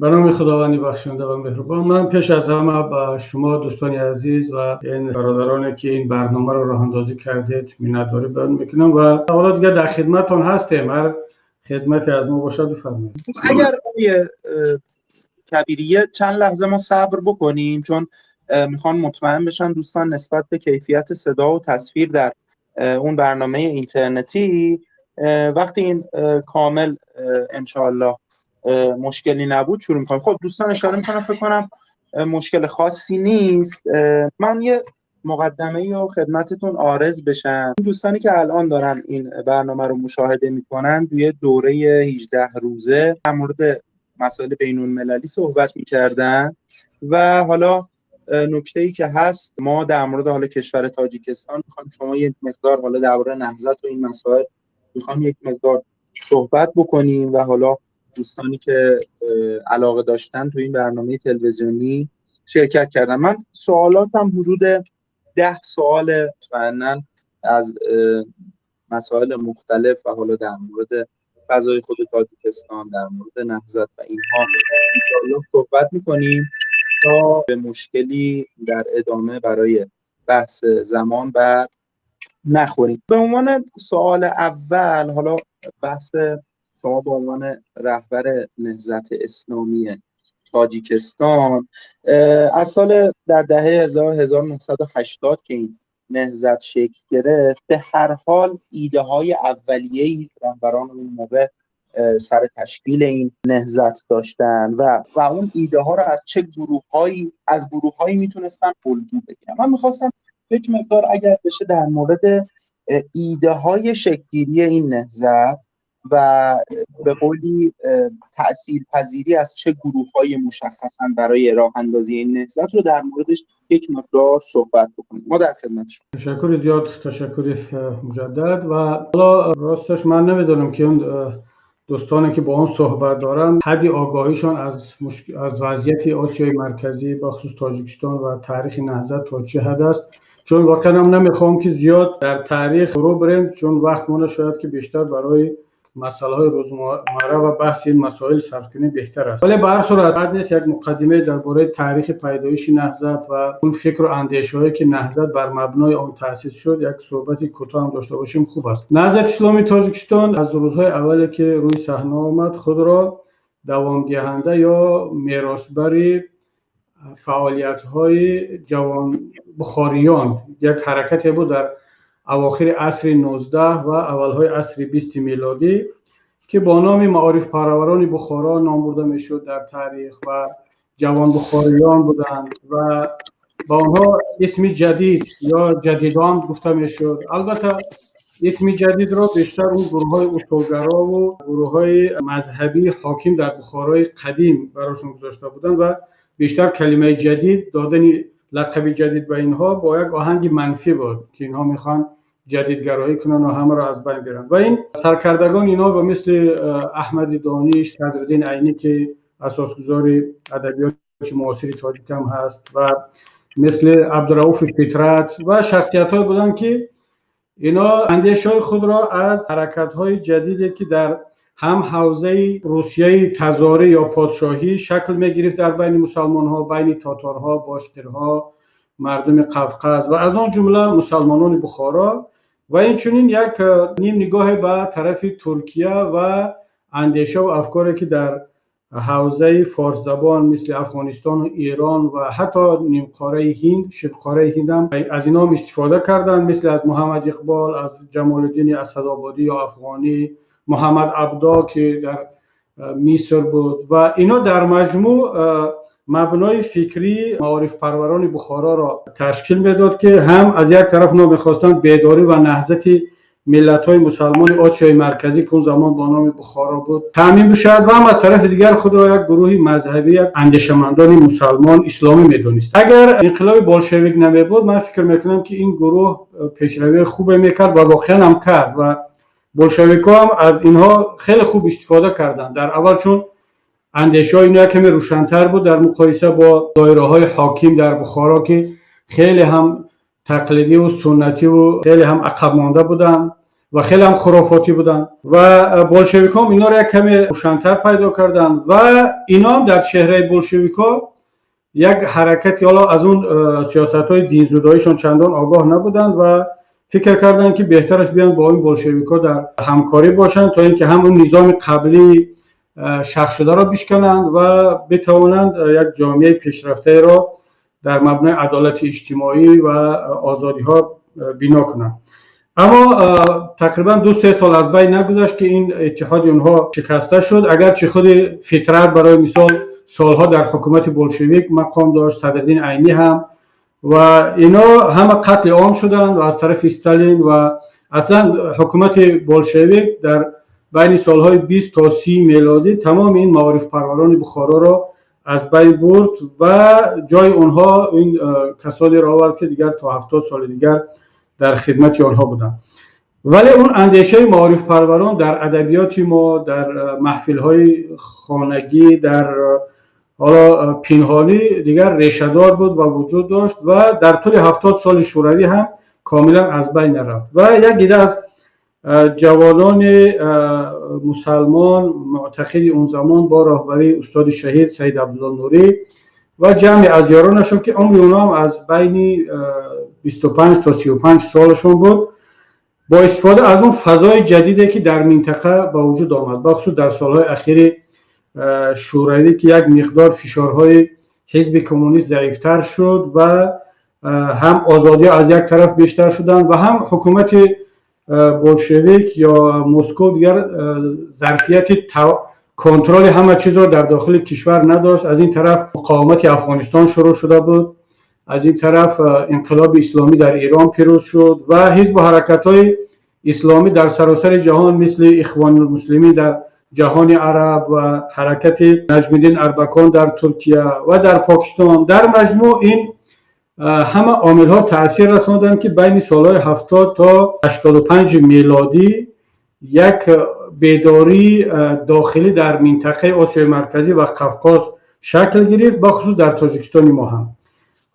Ба номи Худованди бахшанда ва меҳрубон. Ман пеш аз ҳама ба шумо, дӯстони азиз, ва ин бародароне, ки ин барномаро роҳандозӣ кардед, миннатдорӣ баён мекунам ва ҳоло дигар дар хидматтон ҳастем. Ҳар хидмате аз мо бошад, бифармоед. اگر آقای کبیریه چند لحظه ما صبر بکنیم، چون میخوان مطمئن بشن دوستان نسبت به کیفیت صدا و تصویر در اون برنامه اینترنتی. وقتی این کامل انشاءالله مشکلی نبود، شروع میکنیم. خب، دوستان اشاره میکنم، فکر کنم مشکل خاصی نیست. من یه مقدمه رو خدمتتون عارض بشم. دوستانی که الان دارن این برنامه رو مشاهده میکنن، توی دوره 18 روزه در مورد مسائل بین المللی صحبت میکردن و حالا نکته ای که هست، ما در مورد حالا کشور تاجیکستان میخوایم شما یک مقدار حالا درباره نهضت و این مسائل میخوایم یک مقدار صحبت بکنیم و حالا دوستانی که علاقه داشتن تو این برنامه تلویزیونی شرکت کردن. من سوالاتم حدود 10 سوال، مطمئنا از مسائل مختلف و حالا در مورد فضای خود تاجیکستان، در مورد نهضت و اینها انشاءالله صحبت میکنیم تا به مشکلی در ادامه برای بحث زمان بر نخوریم. به عنوان سوال اول، حالا بحث شما به عنوان رهبر نهضت اسلامی تاجیکستان، از سال در دهه 1980 که این نهضت شکل گرفت، به هر حال ایده های اولیه‌ای رهبران اون موقع سر تشکیل این نهضت داشتن و اون ایده ها رو از چه گروه‌هایی، از گروه‌هایی میتونستن الگو بگیرن. من میخواستم یک مقدار اگر بشه در مورد ایده های شکل‌گیری این نهضت و به قولی تأثیرپذیری از چه گروه‌های مشخصاً برای راه اندازی این نهضت رو در موردش یک مقدار صحبت بکنیم. ما در خدمت شما. تشکر زیاد، تشکر مجدد. و حالا راستش من نمیدونم که اون دوستانی که با اون صحبت دارم حدی آگاهیشان از وضعیت آسیای مرکزی، بخصوص تاجیکستان و تاریخ نهضت تا چه حد است، چون واقعا هم نمیخوام که زیاد در تاریخ فرو بریم، چون وقت مونه شاید که بیشتر برای مسئله های روزمره و بحث این مسائل صرف کنیم بهتر است. ولی به هر صورت بد نیست یک مقدمه درباره تاریخ پیدایش نهضت و اون فکر و اندیشه هایی که نهضت بر مبنای آن تأسیس شد یک صحبت کوتاه هم داشته باشیم، خوب است. نهضت اسلامی تاجیکستان از روزهای اولی که روی صحنه آمد، خود را دوام دهنده یا میراثبر فعالیت های جوان بخاریان، یک حرکتی بود در اواخر عصر 19 و اولهای عصر 20 میلادی که با نام معارف پروران بخارا نام برده میشد در تاریخ و جوان بخاریان بودند و با آنها اسم جدید یا جدیدان گفته میشد. البته اسم جدید را بیشتر اون گروه های اصولگرا و گروه های مذهبی حاکم در بخارای قدیم براشون گذاشته بودند و بیشتر کلمه جدید، دادن لقب جدید به اینها با یک آهنگ منفی بود که اینها میخوان جدیدگرایی کنن و همه را از بین برن. و این سرکردگان اینا به مثل احمد دانش، صدرالدین عینی که اساسگذار ادبیات معاصر تاجیک هم هست و مثل عبدالرؤوف فطرت و شخصیت های بودن که اینا اندیشه های خود را از حرکت های جدیدی که در هم حوزه روسیه تزاری یا پادشاهی شکل میگرفت در بین مسلمان ها، بین تاتارها، باشقیرها، مردم قفقاز و از آن جمله مسلمانان بخارا و این چنین یک نیم نگاه به طرف ترکیه و اندیشه و افکاری که در حوزه فارس زبان مثل افغانستان و ایران و حتی نیم قاره هند، شبه قاره هند هم از اینا هم استفاده کردن، مثل از محمد اقبال، از جمال الدین اسدآبادی یا افغانی، محمد عبدا که در مصر بود و اینا در مجموع مبنای فکری معارف پروران بخارا را تشکیل میداد که هم از یک طرف اونا میخواستند بیداری و نهضت ملت های مسلمان آسیای مرکزی که اون زمان با نام بخارا بود تامین بشود و هم از طرف دیگر خود را یک گروه مذهبی، یک اندیشمندان مسلمان اسلامی میدونست. اگر انقلاب بولشویک نمی بود، من فکر میکنم که این گروه پیشروی خوب میکرد و واقعا هم کرد و بولشویک هم از اینها خیلی خوب استفاده کردند در اول، چون اندیشه های اینا کمی روشنتر بود در مقایسه با دایره های حاکم در بخارا که خیلی هم تقلیدی و سنتی و خیلی هم عقب مانده بودند. ва хеле ҳам хурофотӣ буданд ва болшевикҳо инҳоро як каме рӯшантар пайдо карданд ва ино ҳам дар чеҳраи болшевикҳо як ҳаракати, ҳоло аз он сиёсатҳои динзудоишон чандон огоҳ набуданд ва фикр карданд, ки беҳтараш биёнд бо ин болшевикҳо дар ҳамкорӣ бошанд, то ин ки ҳам он низоми қаблӣ шахсшударо бишкананд ва битавонанд як ҷомеаи пешрафтаеро дар мабнаи адолати иҷтимоӣ ва озодиҳо бино кунанд. Аммо тақрибан 2-3 сол аз байн нагузашт, ки ин иттиҳоди онҳо шикаста шуд. Агарчи худи Фитрат, барои мисол, солҳо дар ҳукумати болшевик мақом дошт, Садриддин Айнӣ ҳам, ва ино ҳама қатли ом шуданд ва аз тарафи Сталин. Ва аслан ҳукумати болшевик дар байни солҳои 20 то 30 мелодӣ тамоми ин маорифпарварони Бухороро аз байн бурд ва ҷои онҳо ин касонеро овард, ки дигар то 70 соли дигар дар хидмати онҳо буданд. Вале он андешаи маорифпарварон дар адабиёти мо, дар маҳфилҳои хонагӣ, дар ҳоло пинҳонӣ дигар решадор буд ва вуҷуд дошт ва дар тӯли 70 соли шӯравӣ ҳам комилан аз байн нарафт. Ва як дида аз ҷавонони мусалмон муътақиди он замон бо роҳбарии устоди шаҳид Саид Абдулло Нурӣ ва ҷамъе аз ёронашон, ки умри онҳо ҳам аз байни 25 то 35 солашон буд, бо истифода аз он фазои ҷадиде, ки дар минтақа ба вуҷуд омад, бахусус дар солҳои ахири шӯравӣ, ки як миқдор фишорҳои ҳизби коммунист заифтар шуд ва ҳам озодиҳо аз як тараф бештар шуданд ва ҳам ҳукумати болшевик ё Москов дигар зарфияти контроли ҳама чизро дар дохили кишвар надошт. Аз ин тараф муқовимати Афғонистон шурӯъ шуда буд, аз ин тараф инқилоби исломӣ дар Эрон пирӯз шуд ва ҳизбу ҳаракатҳои исломӣ дар саросари ҷаҳон, мисли Ихвонулмуслимин дар ҷаҳони араб ва ҳаракати Наҷмиддин Арбакон дар Туркия ва дар Покистон. Дар маҷмӯъ ин ҳама омилҳо таъсир расонданд, ки байни солҳои 70 то 85 мелодӣ як бедории дохилӣ дар минтақаи Осиёи Марказӣ ва Қавқоз шакл гирифт, бахусус дар Тоҷикистони мо ҳам.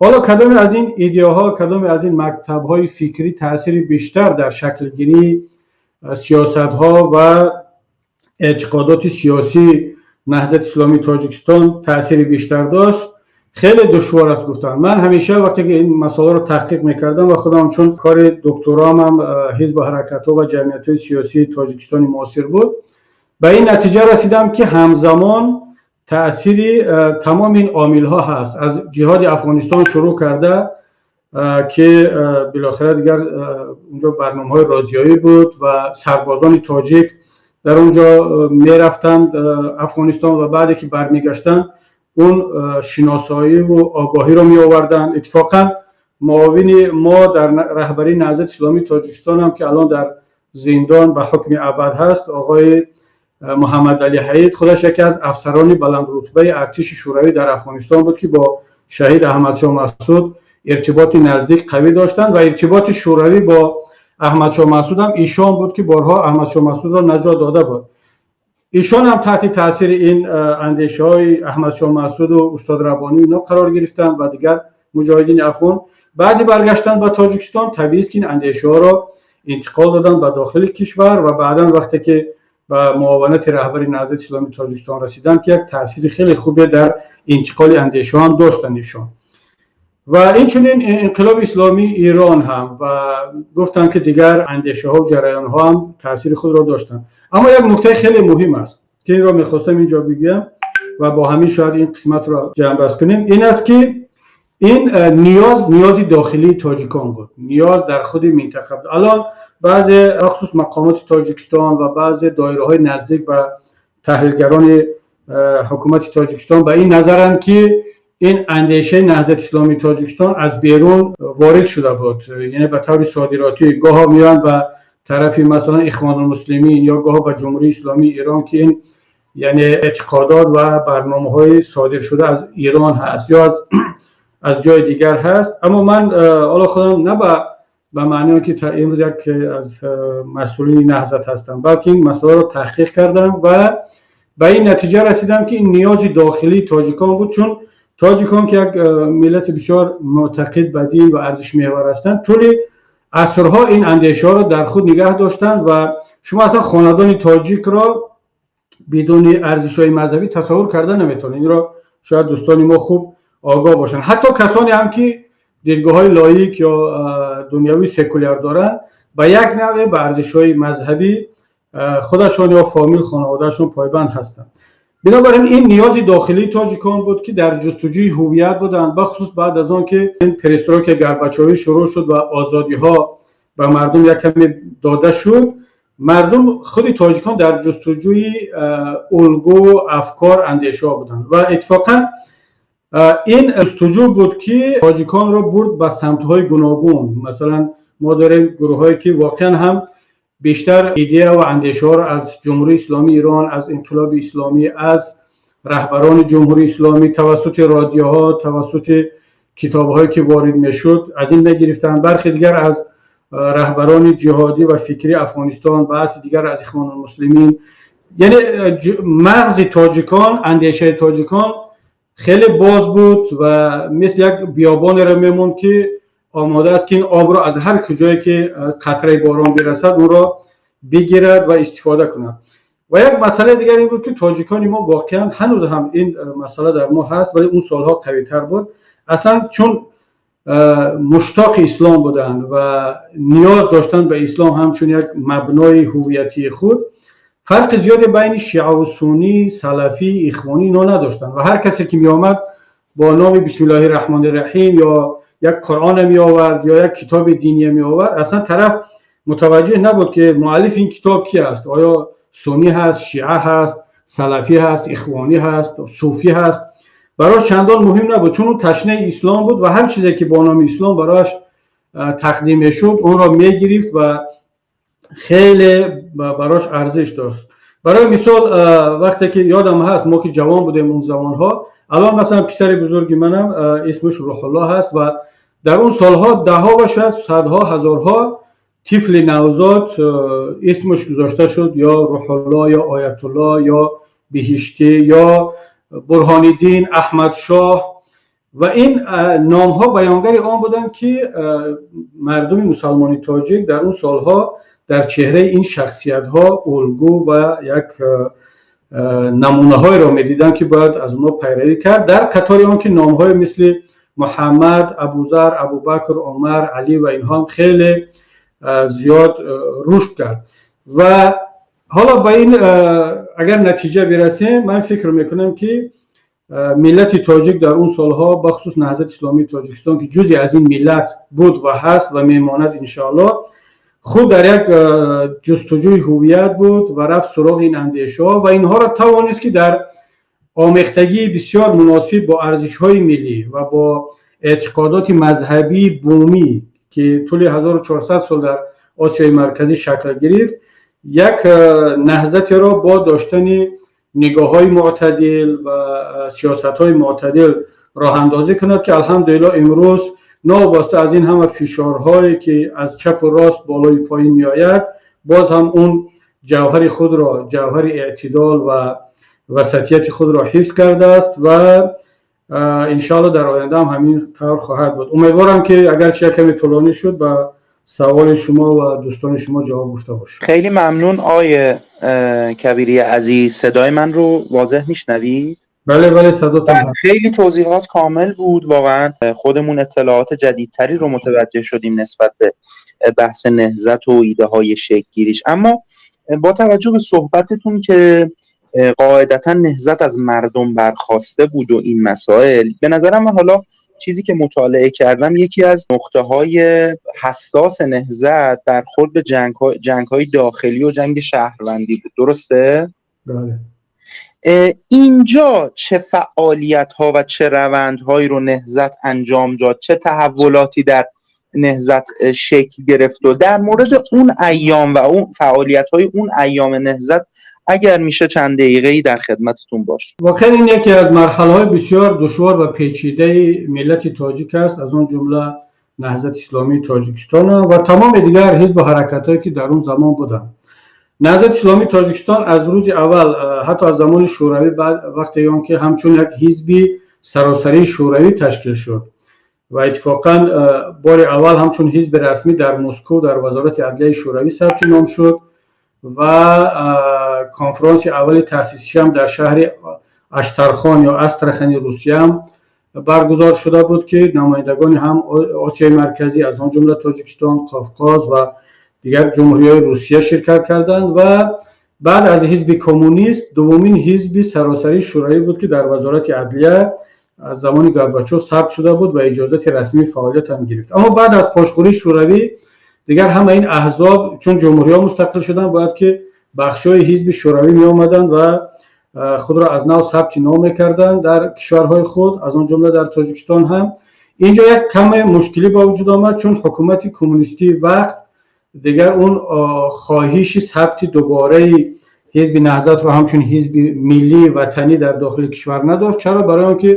Ҳоло кадоме аз ин идеяҳо, кадоме аз ин мактабҳои фикрӣ таъсири бештар дар шаклгирии сиёсатҳо ва эътиқодоти сиёсии Наҳзати Исломии Тоҷикистон таъсири бештар дошт, хеле душвор аст гуфтан. Ман ҳамеша вақте ки ин масъаларо таҳқиқ мекардам ва худам чун кори докторамам ҳизбу ҳаракатҳо ва ҷамъиятҳои сиёсии Тоҷикистони муосир буд, ба ин натиҷа расидам, ки ҳамзамон таъсири тамоми ин омилҳо ҳаст, аз ҷиҳоди Афғонистон шурӯъ карда, ки билохира дигар унҷо барномаҳои радиоӣ буд ва сарбозони тоҷик дар он ҷо мерафтанд Афғонистон ва баъде ки бармегаштанд, он шиносоиву огоҳиро меоварданд. Иттифоқан муовини мо дар раҳбарии Наҳзати Исломии Тоҷикистон ҳам, ки алон дар зиндон ба ҳукми абад ҳаст, оғои Муҳаммадалӣ Ҳаид, худаш яке аз афсарони баландрутбаи артиши шӯравӣ дар Афғонистон буд, ки бо шаҳид Аҳмадшоҳ Масъуд иртиботи наздик қавӣ доштанд ва иртиботи шӯравӣ бо Аҳмадшоҳ Масъуд ҳам ишон буд, ки борҳо Аҳмадшоҳ Масъудро наҷот дода буд. Ишон ҳам таҳти таъсири ин андешаҳои Аҳмадшоҳ Масъуду устод Рабонӣ ино қарор гирифтанд ва дигар муҷоҳидини афғон. Баъди баргаштан ба Тоҷикистон, табиист, ки ин андешаҳоро интиқол доданд ба дохили кишвар ва баъдан вақте ки ба муовинати раҳбари Наҳзати Исломии Тоҷикистон расиданд, ки як таъсири хеле хубе дар интиқоли андешаҳо ҳам доштанд ишон. Ва инчунин инқилоби исломии Эрон ҳам ва гуфтанд, ки дигар андешаҳо ҷараёнҳо ҳам таъсири худро доштанд. Аммо як нуктаи хеле муҳим аст, ки инро мехостам инҷо бигӯям ва бо ҳамин шояд ин қисматро ҷамъбаст кунем. Ин аст, ки ин ниёз ниёзи дохилии тоҷикон буд, ниёз дар худи минтақа буд. Алон баъзе, бахусус мақомоти Тоҷикистон ва баъзе доираҳои наздик ба таҳлилгарони ҳукумати Тоҷикистон ба ин назаранд, ки ин андешаи Наҳзати Исломии Тоҷикистон аз берун ворид шуда буд, яъне ба таври содиротӣ. Гоҳо меоянд ба тарафи, масалан, Ихвонулмуслимин ё гоҳо ба Ҷумҳурии Исломии Эрон, ки ин яъне эътиқодот ва барномаҳои содиршуда аз Эрон ҳаст ё аз ҷои дигар ҳаст. Аммо ман ҳоло худам на ба маъни он ки та имрӯз як аз масъулини наҳзат ҳастам, балки ин масъаларо таҳқиқ кардам ва ба ин натиҷа расидам, ки ин ниёзи дохилии тоҷикон буд, чун тоҷикон, ки як миллати бисёр муътақид ба дин ва арзишмеҳвар ҳастанд, тӯли Асрҳо ин андешаҳоро дар худ нигаҳ доштанд ва шумо асло хонадони тоҷикро бидуни арзишҳои мазҳабӣ тасаввур карда наметавонед. Инро шояд дӯстони мо хуб огоҳ бошанд. Ҳатто касоне ҳам ки дидгоҳҳои лоик ё дунявӣ, секуляр доранд, ба як навъе ба арзишҳои мазҳабӣ худашон ё фомил, хонаводаашон пойбанд ҳастанд. Бинобар ин, ин ниёзи дохилии тоҷикон буд, ки дар ҷустуҷӯи ҳуввият буданд, бахусус баъд аз он ки ин перестройка горбачёвӣ шурӯъ шуд ва озодиҳо ба мардум як каме дода шуд. Мардум, худи тоҷикон, дар ҷустуҷӯи улгӯ, афкор, андешаҳо буданд ва иттифоқан ин ҷустуҷӯ буд, ки тоҷиконро бурд ба самтҳои гуногун. Масалан, мо дорем гурӯҳҳое, ки воқеан ҳам бештар идея ва андешаҳоро аз Ҷумҳурии Исломии Эрон, аз Инқилоби Исломӣ, аз раҳбарони Ҷумҳурии Исломӣ тавассути радиоҳо, тавассути китобҳое ки ворид мешуд, аз ин мегирифтанд. Бархе дигар аз раҳбарони ҷиҳодӣ ва фикрии Афғонистон, баъзе дигар аз Ихвонулмуслимин. Яъне мағзи тоҷикон, андешаи тоҷикон хеле боз буд ва мисли як биёбонеро мемонд, ки омода аст, ки ин обро аз ҳар куҷое ки қатраи борон бирасад, онро бигирад ва истифода кунад. Ва як масъалаи дигар ин буд, ки тоҷикони мо воқеан, ҳанӯз ҳам ин масъала дар мо ҳаст, вале он солҳо қавитар буд, аслан чун муштоқи ислом буданд ва ниёз доштанд ба ислом ҳамчун як мабнои ҳуввиятии худ, фарқи зиёде байни шиаву суннӣ, салафӣ, ихвонӣ ино надоштанд. Ва ҳар касе ки меомад, бо номи бисмиллоҳи раҳмони раҳим ё як Қуръоне меовард ё як китоби диние меовард, аслан тараф мутаваҷҷеҳ набуд, ки муаллифи ин китоб ки аст, оё суннӣ ҳаст, шиа ҳаст, салафӣ ҳаст, ихвонӣ ҳаст, суфӣ ҳаст. Барош чандон муҳим набуд, чун ӯ ташнаи ислом буд ва ҳар чизе ки бо номи ислом барояш тақдим мешуд, онро мегирифт ва хеле барош арзиш дошт. Барои мисол, вақте ки ёдам ҳаст, мо ки ҷавон будем он замонҳо, алон масалан писари бузурги манам исмаш Рӯҳуллоҳ ҳаст ва дар он солҳо даҳҳо ва шояд садҳо, ҳазорҳо тифли навзод исмаш гузошта шуд ё Рӯҳуллоҳ, ё Оятуллоҳ, ё Биҳиштӣ, ё Бурҳониддин, Аҳмадшоҳ. Ва ин номҳо баёнгари он буданд, ки мардуми мусалмони тоҷик дар он солҳо дар чеҳраи ин шахсиятҳо улгӯ ва як намунаҳоеро медиданд, ки бояд аз онҳо пайравӣ кард, дар қатори он ки номҳое мисли Муҳаммад, Абузар, Абубакр, Умар, Алӣ ва инҳо ҳам хеле зиёд рушд кард. Ва ҳоло ба ин агар натиҷа бирасем, ман фикр мекунам, ки миллати тоҷик дар он солҳо, бахусус Наҳзати Исломии Тоҷикистон, ки ҷузъе аз ин миллат буд ва ҳаст ва мемонад, иншоаллоҳ, худ дар як ҷустуҷӯи ҳуввият буд ва рафт суроғи ин андешаҳо ва инҳоро тавонист, ки дар омехтагии бисёр муносиб бо арзишҳои миллӣ ва бо эътиқодоти мазҳабии бумӣ, ки тӯли 1400 сол дар Осиёи Марказӣ шакл гирифт, як наҳзатеро бо доштани нигоҳҳои мӯътадил ва сиёсатҳои мӯътадил роҳандозӣ кунад, ки алҳамдулиллоҳ, имрӯз новобаста аз ин ҳама фишорҳое, ки аз чапу рост, болои поин меояд, боз ҳам он ҷавҳари худро, ҷавҳари эътидол ва васатияти худро ҳифз кардааст ва иншоалло дар оянда ҳам ҳамин тавр хоҳад буд. Умедворам, ки агарчи як каме тӯлонӣ шуд, ба саволи шумо ва дӯстони шумо ҷавоб гуфта бошам. خیلی ممنون آقای کبیری عزیز. صدای من رو واضح میشنوید؟ بله، صداتون هست. خیلی توضیحات کامل بود. واقعا خودمون اطلاعات جدیدتری رو متوجه شدیم نسبت به بحث نهضت و ایده های شکل. اما با توجه به صحبتتون که قاعدتا نهضت از مردم برخواسته بود و این مسائل، به نظرم من حالا چیزی که مطالعه کردم، یکی از نقطه های حساس نهضت برخورد به جنگ های داخلی و جنگ شهروندی بود، درسته؟ بله. اینجا چه فعالیت ها و چه روندهایی رو نهضت انجام داد؟ چه تحولاتی در نهضت شکل گرفت؟ و در مورد اون ایام و اون فعالیت های اون ایام نهضت اگر میشه چند دقیقه‌ای در خدمتتون باش. واقعا این یکی از مرحله های بسیار دشوار و پیچیده ملت تاجیک است، از آن جمله نهضت اسلامی تاجیکستان و تمام دیگر حزب و حرکت هایی که در اون زمان بودند. نهضت اسلامی تاجیکستان از روز اول، حتی از زمان شوروی، بعد وقتی آن که همچون یک حزبی سراسری شوروی تشکیل شد. Ва иттифоқан бори аввал ҳамчун ҳизби расмӣ дар Москов, дар Вазорати адлияи Шӯравӣ сабти ном шуд ва конфронси аввали таъсисишам дар шаҳри Аштархон ё Астрахани Русияам баргузор шуда буд, ки намояндагони ҳам Осиёи Марказӣ, аз он ҷумла Тоҷикистон, Қовқоз ва дигар ҷумҳуриҳои Русия ширкат карданд. Ва баъд аз ҳизби коммунист дуввумин ҳизби саросарии шӯравӣ буд, ки дар Вазорати адлия аз замони Горбачов сабт шуда буд ва иҷозати расмии фаъолият ҳам гирифт. Аммо баъд аз пошхӯрии Шӯравӣ дигар ҳама ин аҳзоб, чун ҷумҳуриҳо мустақил шуданд, бояд ки бахшҳои ҳизби шӯравӣ меомаданд ва худро аз нав сабти ном мекарданд дар кишварҳои худ, аз он ҷумла дар Тоҷикистон ҳам. Инҷо як каме мушкилӣ ба вуҷуд омад, чун ҳукумати коммунистии вақт дигар он хоҳиши сабти дубораи ҳизби Наҳзатро ҳамчун ҳизби миллии ватанӣ дар дохили кишвар надошт. Чаро? Барои он ки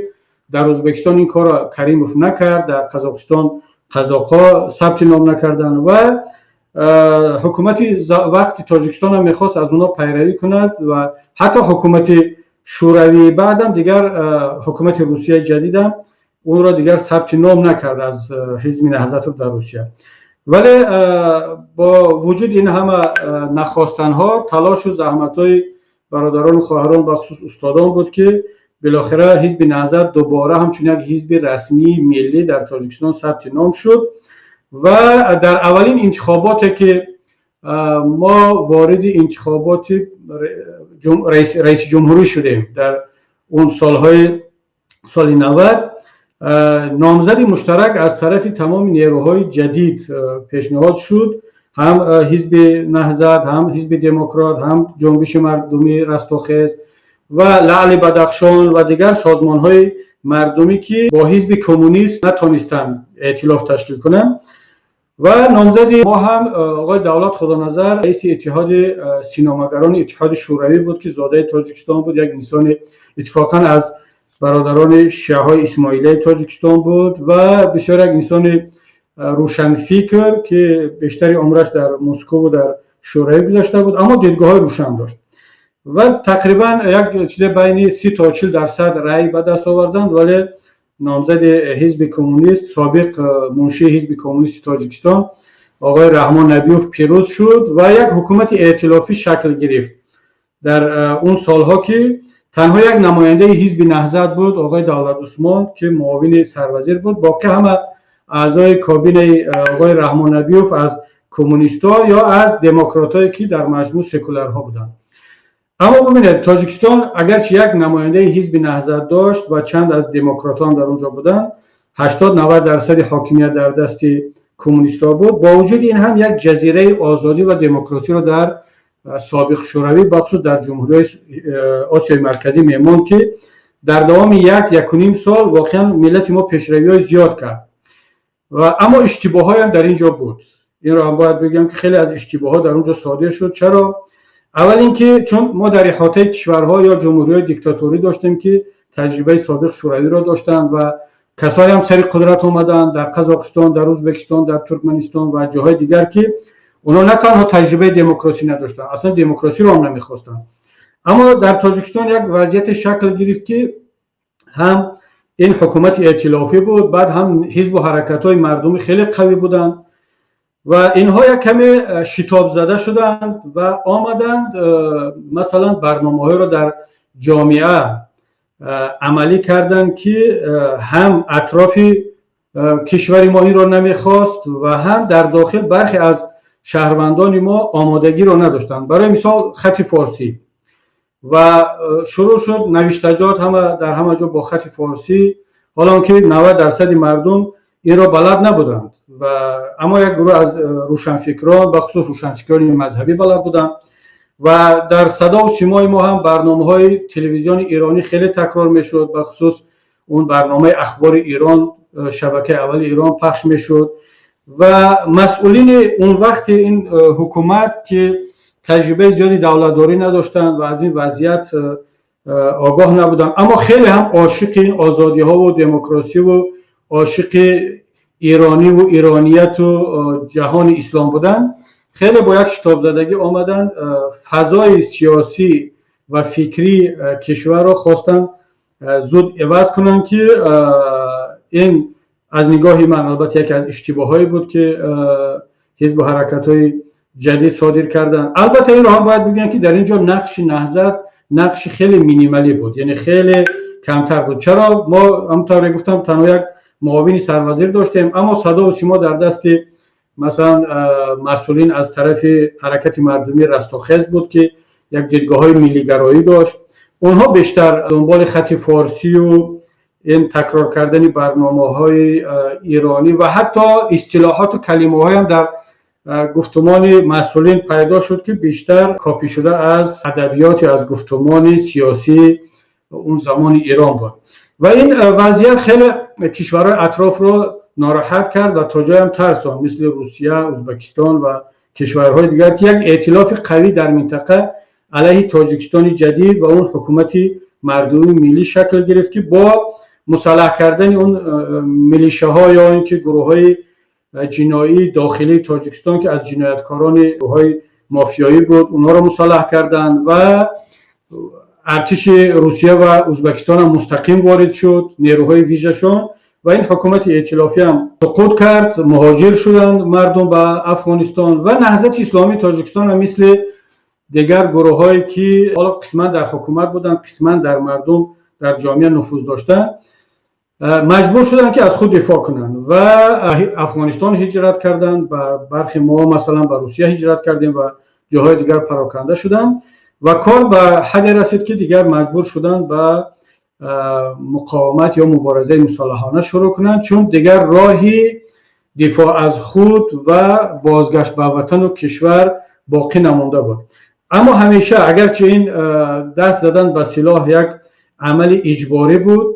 дар Ӯзбекистон ин корро Каримов накард, дар Қазоқистон қазоқҳо сабти ном накарданд ва ҳукумати вақти Тоҷикистон ҳам мехост аз онҳо пайравӣ кунад. Ва ҳатто ҳукумати Шӯравии баъдам, дигар ҳукумати Русияи ҷадидам онро дигар сабти ном накард аз ҳизби Наҳзатро дар Русия. Вале бо вуҷуди ин ҳама нахостанҳо, талошу заҳматҳои бародарону хоҳарон, бахусус устодон буд, ки билохира ҳизби Наҳзат дубора ҳамчун як ҳизби расмии миллӣ дар Тоҷикистон сабти ном шуд. Ва дар аввалин интихоботе ки мо вориди интихоботи раиси ҷумҳурӣ шудем, дар он солҳои соли 90, номзади муштарак аз тарафи тамоми нерӯҳои ҷадид пешниҳод шуд: ҳам ҳизби Наҳзат, ҳам ҳизби Демократ, ҳам Ҷунбиши мардумӣ Растохез ва Лаъли Бадахшон ва дигар созмонҳои мардумӣ, ки бо ҳизби коммунист натонистанд эътилоф ташкил кунанд. Ва номзади мо ҳам оғои Давлат Худоназар, раиси Иттиҳоди синомагарони Иттиҳоди Шӯравӣ буд, ки зодаи Тоҷикистон буд, як инсони иттифоқан аз бародарони шиаҳои исмоилияи Тоҷикистон буд ва бисёр як инсони рӯшанфикр, ки бештари умраш дар Москову дар Шӯравӣ гузашта буд, аммо дидгоҳҳои рӯшан дошт. Ва тақрибан як чизе байни 30 то 40% рай ба даст оварданд. Вале номзади ҳизби коммунист, собиқ муншии ҳизби коммунисти Тоҷикистон оғои Раҳмон Набиёв пирӯз шуд ва як ҳукумати эътилофӣ шакл гирифт дар он солҳо, ки танҳо як намояндаи ҳизби Наҳзат буд, оғои Давлат Усмон, ки муовини сарвазир буд. Боқӣ ҳама аъзои кабинаи оғои Раҳмон Набиёв аз коммунистҳо ё аз демократҳое, ки дар маҷмӯъ секулярҳо буданд. Аммо бубинед, Тоҷикистон агарчи як намояндаи ҳизби Наҳзат дошт ва чанд аз демократҳо ҳам дар он ҷо буданд, 80-90% ҳокимият дар дасти коммунистҳо буд. Бо вуҷуди ин ҳам як ҷазираи озодӣ ва демократиро дар собиқ Шӯравӣ, бахусус дар ҷумҳуриҳои Осиёи Марказӣ мемонд, ки дар давоми як, якуним сол воқеан миллати мо пешравиҳои зиёд кард. Ва аммо иштибоҳҳоям дар ин ҷо буд. Инро ҳам бояд бигӯям, ки хеле аз иштибоҳҳо дар он ҷо содир шуд. Чаро? Аввал ин ки чун мо дар иҳотаи кишварҳо ё ҷумҳуриҳои диктаторӣ доштем, ки таҷрибаи собиқ Шӯравиро доштанд ва касое ҳам сари қудрат омаданд дар Қазоқистон, дар Ӯзбекистон, дар Туркманистон ва ҷоҳои дигар, ки онҳо на танҳо таҷрибаи демократӣ надоштанд, аслан демократиро ҳам намехостанд. Аммо дар Тоҷикистон як вазъияте шакл гирифт, ки ҳам ин ҳукумати эътилофӣ буд, баъд ҳам ҳизбу ҳаракатҳои мардумӣ хеле қавӣ буданд ва инҳо як каме шитобзада шуданд ва омаданд, масалан, барномаҳоеро дар ҷомеа амалӣ карданд, ки ҳам атрофи кишвари мо инро намехост ва ҳам дар дохил бархе аз шаҳрвандони мо омодагиро надоштанд. Барои мисол, хати форсӣ ва шурӯъ шуд, навиштаҷот ҳама дар ҳама ҷо бо хати форсӣ, ҳоло ки 90% мардум инро балад набуданд. Ва аммо як гурӯҳ аз рӯшанфикрон, бахусус рӯшанфикрони мазҳабӣ, балад буданд. Ва дар садову симои мо ҳам барномаҳои телевизиони иронӣ хеле такрор мешуд, бахусус он барномаи Ахбори Ирон, шабакаи аввали Ирон пахш мешуд. Ва масъулини он вақти ин ҳукумат, ки таҷрибаи зиёди давлатдорӣ надоштанд ва аз ин вазъият огоҳ набуданд, аммо хеле ҳам ошиқи ин озодиҳову демократсиву ошиқи ирониву иронияту ҷаҳони ислом буданд, хеле бо як шитобзадагӣ омаданд, фазои сиёсӣ ва фикрии кишварро хостанд зуд иваз кунанд, ки ин Аз нигоҳи ман, албатта, яке аз иштибоҳҳое буд, ки ҳизбу ҳаракатҳои ҷадид содир карданд. Албатта, инро ҳам бояд бигӯям, ки дар ин ҷо нақши Наҳзат нақши хеле минималӣ буд, яъне хеле камтар буд. Чаро? Мо, ҳамонтавре гуфтам, танҳо як муовини сарвазир доштем, аммо садову симо дар дасти, масалан, масъулин аз тарафи ҳаракати мардумии Растохез буд, ки як дидгоҳҳои миллигароӣ дошт. Онҳо бештар дунболи хати форсию ин такрор кардани барномаҳои иронӣ ва ҳатто истилоҳоту калимаҳоям дар гуфтумони масъулин пайдо шуд, ки бештар копӣ шуда аз адабиёт ё аз гуфтумони сиёсии он замони Ирон буд. Ва ин вазъият хеле кишварҳои атрофро нороҳат кард ва то ҷоям тарсон, мисли Русия, Ӯзбекистон ва кишварҳои дигар, ки як эътилофи қавӣ дар минтақа алайҳи Тоҷикистони ҷадид ва он ҳукумати мардумии миллӣ шакл гирифт, ки бо мусаллаҳ кардани он милишаҳо ё ин ки гурӯҳҳои ҷиноии дохилии Тоҷикистон, ки аз ҷинояткорони гурӯҳҳои мафиёӣ буд, онҳоро мусаллаҳ карданд ва артиши Русия ва Ӯзбекистон ҳам мустақим ворид шуд, нерӯҳои вижашон, ва ин ҳукумати эътилофӣ ҳам суқут кард. Муҳоҷир шуданд мардум ба Афғонистон ва Наҳзати Исломии Тоҷикистон ҳам мисли дигар гурӯҳҳое, ки ҳоло қисман дар ҳукумат буданд, қисман дар мардум, дар ҷомеа нуфуз доштанд, маҷбур шуданд, ки аз худ дифоъ кунанд ва Афғонистон ҳиҷрат карданд. Ба бархи мо, масалан, ба Русия ҳиҷрат кардем ва ҷоҳои дигар пароканда шуданд. Ва кор ба ҳадде расид, ки дигар маҷбур шуданд ба муқовимат ё муборизаи мусаллаҳона шурӯъ кунанд, чун дигар роҳи дифоъ аз худ ва бозгашт ба ватану кишвар боқӣ намонда буд. Аммо ҳамеша, агарчи ин даст задан ба силоҳ як амали иҷборӣ буд,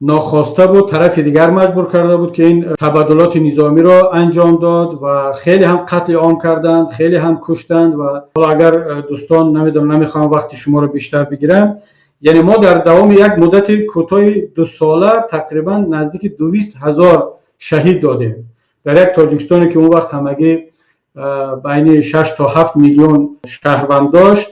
нохоста буд, тарафи дигар маҷбур карда буд, ки ин табаддулоти низомиро анҷом дод ва хеле ҳам қатли ом карданд, хеле ҳам куштанд. Ва ҳоло агар дӯстон, намедонам, намехоҳам вақти шуморо бештар бигирам, яъне мо дар давоми як муддати кӯтоҳи 2 сола тақрибан наздики 200 000 шаҳид додем дар як Тоҷикистоне, ки он вақт ҳамагӣ байни 6 то 7 миллион шаҳрванд дошт.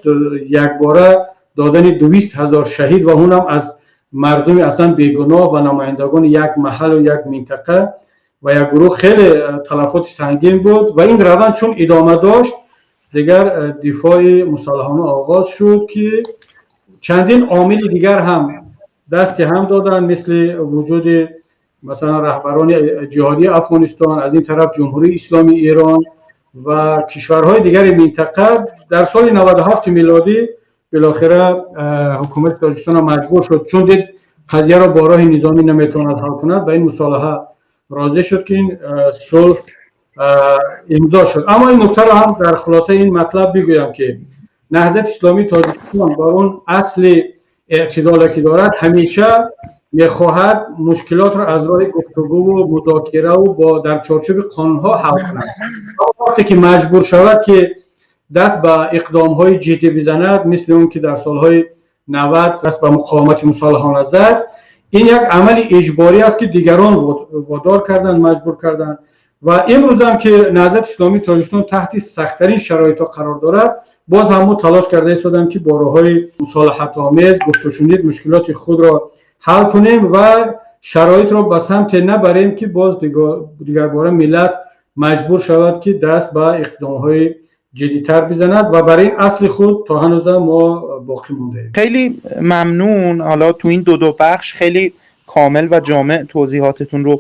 Якбора додани 200 000 шаҳид ва ҳунам аз мардуми аслан бегуноҳ ва намояндагони як маҳаллу як минтақа ва як гурӯҳ хеле талафоти сангин буд. Ва ин раванд чун идома дошт, дигар дифои мусаллаҳона оғоз шуд, ки чандин омили дигар ҳам дасти ҳам доданд, мисли вуҷуди, масалан, раҳбарони ҷиҳодии Афғонистон, аз ин тараф Ҷумҳурии Исломии Эрон ва кишварҳои дигари минтақа. Дар соли 97 милодӣ билохира ҳукумати Тоҷикистон маҷбур шуд, чун дид қазияро бо роҳи низомӣ наметавонад ҳал кунад, ба ин мусолиҳа розӣ шуд, ки ин сулҳ имзо шуд. Аммо ин нуктаро ҳам дар хулосаи ин матлаб бигӯям, ки Наҳзати Исломии Тоҷикистон бар он асли эътидоле ки дорад, ҳамеша мехоҳад мушкилотро аз роҳи гуфтугӯву музокираву бо дар чорчӯби қонунҳо ҳал кунад. Вақте ки маҷбур шавад, ки даст ба иқдомҳои ҷиддӣ бизанад, мисли он ки дар солҳои 90 даст ба муқовимати мусаллаҳона зад, ин як амали иҷборӣ аст, ки дигарон водор карданд, маҷбур карданд. Ва имрӯзам, ки Наҳзати Исломии Тоҷикистон таҳти сахттарин шароитҳо қарор дорад, боз ҳам мо талош карда истодам, ки бо роҳҳои мусолиҳатомез, гуфтушунид мушкилоти худро ҳал кунем ва шароитро ба самте набарем, ки боз дигарбора миллат маҷбур шавад, ки даст ба иқдомҳои ҷиддитар бизанад. Ва бар ин асли худ то ҳанӯзам мо боқӣ мондаем. خیلی ممنون. حالا تو این دو بخش خیلی کامل و جامع توضیحاتتون رو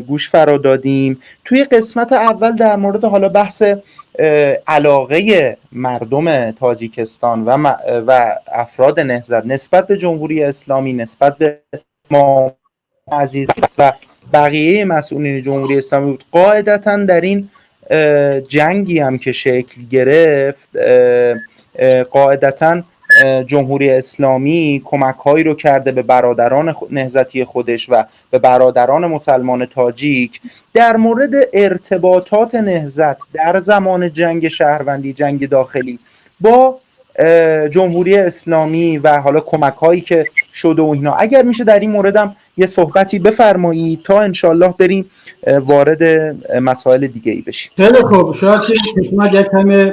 گوش فرا دادیم. توی قسمت اول در مورد حالا بحث علاقه مردم تاجیکستان و افراد نهضت نسبت به جمهوری اسلامی، نسبت به امام عزیز و بقیه مسئولین جمهوری اسلامی بود. قاعدتا در این جنگی هم که شکل گرفت، قاعدتا جمهوری اسلامی کمک هایی رو کرده به برادران نهضتی خودش و به برادران مسلمان تاجیک. در مورد ارتباطات نهضت در زمان جنگ شهروندی، جنگ داخلی با جمهوری اسلامی و حالا کمک هایی که شده و اینا، اگر میشه در این موردم یه صحبتی بفرمایید تا انشالله بریم وارد مسائل دیگه ای بشیم. خیلی خوب، شاید که قسمت یک کمی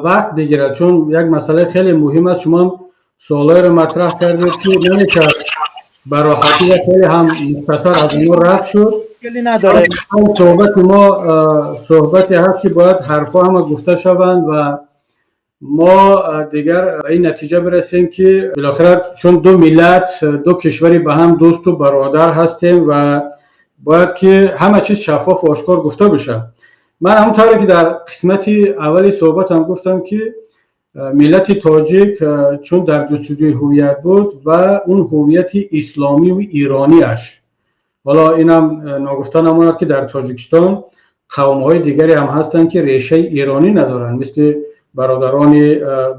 وقت بگیرد، چون یک مسئله خیلی مهم است. شما سوالای رو مطرح کردید که نمیشه براحتی و خیلی هم مختصر از اونها رد شد. مشکلی نداره. صحبت ما صحبتی هست که باید حرفا همه گفته شوند و ما دیگر به این نتیجه برسیم که بالاخره چون دو ملت، دو کشوری به هم دوست و برادر هستیم و باید که همه چیز شفاف و آشکار گفته بشه. من همون طوری که در قسمت اولی صحبتم گفتم که ملت تاجیک چون در جستجوی هویت بود و اون هویت اسلامی و ایرانیش، حالا اینم ناگفته نماند که در تاجیکستان قوم های دیگری هم هستند که ریشه ایرانی ندارند، مثل برادران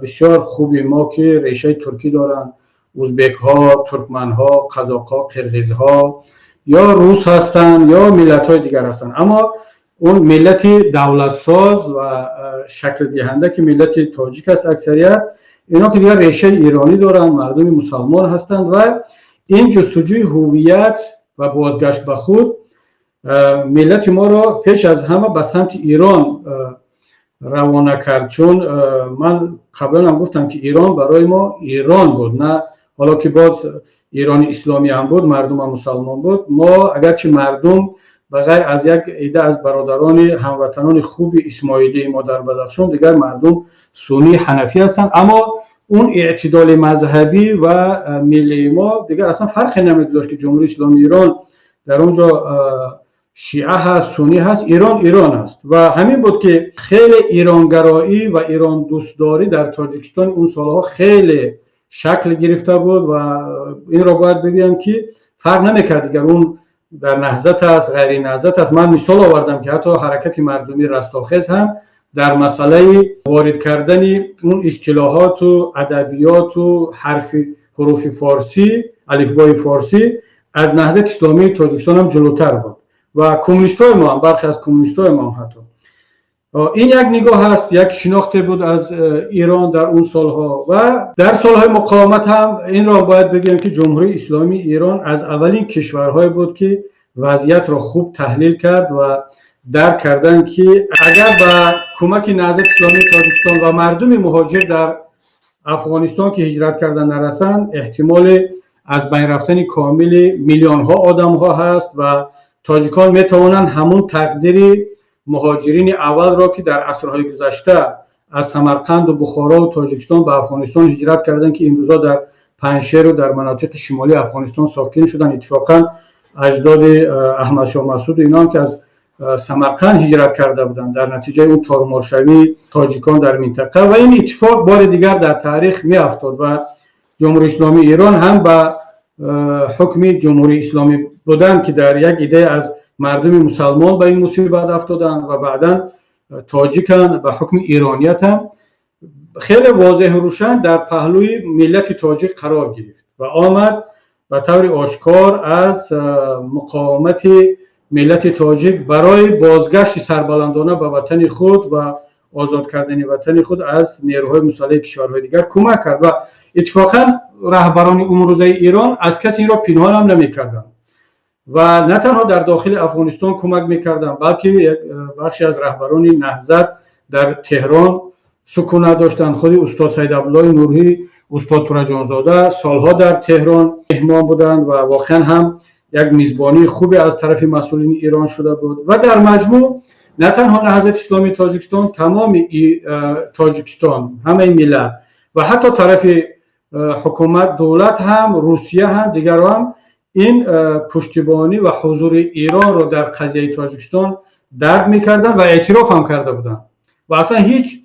بسیار خوبی ما که ریشه ترکی دارند، ازبک ها، ترکمن ها، قزاق ها، قرغیز ها یا روس هستند یا ملت های دیگر هستند. اما اون ملت دولتساز و شکل دهنده که ملت تاجیک است اکثریت، اینا که دیگر ریشه ایرانی دارند، مردم مسلمان هستند و این جستجوی هویت و بازگشت به خود ملت ما را پیش از همه به سمت ایران روانه کرد. چون من قبلا هم گفتم که ایران برای ما ایران بود، نه حالا که باز ایران اسلامی هم بود، مردم هم مسلمان بود. ما اگرچه مردم به غیر از یک عده از برادران هموطنان خوب اسماعیلی ما در بدخشان، دیگر مردم سنی حنفی هستند، اما اون اعتدال مذهبی و ملی ما دیگر اصلا فرقی نمیگذاشت که جمهوری اسلامی ایران در اونجا شیعه هست، سنی هست، ایران ایران است. و همین بود که خیلی ایرانگرایی و ایران دوستداری در تاجیکستان اون سالها خیلی شکل گرفته بود و این را باید بگویم که فرق نمیکرد دیگر اون در نهضت است، غیر نهضت است. من مثال آوردم که حتی حرکت مردمی رستاخیز هم در مسئله وارد کردن اون اصطلاحات و ادبیات و حروف فارسی، الفبای فارسی، از نهضت اسلامی تاجیکستان هم جلوتر بود و کمونیستای ما هم، برخی از کمونیستای ما هم حتی. این یک نگاه هست، یک شناخته بود از ایران در اون سالها. و در سالهای مقاومت هم این را باید بگیم که جمهوری اسلامی ایران از اولین کشورهای بود که وضعیت را خوب تحلیل کرد و درک کردن که اگر با کمک نهضت اسلامی تاجیکستان و مردم مهاجر در افغانستان که هجرت کردن نرسند، احتمال از بین رفتن کامل میلیون ها آدم ها هست و تاجیکان می توانند همون تقدیر مهاجرین اول را که در عصرهای گذشته از سمرقند و بخارا و تاجیکستان به افغانستان هجرت کردند که امروزا در پنجشیر و در مناطق شمالی افغانستان ساکن شدن، اتفاقا اجداد احمد شاه مسعود اینا هم که از سمرقند هجرت کرده بودند در نتیجه اون تارمارشوی تاجیکان در منطقه، و این اتفاق بار دیگر در تاریخ می افتاد و جمهوری اسلامی ایران هم به حکم جمهوری اسلامی بودن که در یک ایده از مردم مسلمان به این مصیبت افتادن و بعدا تاجیکان به حکم ایرانیت هم خیلی واضح و روشن در پهلوی ملت تاجیک قرار گرفت و آمد به طور آشکار از مقاومت ملت تاجیک برای بازگشت سربلندانه به وطن خود و آزاد کردن وطن خود از نیروهای مسلح کشورهای دیگر کمک کرد. و اتفاقا رهبران امروزه ایران از کسی این را پنهان هم نمی‌کردند و نه تنها در داخل افغانستان کمک می‌کردند، بلکه یک بخشی از رهبران نهضت در تهران سکونت داشتند. خود استاد سید عبدالله نوری، استاد تورجانزاده سالها در تهران مهمان بودند و واقعا هم یک میزبانی خوبی از طرف مسئولین ایران شده بود. و در مجموع نه تنها نهضت اسلامی تاجیکستان، تمام تاجیکستان، همه ملت و حتی طرف حکومت، دولت هم، روسیه هم، دیگر هم این پشتیبانی و حضور ایران رو در قضیه تاجیکستان درک میکردن و اعتراف هم کرده بودند و اصلا هیچ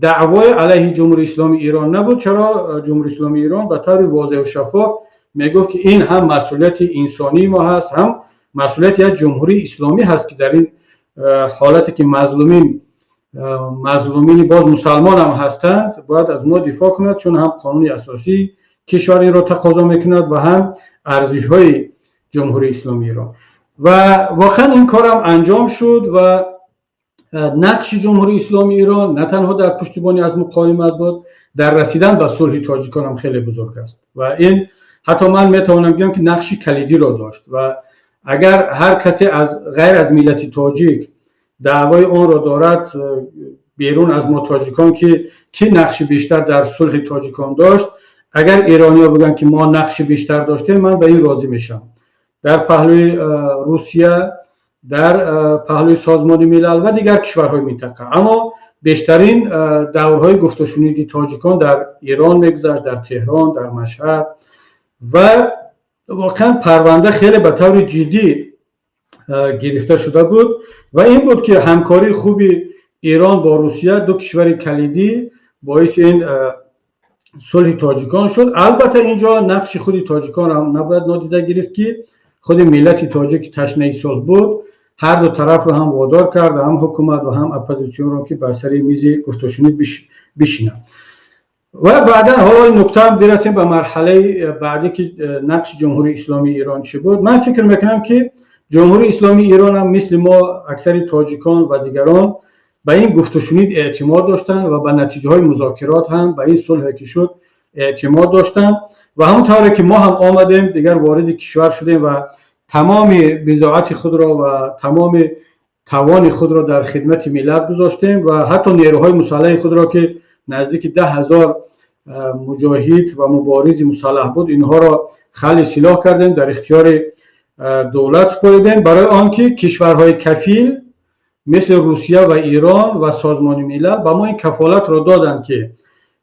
دعوای علیه جمهوری اسلامی ایران نبود. چرا جمهوری اسلامی ایران به طور واضح و شفاف میگفت که این هم مسئولیت انسانی ما هست، هم مسئولیت یک جمهوری اسلامی هست که در این حالتی که مظلومین باز مسلمان هم هستند باید از ما دفاع کند، چون هم قانون اساسی کشور این را تقاضا میکند و هم ارزش های جمهوری اسلامی ایران. و واقعا این کارم انجام شد و نقش جمهوری اسلامی ایران نه تنها در پشتیبانی از مقاومت بود، در رسیدن به صلح تاجیکان هم خیلی بزرگ است و این حتی من میتوانم بگم که نقش کلیدی را داشت. و اگر هر کسی از غیر از ملت تاجیک دعوای آن را دارد بیرون از ما تاجیکان که کی نقش بیشتر در صلح تاجیکان داشت، اگر ایرانی‌ها بگن که ما نقش بیشتر داشتیم، من به این راضی میشم. در پهلوی روسیه дар паҳлӯи Созмони Милал ва дигар кишварҳои минтақа. Аммо бештарин даврҳои гуфтушуниди тоҷикон дар Эрон мегузашт, дар Теҳрон, дар Машҳад, ва воқеан парванда хеле ба таври ҷиддӣ гирифта шуда буд. Ва ин буд ки ҳамкории хуби Эрон бо Русия, ду кишвари калидӣ, боиси ин сулҳи тоҷикон шуд. Албатта, инҷо нақши худи тоҷикон ҳам набояд нодида гирифт, ки худи миллати тоҷик ташнаи сулҳ буд, ҳар ду тарафро ҳам водор кард, ҳам ҳукумат ва ҳам оппозитсионро, ки ба сари мизи гуфтушунид бишинанд. Ва баъдан ҳоло ин нукта бирасем ба марҳалаи баъдӣ, ки нақши Ҷумҳурии Исломии Эрон чӣ буд. Ман фикр мекунам, ки Ҷумҳурии Исломии Эрон ҳам мисли мо, аксари тоҷикон ва дигарон, ба ин гуфтушунид эътимод доштанд ва ба натиҷаҳои музокирот ҳам, ба ин сулҳе ки шуд, эътимод доштанд. Ва ҳамон тавре ки мо ҳам омадем, дигар вориди кишвар шудем ва тамоми бизоати худро ва тамоми тавони худро дар хидмати миллат гузоштем ва ҳатто нерӯҳои мусаллаҳи худро, ки наздики 10 000 муҷоҳид ва муборизи мусаллаҳ буд, инҳоро халъи силоҳ кардем, дар ихтиёри давлат супоридем, барои он ки кишварҳои кафил мисли Русия ва Эрон ва Созмони Милал ба мо ин кафолатро доданд, ки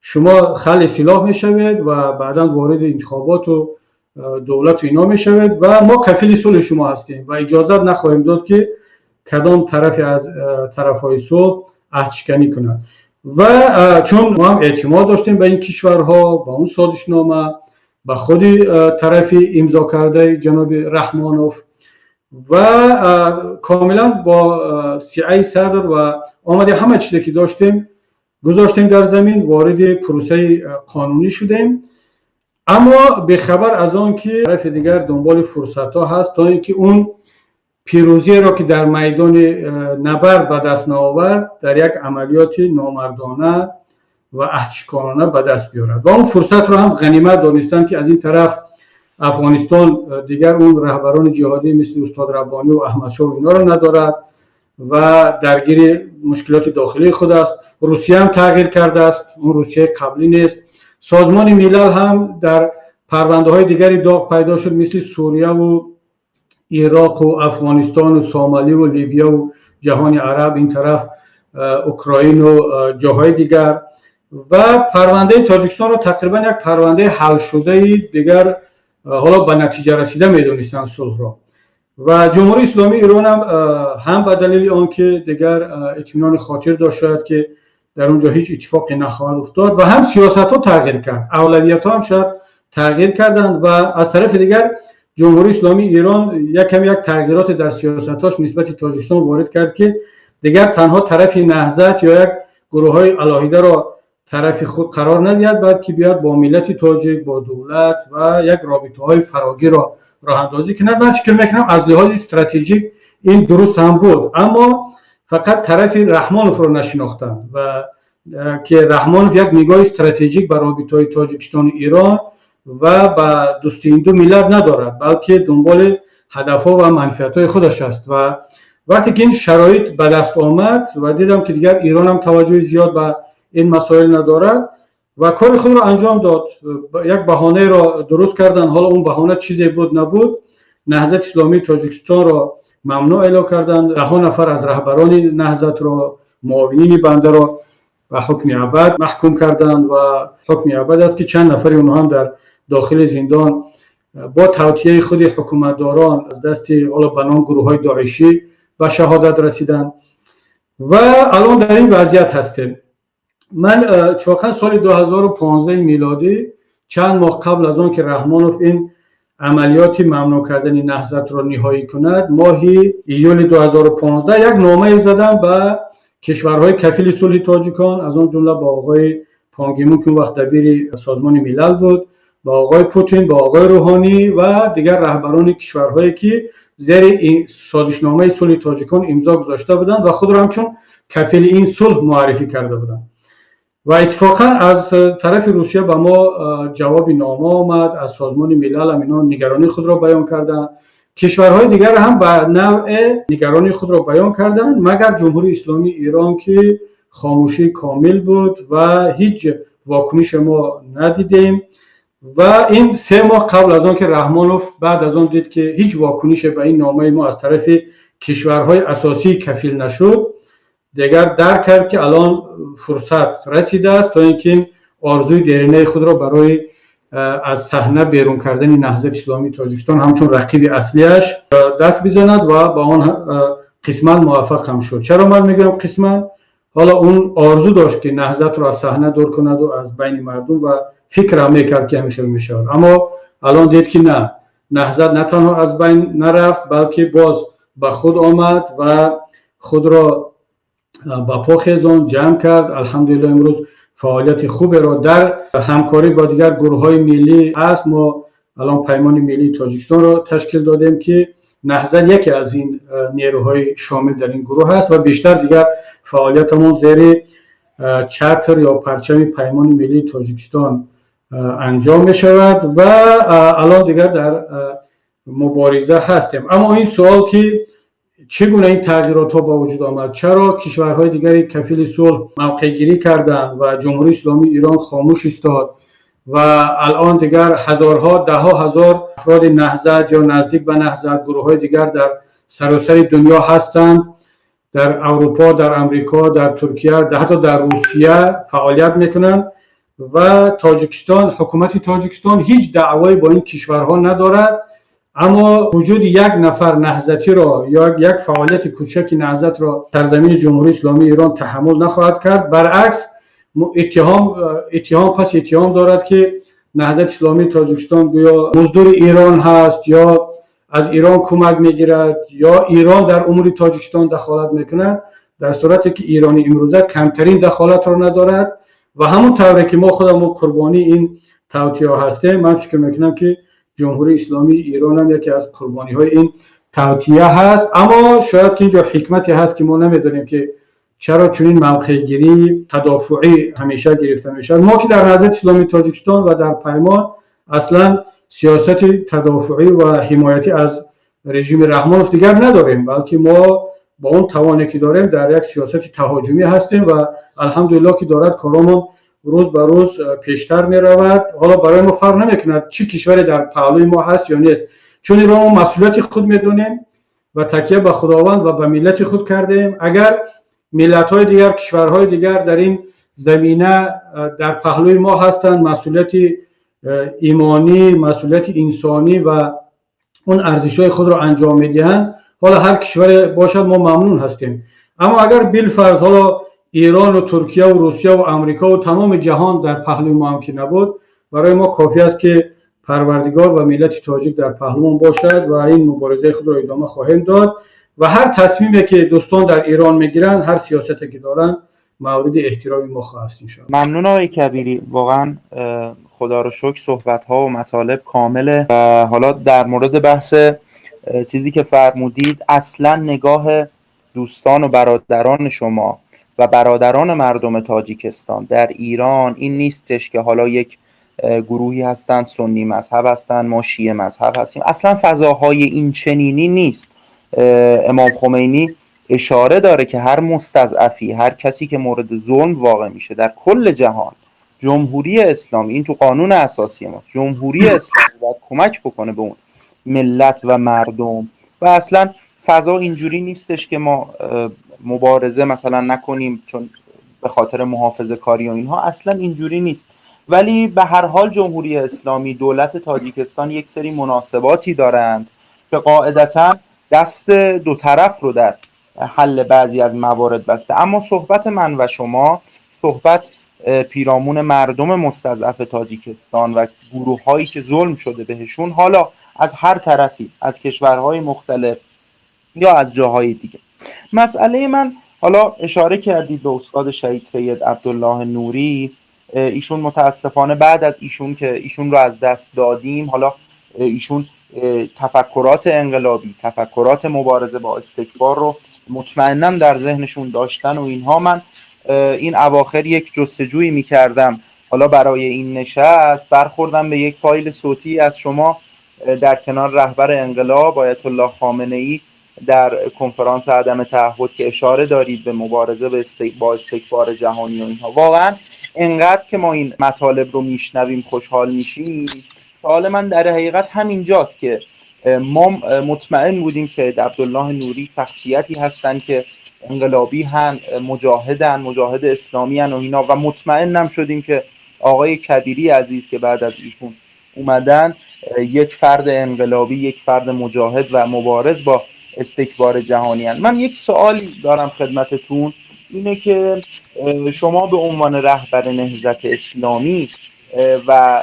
шумо халъи силоҳ мешавед ва баъдан вориди интихоботу давлату ино мешавед ва мо кафили сулҳи шумо ҳастем ва иҷозат нахоҳем дод, ки кадом тарафе аз тарафҳои сулҳ аҳдшиканӣ кунад. Ва чун мо ҳам эътимод доштем ба ин кишварҳо, ба он созишнома, ба худи тарафи имзо кардаи ҷаноби Раҳмонов, ва комилан бо сиъаи садр ва омадем, ҳама чизе ки доштем, гузоштем дар замин, вориди пурсаи қонунӣ шудем. Аммо бехабар аз он ки тарафи дигар дунболи фурсатҳо ҳаст, то ин ки он пирӯзиеро, ки дар майдони набард ба даст наовард, дар як амалиёти номардона ва аҳдшиконона ба даст биёрад. Ва он фурсатро ҳам ғанимат донистанд, ки аз ин тараф Афғонистон дигар он раҳбарони ҷиҳодӣ мисли устод Раббонӣ ва Аҳмадшоҳ инҳоро надорад ва даргири мушкилоти дохилии худ аст. Русия ҳам тағйир кардааст, он Русияи қаблӣ нест. Созмони Милал ҳам дар парвандаҳои дигари доғ пайдо шуд, мисли Сурияву Ироқу Афғонистону Сомаливу Либияву ҷаҳони араб, ин тараф Украину ҷоҳои дигар. Ва парвандаи Тоҷикистонро тақрибан як парвандаи ҳалшудаи дигар, ҳоло ба натиҷа расида медонистанд сулҳро. Ва Ҷумҳурии Исломии Эронам ҳам ба далели он ки дигар итминони хотир дошт, шояд ки дар он ҷо ҳеҷ иттифоқе нахоҳад уфтод, ва ҳам сиёсатҳо тағйир кард, авлавиятҳо ҳам шояд тағйир карданд. Ва аз тарафи дигар Ҷумҳурии Исломии Эрон як каме як тағйироте дар сиёсатҳош нисбати Тоҷикистон ворид кард, ки дигар танҳо тарафи Наҳзат ё як гурӯҳҳои алоҳидаро тарафи худ қарор надиҳад, балки биёяд бо миллати тоҷик, бо давлат ва як робитаҳои фарогирро роҳандозӣ кунад. Ман фикр мекунам, аз лиҳози стратегик ин дуруст ҳам буд, аммо фақат тарафи Раҳмоновро нашинохтанд ва ки Раҳмонов як нигоҳи стратегик ба робитаҳои Тоҷикистону Эрон ва ба дӯстии ин ду миллат надорад, балки дунболи ҳадафҳо ва манфиатҳои худаш аст. Ва вақте ки ин шароит ба даст омад ва дидам, ки дигар Эронам таваҷҷӯҳи зиёд ба ин масоил надорад ва кори худро анҷом дод, як баҳонаеро дуруст карданд. Ҳоло он баҳона чизе буд, набуд, Наҳзати Исломии Тоҷикистонро мамнӯъ эълон карданд, даҳо нафар аз раҳбарони Наҳзатро, муовинини бандаро ба ҳукми абад маҳкум карданд. Ва ҳукми абад аст, ки чанд нафари онҳо ҳам дар дохили зиндон бо тавтияи худи ҳукуматдорон аз дасти ҳоло ба ном гурӯҳҳои доишӣ ба шаҳодат расиданд. Ва алон дар ин вазъият ҳастем. Ман иттифоқан соли 2015 милодӣ, чанд моҳ қабл аз он ки Раҳмонов ин амалиёти мамнӯъ кардани Наҳзатро ниҳоӣ кунад, моҳи июли 2015 як номае задам ба кишварҳои кафили сулҳи тоҷикон, аз он ҷумла ба оғои Пан Ги Мун, ки он вақт дабири Созмони Милал буд, ба оғои Путин, ба оғои Рӯҳонӣ ва дигар раҳбарони кишварҳое, ки зери созишномаи сулҳи тоҷикон имзо гузошта буданд ва худро ҳамчун кафили ин сулҳ муаррифӣ карда буданд. Ва иттифоқан аз тарафи Русия ба мо ҷавоби нома омад, аз Созмони Милал ҳам инҳо нигаронии худро баён карданд, кишварҳои дигар ҳам ба навъе нигаронии худро баён карданд, магар Ҷумҳурии Исломии Эрон, ки хомӯшии комил буд ва ҳеҷ вокунише мо надидем. Ва ин 3 моҳ қабл аз он ки Раҳмонов баъд аз он дид, ки ҳеҷ вокунише ба ин номаи мо аз тарафи кишварҳои асосӣ кафил нашуд, дигар дарк кард, ки алон фурсат расидааст, то ин ки орзуи деринаи худро барои аз саҳна берун кардани Наҳзати Исломии Тоҷикистон ҳамчун рақиби аслиаш даст бизанад ва ба он қисман муваффақ ҳам шуд. Чаро ман мегӯям қисман? Ҳоло он орзу дошт, ки Наҳзатро аз саҳна дур кунаду аз байни мардум ва фикрам мекард, ки ҳамин хел мешавад, аммо алон дид, ки на, Наҳзат на танҳо аз байн нарафт, балки боз ба худ омад ва худро ба по хезон, ҷамъ кард. Алҳамдулилло, имрӯз фаъолияти хуберо дар ҳамкорӣ бо дигар гурӯҳҳои миллӣ аст. Мо алон Паймони Миллии Тоҷикистонро ташкил додем, ки Наҳзат яке аз ин нерӯҳои шомил дар ин гурӯҳ аст ва бештар дигар фаъолиятамон зери чатр ё парчами Паймони Миллии Тоҷикистон анҷом мешавад ва алон дигар дар мубориза ҳастем. Аммо ин суол, ки чӣ гуна ин тағйиротҳо ба вуҷуд омад, чаро кишварҳои дигари кафили сулҳ мавқеъгирӣ карданд ва Ҷумҳурии Исломии Ирон хомӯш истод ва алон дигар ҳазорҳо, даҳҳо ҳазор афроди Наҳзат ё наздик ба Наҳзат, гурӯҳҳои дигар дар саросари дунё ҳастанд, дар Аврупо, дар Амрико, дар Туркия, ҳатто дар Русия фаъолият мекунанд ва Тоҷикистон, ҳукумати Тоҷикистон ҳеҷ даъвое бо ин кишварҳо надорад, аммо вуҷуди як нафар наҳзатиро ё як фаъолияти кӯчаки Наҳзатро дар замини Ҷумҳурии Исломии Ирон таҳаммул нахоҳад кард. Баръакс, иттиҳом пас иттиҳом дорад, ки Наҳзати Исломии Тоҷикистон гӯё муздури Ирон ҳаст ё аз Ирон кӯмак мегирад ё Ирон дар умури Тоҷикистон дахолат мекунад, дар сурате ки Ирони имрӯза камтарин дахолатро надорад. Ва ҳамон тавре ки мо худамон қурбонии ин тавтиа ҳастем, ман фикр мекунам, ки Ҷумҳурии Исломии Ирон ҳам яке аз қурбониҳои ин тавтия ҳаст. Аммо шояд ки инҷо ҳикмате ҳаст, ки мо намедонем, ки чаро чунин мавқеъгирии тадофуъӣ ҳамеша гирифта мешавад. Мо ки дар Наҳзати Исломии Тоҷикистон ва дар Паймон аслан сиёсати тадофуъӣ ва ҳимоятӣ аз режими Раҳмонов дигар надорем, балки мо бо он тавоне, ки дорем, дар як сиёсати таҳоҷумӣ ҳастем ва алҳамдулилло, ки дорад коромон рӯз ба рӯз пештар меравад. Ҳоло барои мо фарқ намекунад, чӣ кишваре дар паҳлӯи мо ҳаст ё нест, чун инро мо масъулияти худ медонем ва такя ба Худованд ва ба миллати худ кардаем. Агар миллатҳои дигар, кишварҳои дигар дар ин замина дар паҳлӯи мо ҳастанд, масъулияти имонӣ, масъулияти инсонӣ ва он арзишҳои худро анҷом медиҳанд, ҳоло ҳар кишваре бошад, мо мамнун ҳастем. Аммо агар билфарз ҳоло Ирону Туркияву Русияву Амрикову тамоми ҷаҳон дар паҳлӯи мо ҳам ки набуд, барои мо кофӣ аст, ки Парвардигор ва миллати тоҷик дар паҳлӯмон бошад ва ин муборизаи худро идома хоҳем дод ва ҳар тасмиме, ки дӯстон дар Ирон мегиранд, ҳар сиёсате, ки доранд, мавриди эҳтироми мо хоҳад иншоалло. Мамнун, آقای کبیری. واقعا خدا رو شکر، صحبت ها و مطالب کامله و حالا در مورد بحث چیزی که فرمودید، اصلا نگاه دوستان و برادران شما و برادران مردم تاجیکستان در ایران این نیستش که حالا یک گروهی هستند سنی مذهب هستند، ما شیعه مذهب هستیم. اصلا فضاهای این چنینی نیست. امام خمینی اشاره داره که هر مستضعفی، هر کسی که مورد ظلم واقع میشه در کل جهان، جمهوری اسلامی، این تو قانون اساسی ماست، جمهوری اسلامی باید کمک بکنه به اون ملت و مردم و اصلا فضا اینجوری نیستش که ما مبارزه مثلا نکنیم چون به خاطر محافظه کاری و اینها. اصلا اینجوری نیست. ولی به هر حال جمهوری اسلامی، دولت تاجیکستان یک سری مناسباتی دارند که قاعدتا دست دو طرف رو در حل بعضی از موارد بسته. اما صحبت من و شما صحبت پیرامون مردم مستضعف تاجیکستان و گروه هایی که ظلم شده بهشون، حالا از هر طرفی، از کشورهای مختلف یا از جاهای دیگه. مسئله من، حالا اشاره کردید به استاد شهید سید عبدالله نوری. ایشون متاسفانه بعد از ایشون که ایشون رو از دست دادیم، حالا ایشون تفکرات انقلابی، تفکرات مبارزه با استکبار رو مطمئنا در ذهنشون داشتن و اینها. من این اواخر یک جستجویی میکردم حالا برای این نشست، برخوردم به یک فایل صوتی از شما در کنار رهبر انقلاب، آیت الله خامنه ای، در کنفرانس عدم تعهد که اشاره دارید به مبارزه با استکبار جهانی و اینها. واقعا انقدر که ما این مطالب رو میشنویم خوشحال میشیم. سوال من در حقیقت همینجاست که ما مطمئن بودیم سید عبدالله نوری شخصیتی هستند که انقلابی هن، مجاهدن، مجاهد اسلامی هن و اینا، و مطمئنم شدیم که آقای کبیری عزیز که بعد از ایشون اومدن یک فرد انقلابی، یک فرد مجاهد و مبارز با استکبار جهانی هن. من یک سوالی دارم خدمتتون، اینه که شما به عنوان رهبر نهضت اسلامی و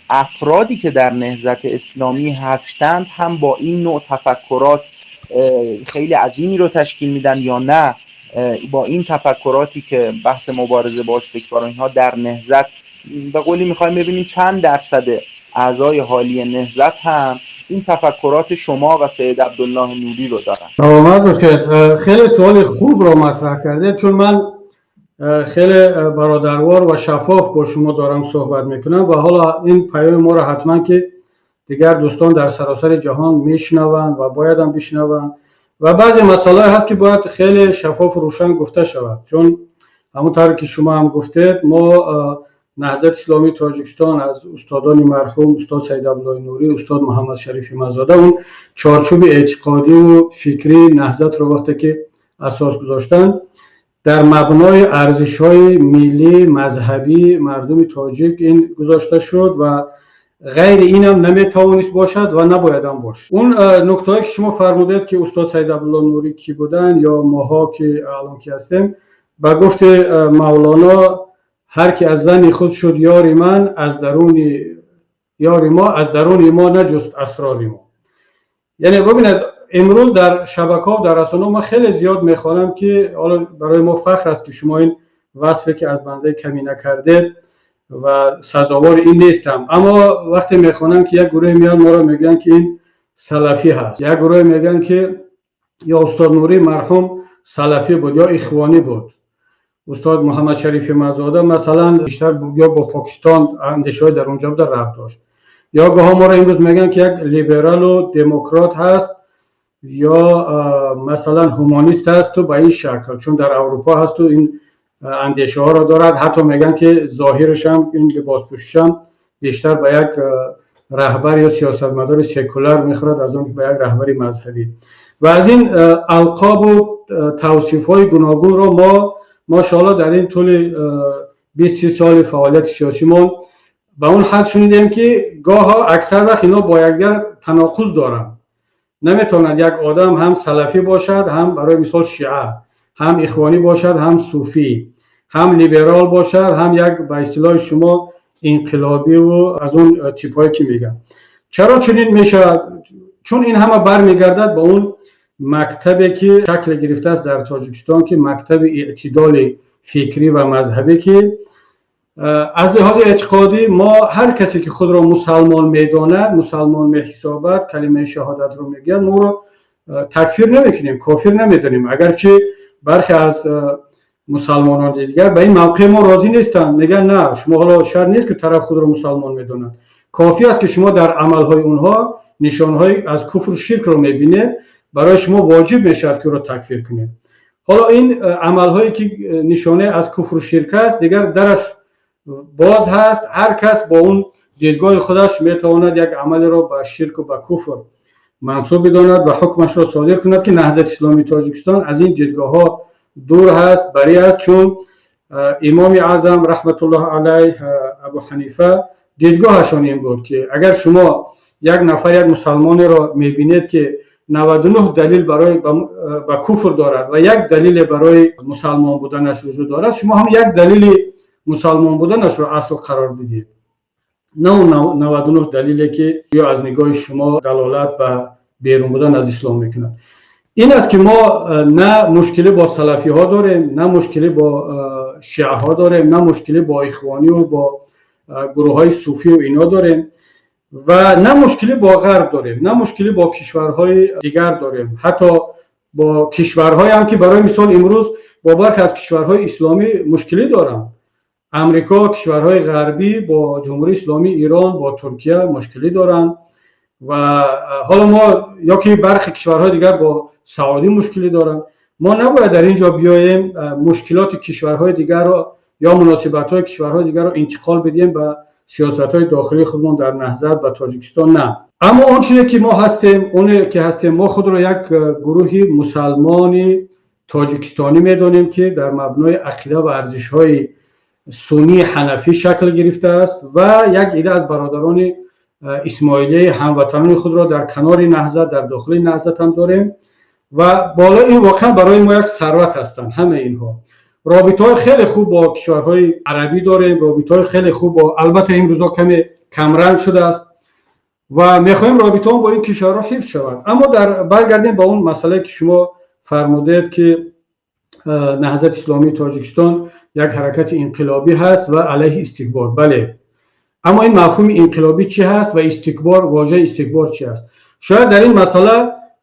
افرادی که در نهضت اسلامی هستند هم با این نوع تفکرات خیلی عظیمی رو تشکیل میدن یا نه با این تفکراتی که بحث مبارزه با استکبار اینها در نهضت، به قولی میخوایم ببینیم چند درصد اعضای حالی نهضت هم این تفکرات شما و سید عبدالله نوری رو دارن؟ سلامت باشید. خیلی سوال خوب رو مطرح کرده، چون من خیلی برادروار و شفاف با شما دارم صحبت میکنم و حالا این پیام ما رو حتما که دیگر دوستان در سراسر جهان میشنوند و باید هم بشنوند و بعضی مسائل هست که باید خیلی شفاف و روشن گفته شود، چون همونطور که شما هم گفتید ما نهضت اسلامی تاجیکستان از استادان مرحوم استاد سید عبدالله نوری، استاد محمد شریف مزاده، اون چارچوب اعتقادی و فکری نهضت رو وقتی که اساس گذاشتن در مبنای ارزش‌های ملی مذهبی مردم تاجیک این گذاشته شد و غیر اینم نمیتوانست باشد و نباید هم باشد. اون نکته‌ای که شما فرمودید که استاد سید عبدالله نوری کی بودن یا ماها که الان کی هستیم، به گفت مولانا هر کی از زن خود شد یاری من، از درون یاری ما، از درون ما نجست اسرار ما. یعنی ببینید امروز در شبکه‌ها و در رسانه‌ها ما خیلی زیاد میخوانم که حالا برای ما فخر است که شما این وصفی که از بنده کمی نکردید و سزاوار این نیستم، اما وقتی میخوانم که یک گروه میان ما رو میگن که این سلفی هست، یک گروه میگن که یا استاد نوری مرحوم سلفی بود یا اخوانی بود، استاد محمد شریف مزاده مثلا بیشتر یا با پاکستان اندیشه‌های در اونجا بود ربط داشت، یا گاها ما رو امروز میگن که یک لیبرال و دموکرات هست یا مثلا هومانیست هست و به این شکل، چون در اروپا هست و این اندیشه ها را دارد، حتی میگن که ظاهرش هم این لباس پوشش هم بیشتر به یک رهبر یا سیاستمدار سکولار میخورد از اون که به یک رهبر مذهبی. و از این القاب و توصیف های گوناگون رو ما ماشاءالله در این طول 20 سال فعالیت سیاسی ما به اون حد شنیدیم که گاها اکثر وقت اینا با یکدیگر تناقض دارن. نمیتواند یک آدم هم سلفی باشد، هم برای مثال شیعه، هم اخوانی باشد، هم صوفی، هم لیبرال باشد، هم یک به اصطلاح شما انقلابی و از اون تیپ هایی که میگن. چرا چنین میشه؟ چون این همه برمیگردد به اون مکتبی که شکل گرفته است در تاجیکستان که مکتب اعتدال فکری و مذهبی که از لحاظ اعتقادی ما هر کسی که خود را مسلمان میداند، مسلمان میحسابد، کلمه شهادت رو میگوید، ما رو تکفیر نمیکنیم، کافر نمیدانیم. اگرچه برخی از مسلمانان دیگر به این موقع ما راضی نیستند، میگن نه شما حالا شرط نیست که طرف خود را مسلمان میداند، کافی است که شما در عملهای اونها نشانهای از کفر و شرک رو میبینید، برای شما واجب میشود که او را تکفیر کنید. حالا این عملهایی که نشانه از کفر و شرک است دیگر درش باز هست، هر کس با اون دیدگاه خودش میتواند یک عمل را به شرک و به کفر منسوب بداند و حکمش را صادر کند که نهضت اسلامی تاجیکستان از این دیدگاه ها دور هست، بری است. چون امام اعظم رحمت الله علیه ابو حنیفه دیدگاهشان این بود که اگر شما یک نفر یک مسلمان را میبینید که 99 دلیل برای به کفر دارد و یک دلیل برای مسلمان بودنش وجود دارد، شما هم یک دلیل مسلمان بودنش را اصل قرار بدید، نه 99 دلیلی که یا از نگاه شما دلالت به بیرون بودن از اسلام میکند. این است که ما نه مشکلی با سلفی ها داریم، نه مشکلی با شیعه ها داریم، نه مشکلی با اخوانی و با گروه های صوفی و اینا داریم و نه مشکلی با غرب داریم، نه مشکلی با کشورهای دیگر داریم، حتی با کشورهای هم که برای مثال امروز با برخی از کشورهای اسلامی مشکلی دارن. امریکا، کشورهای غربی با جمهوری اسلامی ایران، با ترکیه مشکلی دارن و حالا ما یا که برخی کشورهای دیگر با سعودی مشکلی دارن. ما نباید در اینجا بیاییم مشکلات کشورهای دیگر رو یا مناسبت‌های کشورهای دیگر رو انتقال بدیم به سیاست‌های داخلی خودمون در نهضت و تاجیکستان. نه. Аммо он чизе ки мо ҳастем, оне ки ҳастем, мо худро як гурӯҳи мусалмони тоҷикистонӣ медонем, ки дар мабнои ақида ва арзишҳои суннии ҳанафӣ шакл гирифтааст ва як ида аз бародарони исмоилияи ҳамватанони худро дар канори Наҳзат, дар дохили Наҳзат ҳам дорем ва боло ин воқеан барои мо як сарват ҳастанд ҳамаи инҳо. Робитаҳои хеле хуб бо кишварҳои арабӣ дорем, робитаҳои хеле хуб бо, албатта, имрӯзо каме камранг шудааст ва мехоҳем робитаҳо бо ин кишварҳо ҳифз шаванд. Аммо дар баргардем ба он масъалае, ки шумо фармудед, ки Наҳзати Исломии Тоҷикистон як ҳаракати инқилобӣ ҳаст ва алайҳи истикбор. Бале, аммо ин мафҳуми инқилобӣ чӣ ҳаст ва истикбор, вожаи истикбор чӣ аст? Шояд дар ин масъала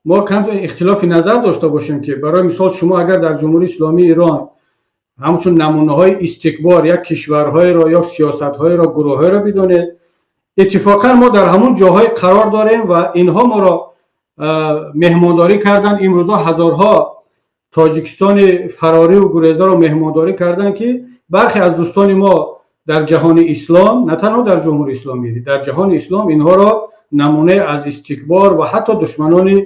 мо кам ихтилофи назар дошта бошем, ки барои мисол шумо агар дар Ҷумҳурии Исломии Эрон ҳамчун намунаҳои истикбор як кишварҳоеро ё сиёсатҳоеро, гурӯҳҳоеро бидонед, иттифоқан мо дар ҳамун ҷоҳое қарор дорем ва инҳо моро меҳмондорӣ карданд. Имрӯзо ҳазорҳо тоҷикистони фарориву гурезаро меҳмондорӣ карданд, ки бархе аз дӯстони мо дар ҷаҳони ислом, на танҳо дар Ҷумҳури Исломӣ, дар ҷаҳони ислом инҳоро намунае аз истикбор ва ҳатто душманони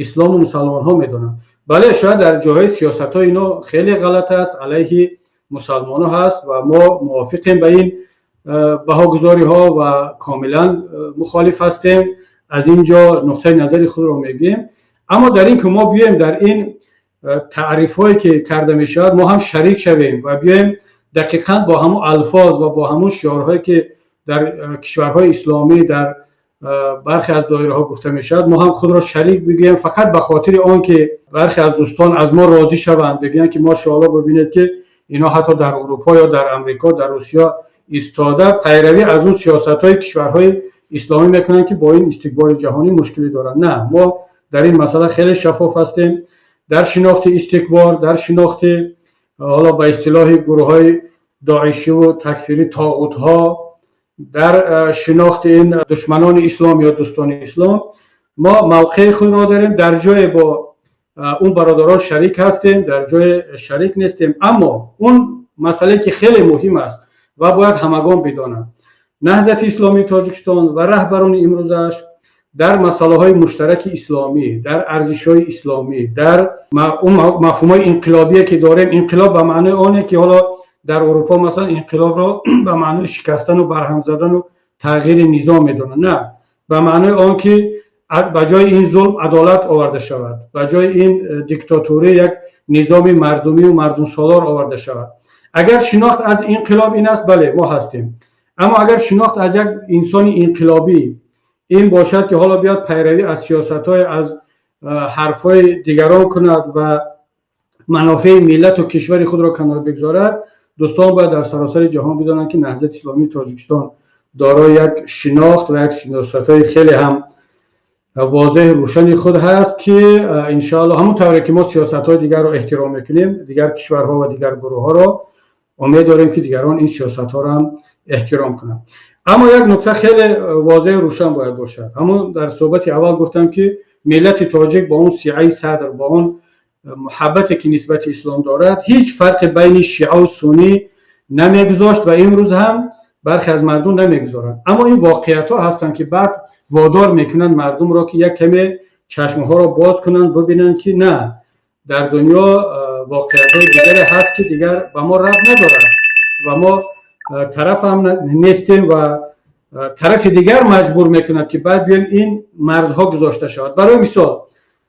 ислому мусалмонҳо медонанд. Бале, шояд дар ҷоҳои сиёсатҳои ино хеле ғалат аст, алайҳи мусалмонҳо ҳаст ва мо мувофиқем ба ин баҳогузориҳо ва комилан мухолиф ҳастем. Аз ин ҷо нуқтаи назари худро мегӯем. Аммо дар ин ки мо биёем, дар ин таърифҳое ки карда мешавад, мо ҳам шарик шавем ва биёем дақиқан бо ҳамун алфоз ва бо ҳамун шиорҳое, ки дар кишварҳои исломӣ, дар бархе аз доираҳо гуфта мешавад, мо ҳам худро шарик бигӯем, фақат ба хотири он ки бархе аз дӯстон аз мо розӣ шаванд, бигӯянд, ки мошоалло, бибинед, ки инҳо ҳатто дар Аврупо ё дар Амрико, дар Русия истода пайравӣ аз он сиёсатҳои кишварҳои исломӣ мекунанд, ки бо ин истикбори ҷаҳонӣ мушкилӣ доранд. На, мо дар ин масъала хеле шаффоф ҳастем дар шинохти истикбор, дар шинохти ҳоло ба истилоҳи гурӯҳҳои доишиву такфирӣ тоғутҳо, дар шинохти ин душманони ислом ё дӯстони ислом. Мо мавқеи худро дорем, дар ҷое бо он бародарон шарик ҳастем, дар ҷое шарик нестем. Аммо он масъалае, ки хеле муҳим аст ва бояд ҳамагон бидонанд: Наҳзати Исломии Тоҷикистон ва раҳбарони имрӯзаш дар масъалаҳои муштараки исломӣ, дар арзишҳои исломӣ, дар он мафҳумҳои инқилобие, ки дорем, инқилоб ба маънои оне, ки ҳоло дар Аврупо масалан инқилобро ба маънои шикастану барҳам задану тағйири низом медонанд, на, ба маънои он ки ба ҷои ин зулм адолат оварда шавад, ба ҷои ин диктатурӣ як низоми мардумию мардумсолор оварда шавад. Агар шинохт аз инқилоб ин аст, бале, мо ҳастем. Аммо агар шинохт аз як инсони инқилобӣ ин бошад, ки ҳоло биёд пайравӣ аз сиёсатҳои, аз ҳарфҳои дигарон кунад ва манофеи миллату кишвари худро канор бигзорад, дӯстон бояд дар саросари ҷаҳон бидонанд, ки Наҳзати Исломии Тоҷикистон дорои як шинохт ва як сиёсатҳои хеле ҳам возеҳ, рӯшани худ ҳаст, ки иншоалло ҳамон тавре ки мо сиёсатҳои дигарро эҳтиром мекунем, дигар кишварҳо ва дигар гурӯҳҳоро, умед дорем, ки дигарон ин сиёсатҳоро ҳам эҳтиром кунанд. Аммо як нукта хеле возеҳу рӯшан бояд бошад. Ҳамон дар суҳбати аввал гуфтам, ки миллати тоҷик бо он сиаи садр, бо он муҳаббате, ки нисбати ислом дорад, ҳеҷ фарқи байни шиаву суннӣ намегузошт ва имрӯз ҳам бархе аз мардум намегузоранд. Аммо ин воқеиятҳо ҳастанд, ки баъд водор мекунанд мардумро, ки як каме чашмҳоро боз кунанд, бибинанд, ки на, дар дунё воқеиятҳои дигаре ҳаст, ки дигар ба мо рабт надорад ва мо тараф ҳам нестем ва тарафи дигар маҷбур мекунад, ки баъд биёем ин марзҳо гузошта шавад. Барои мисол,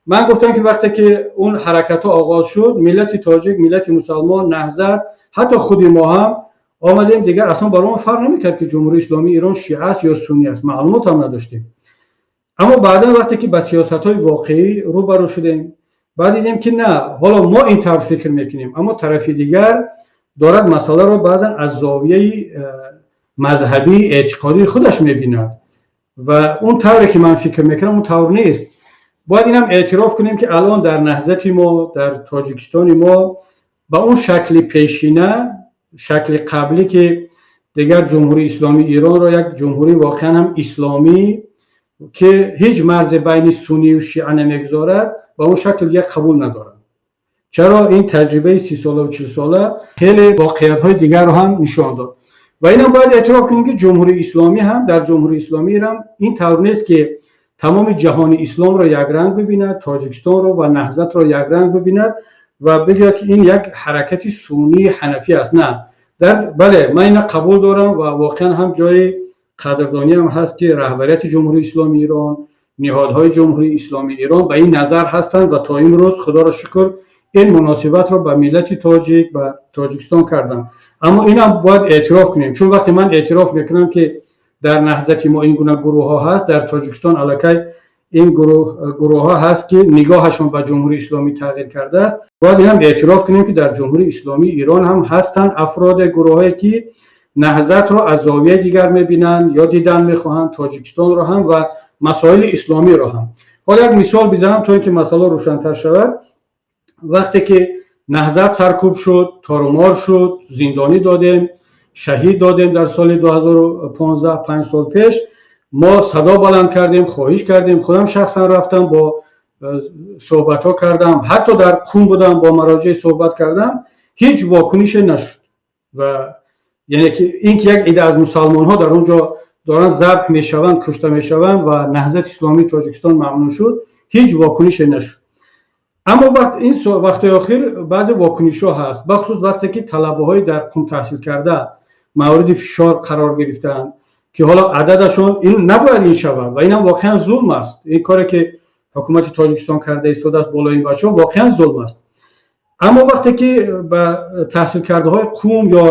ман гуфтам, ки вақте ки он ҳаракатҳо оғоз шуд, миллати тоҷик, миллати мусалмон, Наҳзат, ҳатто худи мо ҳам омадем, дигар аслан барои мо фарқ намекард, ки Ҷумҳурии Исломии Эрон шиа аст ё суннӣ аст, маълумот ҳам надоштем. Аммо баъдан вақте ки ба сиёсатҳои воқеӣ рӯбарӯ шудем, баъд дидем, ки на, ҳоло мо ин тавр фикр мекунем, аммо тарафи дигар дорад масъаларо баъзан аз зовияи мазҳабии эътиқодии худаш мебинад ва он тавре ки ман фикр мекунам, он тавр нест. Бояд инам эътироф кунем, ки алон дар Наҳзати мо, дар Тоҷикистони мо ба он шакли пешина, шакли қаблӣ, ки дигар Ҷумҳурии Исломии Эронро як ҷумҳурии воқеан ҳам исломӣ, ки ҳеҷ марзе байни суннию шиа намегузорад, ба он шакл дигар қабул надоранд. Чаро? Ин таҷрибаи 30 солаву 40 сола хеле воқеиятҳои дигарро ҳам нишон дод. Ва инам бояд эътироф кунем, ки Ҷумҳурии Исломӣ ҳам, дар Ҷумҳурии Исломии ҳам ин тавр нест, ки Тамоми ҷаҳони исломро якранг бибинад, Тоҷикистонро ва Наҳзатро якранг бибинад ва бигӯяд, ки ин як ҳаракати суннии ҳанафӣ аст. На, дар бале, ман ина қабул дорам ва воқеан ҳам ҷои қадрдониам ҳаст, ки раҳбарияти Ҷумҳурии Исломии Эрон, ниҳодҳои Ҷумҳурии Исломии Эрон ба ин назар ҳастанд ва то имрӯз, худоро шукр, ин муносибатро ба миллати тоҷик, ба Тоҷикистон карданд. Аммо инам бояд эътироф кунем, чун вақте ман эътироф мекунам, ки дар Наҳзати мо ин гуна гурӯҳҳо ҳаст, дар Тоҷикистон аллакай ин гурӯҳҳо ҳаст, ки нигоҳашон ба Ҷумҳурии Исломӣ тағйир кардааст, бояд инам эътироф кунем, ки дар Ҷумҳурии Исломии Эрон ҳам ҳастанд афроде, гурӯҳҳое, ки Наҳзатро аз зовияи дигар мебинанд ё дидан мехоҳанд, Тоҷикистонро ҳам ва масоили исломиро ҳам. Ҳоло як мисол бизанам, то ин ки масъала рӯшантар шавад. Вақте ки Наҳзат саркӯб шуд, торумор шуд, зиндонӣ додем, шаҳид додем дар соли 2015, 5 сол пеш, мо садо баланд кардем, хоҳиш кардем, худам шахсан рафтам, бо суҳбатҳо кардам, ҳатто дар Қум будам, бо мароҷеъ суҳбат кардам, ҳеҷ вокунише нашуд. Ва яъне ки ин ки як ида аз мусалмонҳо дар он ҷо доранд забҳ мешаванд, кушта мешаванд ва Наҳзати Исломии Тоҷикистон мамнӯъ шуд, ҳеҷ вокунише нашуд. Аммо вақт ин вақтҳои охир баъзе вокунишҳо ҳаст, бахусус вақте ки талабаҳои дар Қум таҳсил карда мавриди фишор қарор гирифтаанд, ки ҳоло ададашон ин набояд ин шавад ва инам воқеан зулм аст. Ин коре ки ҳукумати Тоҷикистон карда истодааст болои ин бачаҳо, воқеан зулм аст. Аммо вақте ки ба таҳсилкардаҳои Қум ё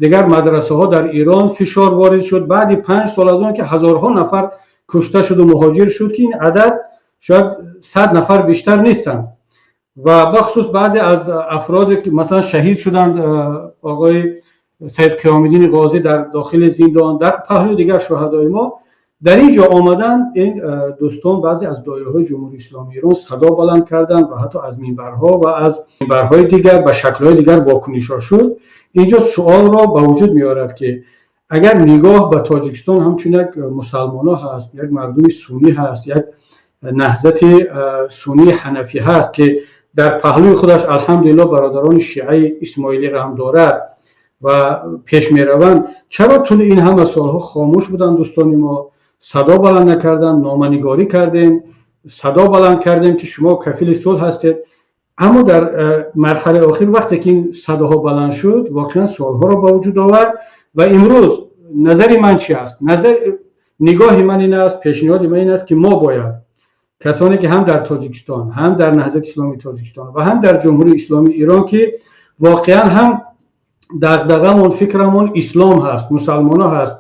дигар мадрасаҳо дар Эрон фишор ворид шуд, баъди 5 сол аз он ки ҳазорҳо нафар кушта шуду муҳоҷир шуд, ки ин адад шояд 100 нафар бештар нестанд, ва бахусус баъзе аз афроде ки масалан шаҳид шуданд, оғои Саид Қиёмиддини Ғозӣ дар дохили зиндон, дар паҳлӯи дигар шуҳадои мо, дар ин ҷо омаданд ин дӯстон, баъзе аз доираҳои Ҷумҳурии Исломии Эрон садо баланд карданд ва ҳатто аз минбарҳо ва аз минбарҳои дигар ба шаклҳои дигар вокунишҳо шуд. Инҷо суолро ба вуҷуд меорад, ки агар нигоҳ ба Тоҷикистон ҳамчун як мусалмонҳо ҳаст, як мардуми суннӣ ҳаст, як наҳзати суннии ҳанафӣ ҳаст, ки дар паҳлӯи худаш, алҳамдулилло, бародарони шиаи исмоилиро ҳам дорад ва пеш мераванд, чаро тӯли ин ҳама солҳо хомӯш буданд дӯстони мо, садо баланд накарданд? Номанигорӣ кардем, садо баланд кардем, ки шумо кафили сулҳ ҳастед. Аммо дар марҳалаи охир, вақте ки ин садоҳо баланд шуд, воқеан суолҳоро ба вуҷуд овард. Ва имрӯз назари ман чи аст? Назар, нигоҳи ман ин аст, пешниҳоди ман ин аст, ки мо бояд, касоне ки ҳам дар Тоҷикистон, ҳам дар Наҳзати Исломии Тоҷикистон ва ҳам дар Ҷумҳурии Исломии Эрон, ки воқеан ҳам дағдағамон, фикрамон ислом ҳаст, мусалмонҳо ҳаст,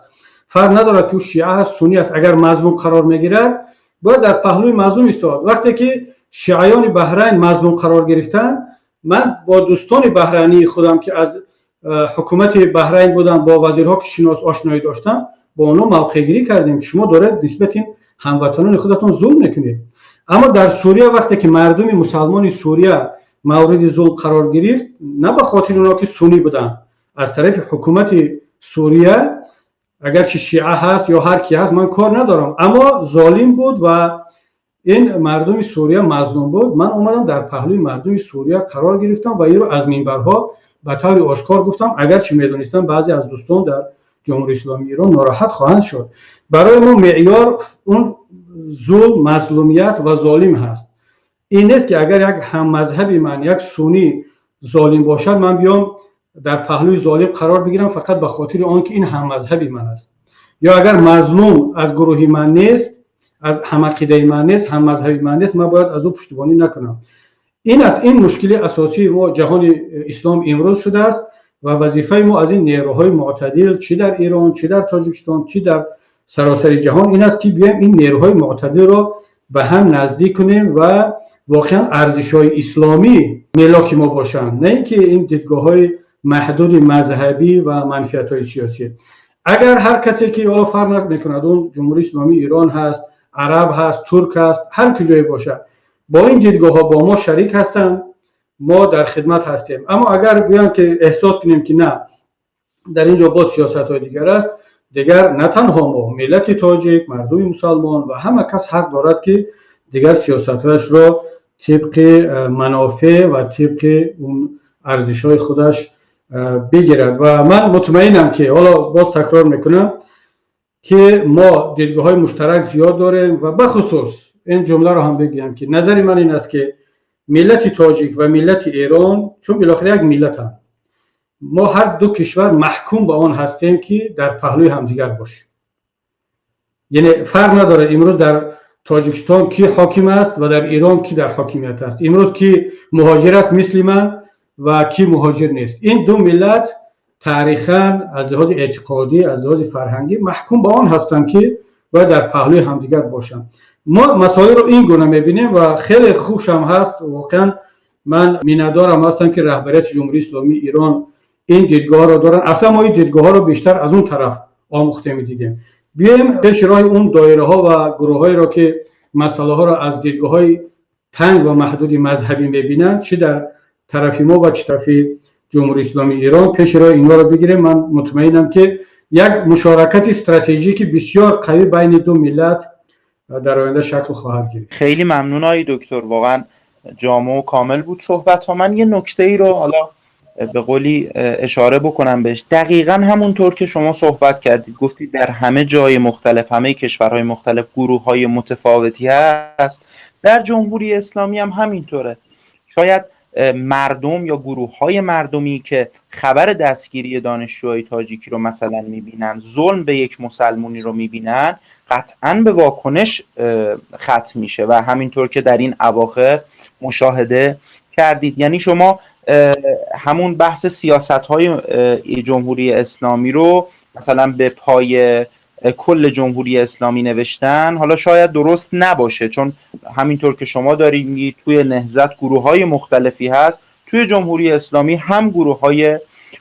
фарқ надорад, ки ӯ шиа ҳаст, суннӣ аст, агар мазлум қарор мегирад, бояд дар паҳлӯи мазлум истод. Вақте ки шиаёни Баҳрайн мазлум қарор гирифтанд, ман бо дӯстони баҳрайнии худам, ки аз ҳукумати Баҳрайн буданд, бо вазирҳо ки шинос, ошноӣ доштам, бо онҳо мавқеъгирӣ кардем, ки шумо доред нисбати ҳамватанони худатон зулм мекунед. Аммо дар Сурия, вақте ки мардуми мусалмони Сурия мавриди зулм қарор гирифт, на ба хотири онҳо ки суннӣ буданд, аз тарафи ҳукумати Сурия, агарчи шиа ҳаст ё ҳар ки ҳаст, ман кор надорам, аммо золим буд ва ин мардуми Сурия мазлум буд, ман омадам, дар паҳлӯи мардуми Сурия қарор гирифтам ва инро аз минбарҳо ба таври ошкор гуфтам, агарчи медонистам, баъзе аз дӯстон дар Ҷумҳурии Исломии Эрон нороҳат хоҳанд шуд. Барои мо меъёр он зулм, мазлумият ва золим ҳаст. Ин нест, ки агар як ҳаммазҳаби ман, як суннӣ золим бошад, ман биём дар паҳлӯи золим қарор бигирам фақат ба хотири он ки ин ҳаммазҳаби ман аст, ё агар мазлум аз гурӯҳи ман нест, аз ҳамақидаи ман нест, ҳаммазҳаби ман нест, ман бояд аз ӯ пуштибонӣ накунам. Ин аст, ин мушкили асосии мо, ҷаҳони ислом имрӯз шудааст ва вазифаи мо аз ин нерӯҳои мӯътадил, чӣ дар Эрон, чӣ дар Тоҷикистон, чӣ дар саросари ҷаҳон, ин аст, ки биёем ин нерӯҳои мӯътадилро ба ҳам наздик кунем ва воқеан арзишҳои исломӣ мелоки мо бошанд, на ин ки ин дидгоҳҳои маҳдуди мазҳабӣ ва манфиатҳои сиёсӣ. Агар ҳар касе ки ҳоло фарқ мекунад, он Ҷумҳурии Исломии Эрон ҳаст, араб ҳаст, турк ҳаст, ҳар куҷое бошад, бо ин дидгоҳҳо бо мо шарик ҳастанд, мо дар хидмат ҳастем. Аммо агар гӯянд, ки эҳсос кунем, ки на, дар ин ҷо боз сиёсатҳои дигар аст, дигар на танҳо мо, миллати тоҷик, мардуми мусалмон ва ҳама кас ҳақ дорад, ки дигар сиёсатҳояшро тибқи манофеъ ва тибқи он арзишҳои худаш бигирад. Ва ман мутмаинам, ки ҳоло боз такрор мекунам, ки мо дидгоҳҳои муштарак зиёд дорем ва бахусус ин ҷумларо ҳам бигӯям, ки назари ман ин аст, ки миллати тоҷик ва миллати Эрон чун билохира як миллатанд, мо ҳар ду кишвар маҳкум ба он ҳастем, ки дар паҳлӯи ҳамдигар бошем. Яъне фарқ надорад, имрӯз дар Тоҷикистон ки ҳоким аст ва дар Эрон ки дар ҳокимият аст, имрӯз ки муҳоҷир аст мисли ман ва ки муҳоҷир нест. Ин ду миллат таърихан, аз лиҳози эътиқодӣ, аз лиҳози фарҳангӣ маҳкум ба он ҳастанд, ки бояд дар паҳлӯи ҳамдигар бошанд. Мо масоилро ин гуна мебинем ва хеле хушам ҳаст. Воқеан, ман миннатдорам ҳастам, ки раҳбарияти Ҷумҳурии Исломии Эрон ин дидгоҳро доранд. Аслан мо ин дидгоҳҳоро бештар аз он тараф омӯхте медидем. Биёем пеши роҳи он доираҳо ва гурӯҳҳоеро, ки масъалаҳоро аз дидгоҳҳои танг ва маҳдуди мазҳабӣ мебинанд, чӣ дар тарафи мо ва чӣ тарафи Ҷумҳурии Исломии Эрон, пеши роҳи инҳоро бигирем. Ман мутмаинам, ки як мушоракати стратегики бисёр қавӣ байни ду миллат дар оянда шакл хоҳад гирифт. خیلی ممنون آقای دکتر، واقعا جامع و کامل بود صحبت ها. من یه نکته ای رو حالا به قولی اشاره بکنم بهش. دقیقا همونطور که شما صحبت کردید، گفتید در همه جای مختلف، همه کشورهای مختلف گروه های متفاوتی هست، در جمهوری اسلامی هم همینطوره. شاید مردم یا گروه های مردمی که خبر دستگیری دانشجوهای تاجیکی رو مثلا میبینن، ظلم به یک مسلمونی رو میبینن، قطعا به واکنش ختم میشه و همینطور که در این اواخر مشاهده کردید. یعنی شما همون بحث سیاست های جمهوری اسلامی رو مثلا به پای کل جمهوری اسلامی نوشتن، حالا شاید درست نباشه، چون همینطور که شما دارید میگید توی نهضت گروه های مختلفی هست، توی جمهوری اسلامی هم گروه های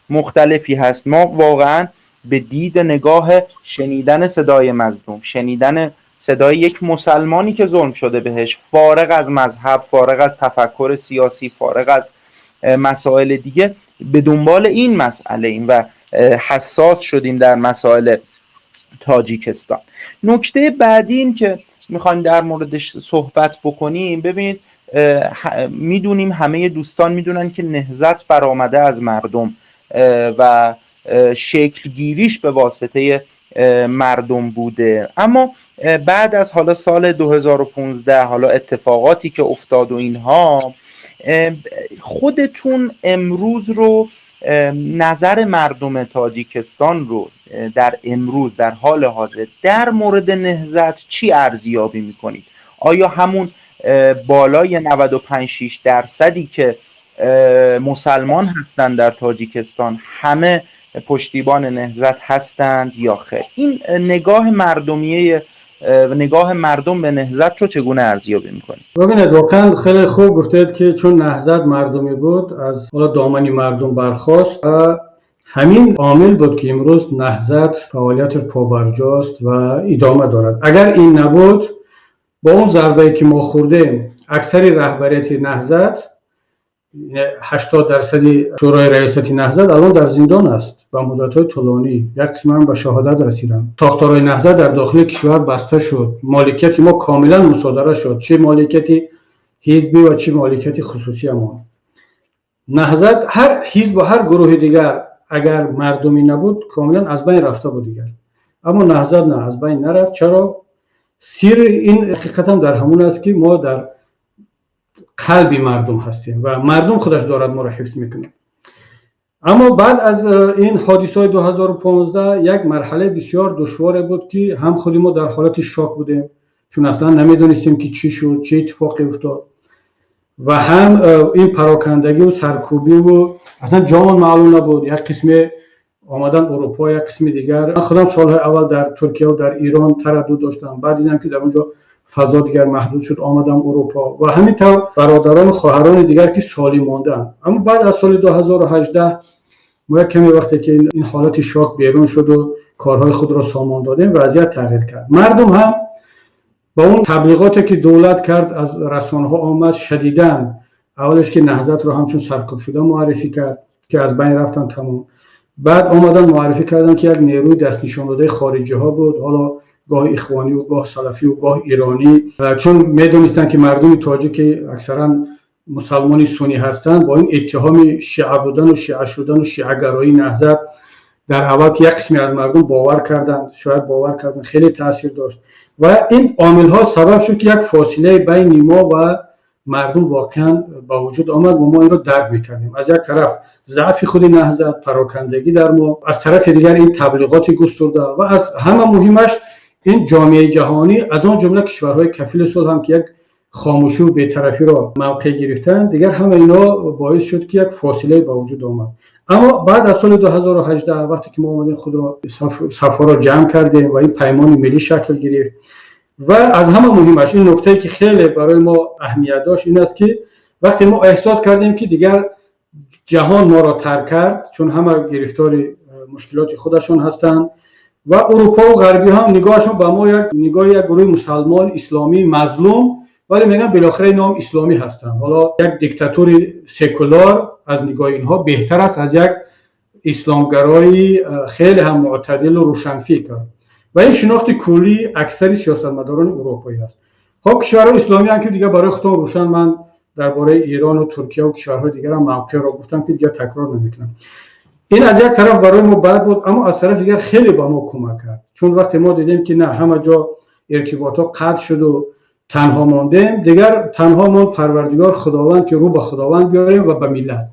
مختلفی هست. ما واقعا به دید نگاه شنیدن صدای مظلوم، شنیدن صدای یک مسلمانی که ظلم شده بهش، فارغ از مذهب، فارغ از تفکر سیاسی، فارغ از مسائل دیگه، به دنبال این مسئله ایم و حساس شدیم در مسائل تاجیکستان. نکته بعدی این که میخوایم در موردش صحبت بکنیم، ببینید، میدونیم، همه دوستان میدونن که نهضت برآمده از مردم و شکل گیریش به واسطه مردم بوده. اما بعد از حالا سال 2015، حالا اتفاقاتی که افتاد و اینها، خودتون امروز رو، نظر مردم تاجیکستان رو در امروز، در حال حاضر، در مورد نهضت چی ارزیابی میکنید؟ آیا همون بالای 95 درصدی که مسلمان هستند در تاجیکستان همه پشتیبان نهضت هستند یا خیر؟ این نگاه مردمیه، نگاه مردم به نهضت رو چگونه ارزیابی میکنید؟ ببینید، واقعا خیلی خوب گفتید که چون نهضت مردمی بود، از حالا دامنی مردم برخاست و همین عامل بود که امروز نهضت فعالیتش پابرجاست و ادامه دارد. اگر این نبود، با اون ضربه که ما خوردیم، اکثر رهبریت نهضت، 80 درصدی شورای ریاست نهضت الان در زندان است و مدت‌های طولانی، یک قسم هم به شهادت رسیدن. ساختارهای نهضت در داخل کشور بسته شد، مالکیت ما کاملا مصادره شد، چه مالکیت حزبی و چه مالکیت خصوصی ما. نهضت، هر حزب و هر گروه دیگر اگر مردمی نبود، کاملا از بین رفته بود دیگر، اما نهضت نه، از بین نرفت. چرا؟ سر این حقیقتا در همون است که ما در قلب مردم هستیم و مردم خودش دارد ما را حفظ میکنه. اما بعد از این حادثه 2015 یک مرحله بسیار دشوار بود که هم خودی ما در حالت شوک بودیم، چون اصلا نمیدونستیم که چی شد، چه اتفاقی افتاد، و هم این پراکندگی و سرکوبی و اصلا جامان معلوم نبود. یک قسم آمدن اروپا، یک قسم دیگر. من خودم سالهای اول در ترکیه و در ایران تردد داشتم، بعد دیدم که در اونجا فضا دیگر محدود شد، آمدم اروپا و همینطور برادران و خواهران دیگر که سالم ماندن. اما بعد از سال 2018 ما یک کمی وقتی که این حالت شوک بیرون شد و کارهای خود را سامان دادیم، وضعیت تغییر کرد. مردم هم با اون تبلیغاتی که دولت کرد، از رسانه ها آمد شدیداً، اولش که نهضت رو همچون سرکوب شده معرفی کرد که از بین رفتن، تمام. بعد آمدن معرفی کردن که یک نیروی دست نشان داده خارجی ها بود، حالا گاه اخوانی و گاه سلفی و گاه ایرانی، چون میدونستن که مردم تاجیک اکثرا مسلمانی سنی هستند، با این اتهام شیعه بودن و شیعه شدن و شیعه گرایی نهضت Дар аввал ки як қисме аз мардум бовар карданд, шояд бовар карданд, хеле таъсир дошт ва ин омилҳо сабаб шуд, ки як фосилаи байни мо ва мардум воқеан ба вуҷуд омад ва мо инро дарк мекардем. Аз як тараф заъфи худи Наҳзат, парокандагӣ дар мо, аз тарафи дигар ин таблиғоти густурда ва аз ҳама муҳимаш ин ҷомеаи ҷаҳонӣ, аз он ҷумла кишварҳои кафили сулҳ ҳам, ки як хомӯшиву бетарафиро мавқеъ гирифтанд. Дигар ҳама ино боис шуд, ки як фосилае ба вуҷуд омад. Аммо баъд аз соли 2018, вақте ки мо омадем, худро, сафҳоро ҷамъ кардем ва ин паймони миллӣ шакл гирифт. Ва аз ҳама муҳимаш ин нуктае, ки хеле барои мо аҳамият дошт, ин аст, ки вақте мо эҳсос кардем, ки дигар ҷаҳон моро тарк кард, чун ҳама гирифтори мушкилоти худашон ҳастанд ва Урупову ғарбӣ ҳам нигоҳашон ба мо як нигоҳи як гурӯҳи мусалмон, исломӣ, мазлум, вале мегӯям, билохира ино ҳам исломӣ ҳастанд. Ҳоло як диктатури секулар аз нигоҳи инҳо беҳтар аст аз як исломгарои хеле ҳам мӯътадилу рӯшанфикр. Ва ин шинохти куллии аксари сиёсатмадорони урупоӣ аст. Хоб, кишварҳои исломӣ ҳам, ки дигар барои худтон рӯшан, ман дар бораи Эрону Туркия ва кишварҳои дигарам мавқеъро гуфтам, ки дигар такрор намекунам. Ин аз як тараф барои мо бад буд, аммо аз тарафи дигар хеле ба мо кӯмак кард, чун вақте мо дидем, ки на ҳама ҷо иртиботҳо қатъ шуду танҳо мондем, дигар танҳо монд Парвардигор, Худованд, ки рӯ ба Худованд биёрем ва ба миллат.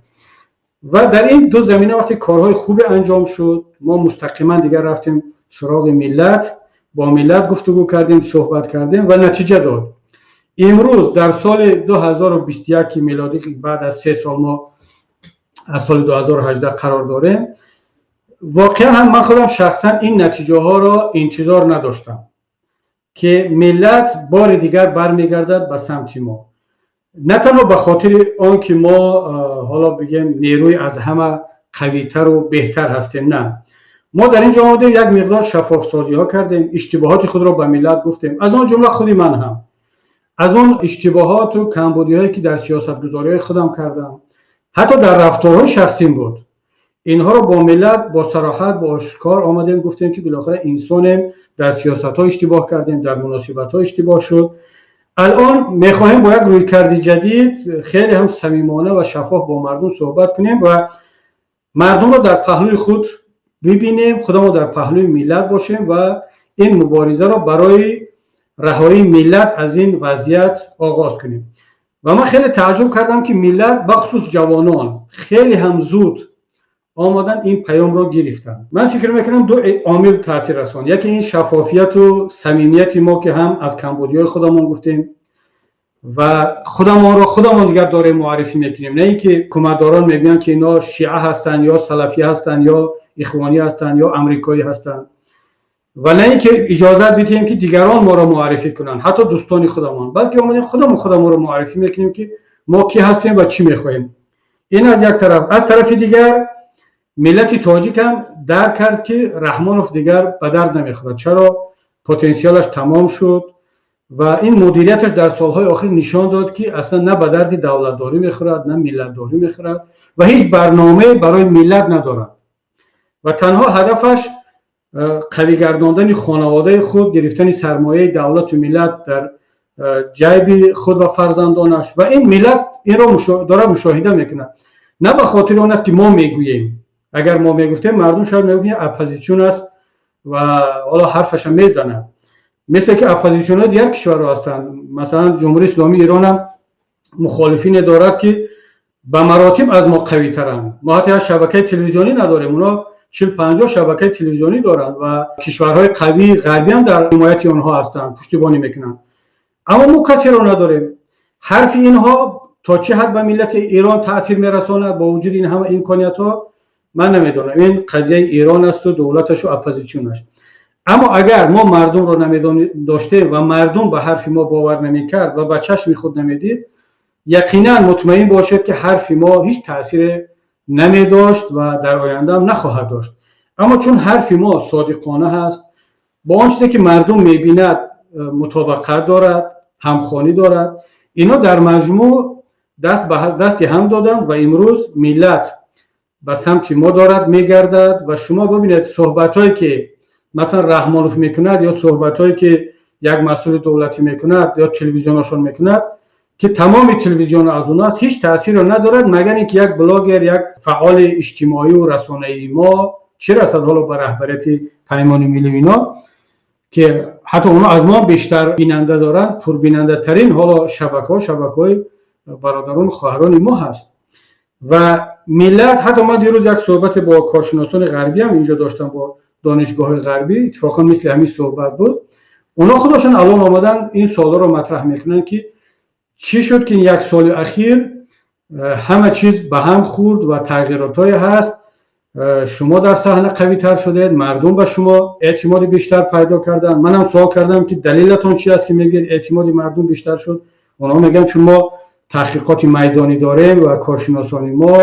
Ва дар ин ду замина вақте корҳои хубе анҷом шуд, мо мустақиман дигар рафтем суроғи миллат, бо миллат гуфтугӯ кардем, суҳбат кардем ва натиҷа дод. Имрӯз, дар соли 2021 мелодӣ, баъд аз 3 сол, мо аз соли 2018 қарор дорем. Воқеан ҳам ман худам шахсан ин натиҷаҳоро интизор надоштам, ки миллат бори дигар бармегардад ба самти мо. На танҳо ба хотири он ки мо, ҳоло бигем, нерӯи аз ҳама қавитару беҳтар ҳастем. На, мо дар ин ҷо омадем, як миқдор шаффофсозиҳо кардем, иштибоҳоти худро ба миллат гуфтем, аз он ҷумла худи ман ҳам аз он иштибоҳоту камбудиҳое, ки дар сиёсатгузориҳои худам кардам, ҳатто дар рафторҳои шахсим буд, инҳоро бо миллат бо сароҳат, бо ошкор омадем, гуфтем, ки билохира инсонем, дар сиёсатҳо иштибоҳ кардем, дар муносибатҳо иштибоҳ шуд. Алон мехоҳем бо як рӯйкарди ҷадид хеле ҳам самимона ва шаффоф бо мардум суҳбат кунем ва мардумро дар паҳлӯи худ бибинем, худамо дар паҳлӯи миллат бошем ва ин муборизаро барои раҳоии миллат аз ин вазъият оғоз кунем. Ва ман хеле тааҷҷуб кардам, ки миллат, бахусус ҷавонон, хеле ҳам зуд омадан, ин паёмро гирифтанд. Ман фикр мекунам, ду омил таъсир расонд. Яке ин шаффофияту самимияти мо, ки ҳам аз камбудиҳои худамон гуфтем ва худамонро худамон дигар дорем муаррифӣ мекунем, на ин ки ҳукуматдорон мегӯянд, ки ино шиа ҳастанд ё салафӣ ҳастанд ё ихвонӣ ҳастанд ё амрикоӣ ҳастанд, ва на ин ки иҷозат бидиҳем, ки дигарон моро муаррифӣ кунанд, ҳатто дӯстони худамон, балки омадем, худамон худамонро муаррифӣ мекунем, ки мо кӣ ҳастем ва чӣ мехоҳем. Ин аз як тараф. Аз тарафи дигар миллати тоҷик ҳам дарк кард, ки Раҳмонов дигар ба дард намехӯрад. Чаро? Потенсиалаш тамом шуд ва ин мудирияташ дар солҳои охир нишон дод, ки аслан на ба дарди давлатдорӣ мехӯрад, на миллатдорӣ мехӯрад ва ҳеҷ барномае барои миллат надорад ва танҳо ҳадафаш қавӣ гардондани хонаводаи худ, гирифтани сармояи давлату миллат дар ҷайби худ ва фарзандонаш. Ва ин миллат инро дорад мушоҳида мекунад. На ба хотири он аст, ки мо мегӯем. Агар мо мегуфтем, мардум шояд мегуфт, оппозитсион аст ва ҳоло ҳарфаша мезанад, мисле ки оппозитсионҳои дигар кишварҳо ҳастанд. Масалан, Ҷумҳурии Исломии Эронам мухолифине дорад, ки ба маротиб аз мо қавитаранд. Мо ҳатто як шабакаи телевизионӣ надорем, оно 40-50 шабакаи телевизионӣ доранд ва кишварҳои қавии ғарбӣ ҳам дар ҳимояти онҳо ҳастанд, пуштибонӣ мекунанд, аммо мо касеро надорем. Ҳарфи инҳо то чӣ ҳад ба миллати Эрон таъсир мерасонад бо вуҷуди ин ҳама имкониятҳо, ман намедонам. Ин қазияи Эрон асту давлаташу оппозитсионаш. Аммо агар мо мардумро намедоштем ва мардум ба ҳарфи мо бовар намекард ва ба чашми худ намедид, яқинан мутмаин бошед, ки ҳарфи мо ҳеҷ таъсире намедошт ва дар ояндаам нахоҳад дошт. Аммо чун ҳарфи мо содиқона ҳаст, бо он чизе ки мардум мебинад мутобиқат дорад, ҳамхонӣ дорад, ино дар маҷмӯъ даст ба дасти ҳам доданд ва имрӯз миллат ба самти мо дорад мегардад. Ва шумо бибинед, суҳбатҳое ки масалан Раҳмонов мекунад ё суҳбатҳое ки як масъули давлатӣ мекунад ё телевизионашон мекунад, ки тамоми телевизион аз он аст, ҳеҷ таъсире надорад, магар ин ки як блогер, як фаъоли иҷтимоию расонаии мо чӣ расад ҳоло ба раҳбарияти Паймони Миллӣ, ино ки ҳатто онҳо аз мо бештар бинанда доранд. Пурбинандатарин ҳоло шабакаҳо шабакаҳои бародарону хоҳарони мо ҳаст ва миллат. Ҳатто ман дирӯз як суҳбате бо коршиносони ғарбӣ ҳам инҷо доштам, бо донишгоҳҳои ғарбӣ. Иттифоқан мисли ҳамин суҳбат буд. Онҳо худошон алон омадан ин суолҳоро матраҳ мекунанд, ки чӣ шуд, ки як соли ахир ҳама чиз ба ҳам хӯрд ва тағйиротҳое ҳаст, шумо дар саҳна қавитар шудед, мардум ба шумо эътимоди бештар пайдо карданд. Манам суол кардам, ки далелатон чи аст, ки мегӯед эътимоди мардум бештар шуд? Онҳо мегӯянд, чун мо таҳқиқоти майдонӣ дорем ва коршиносони мо,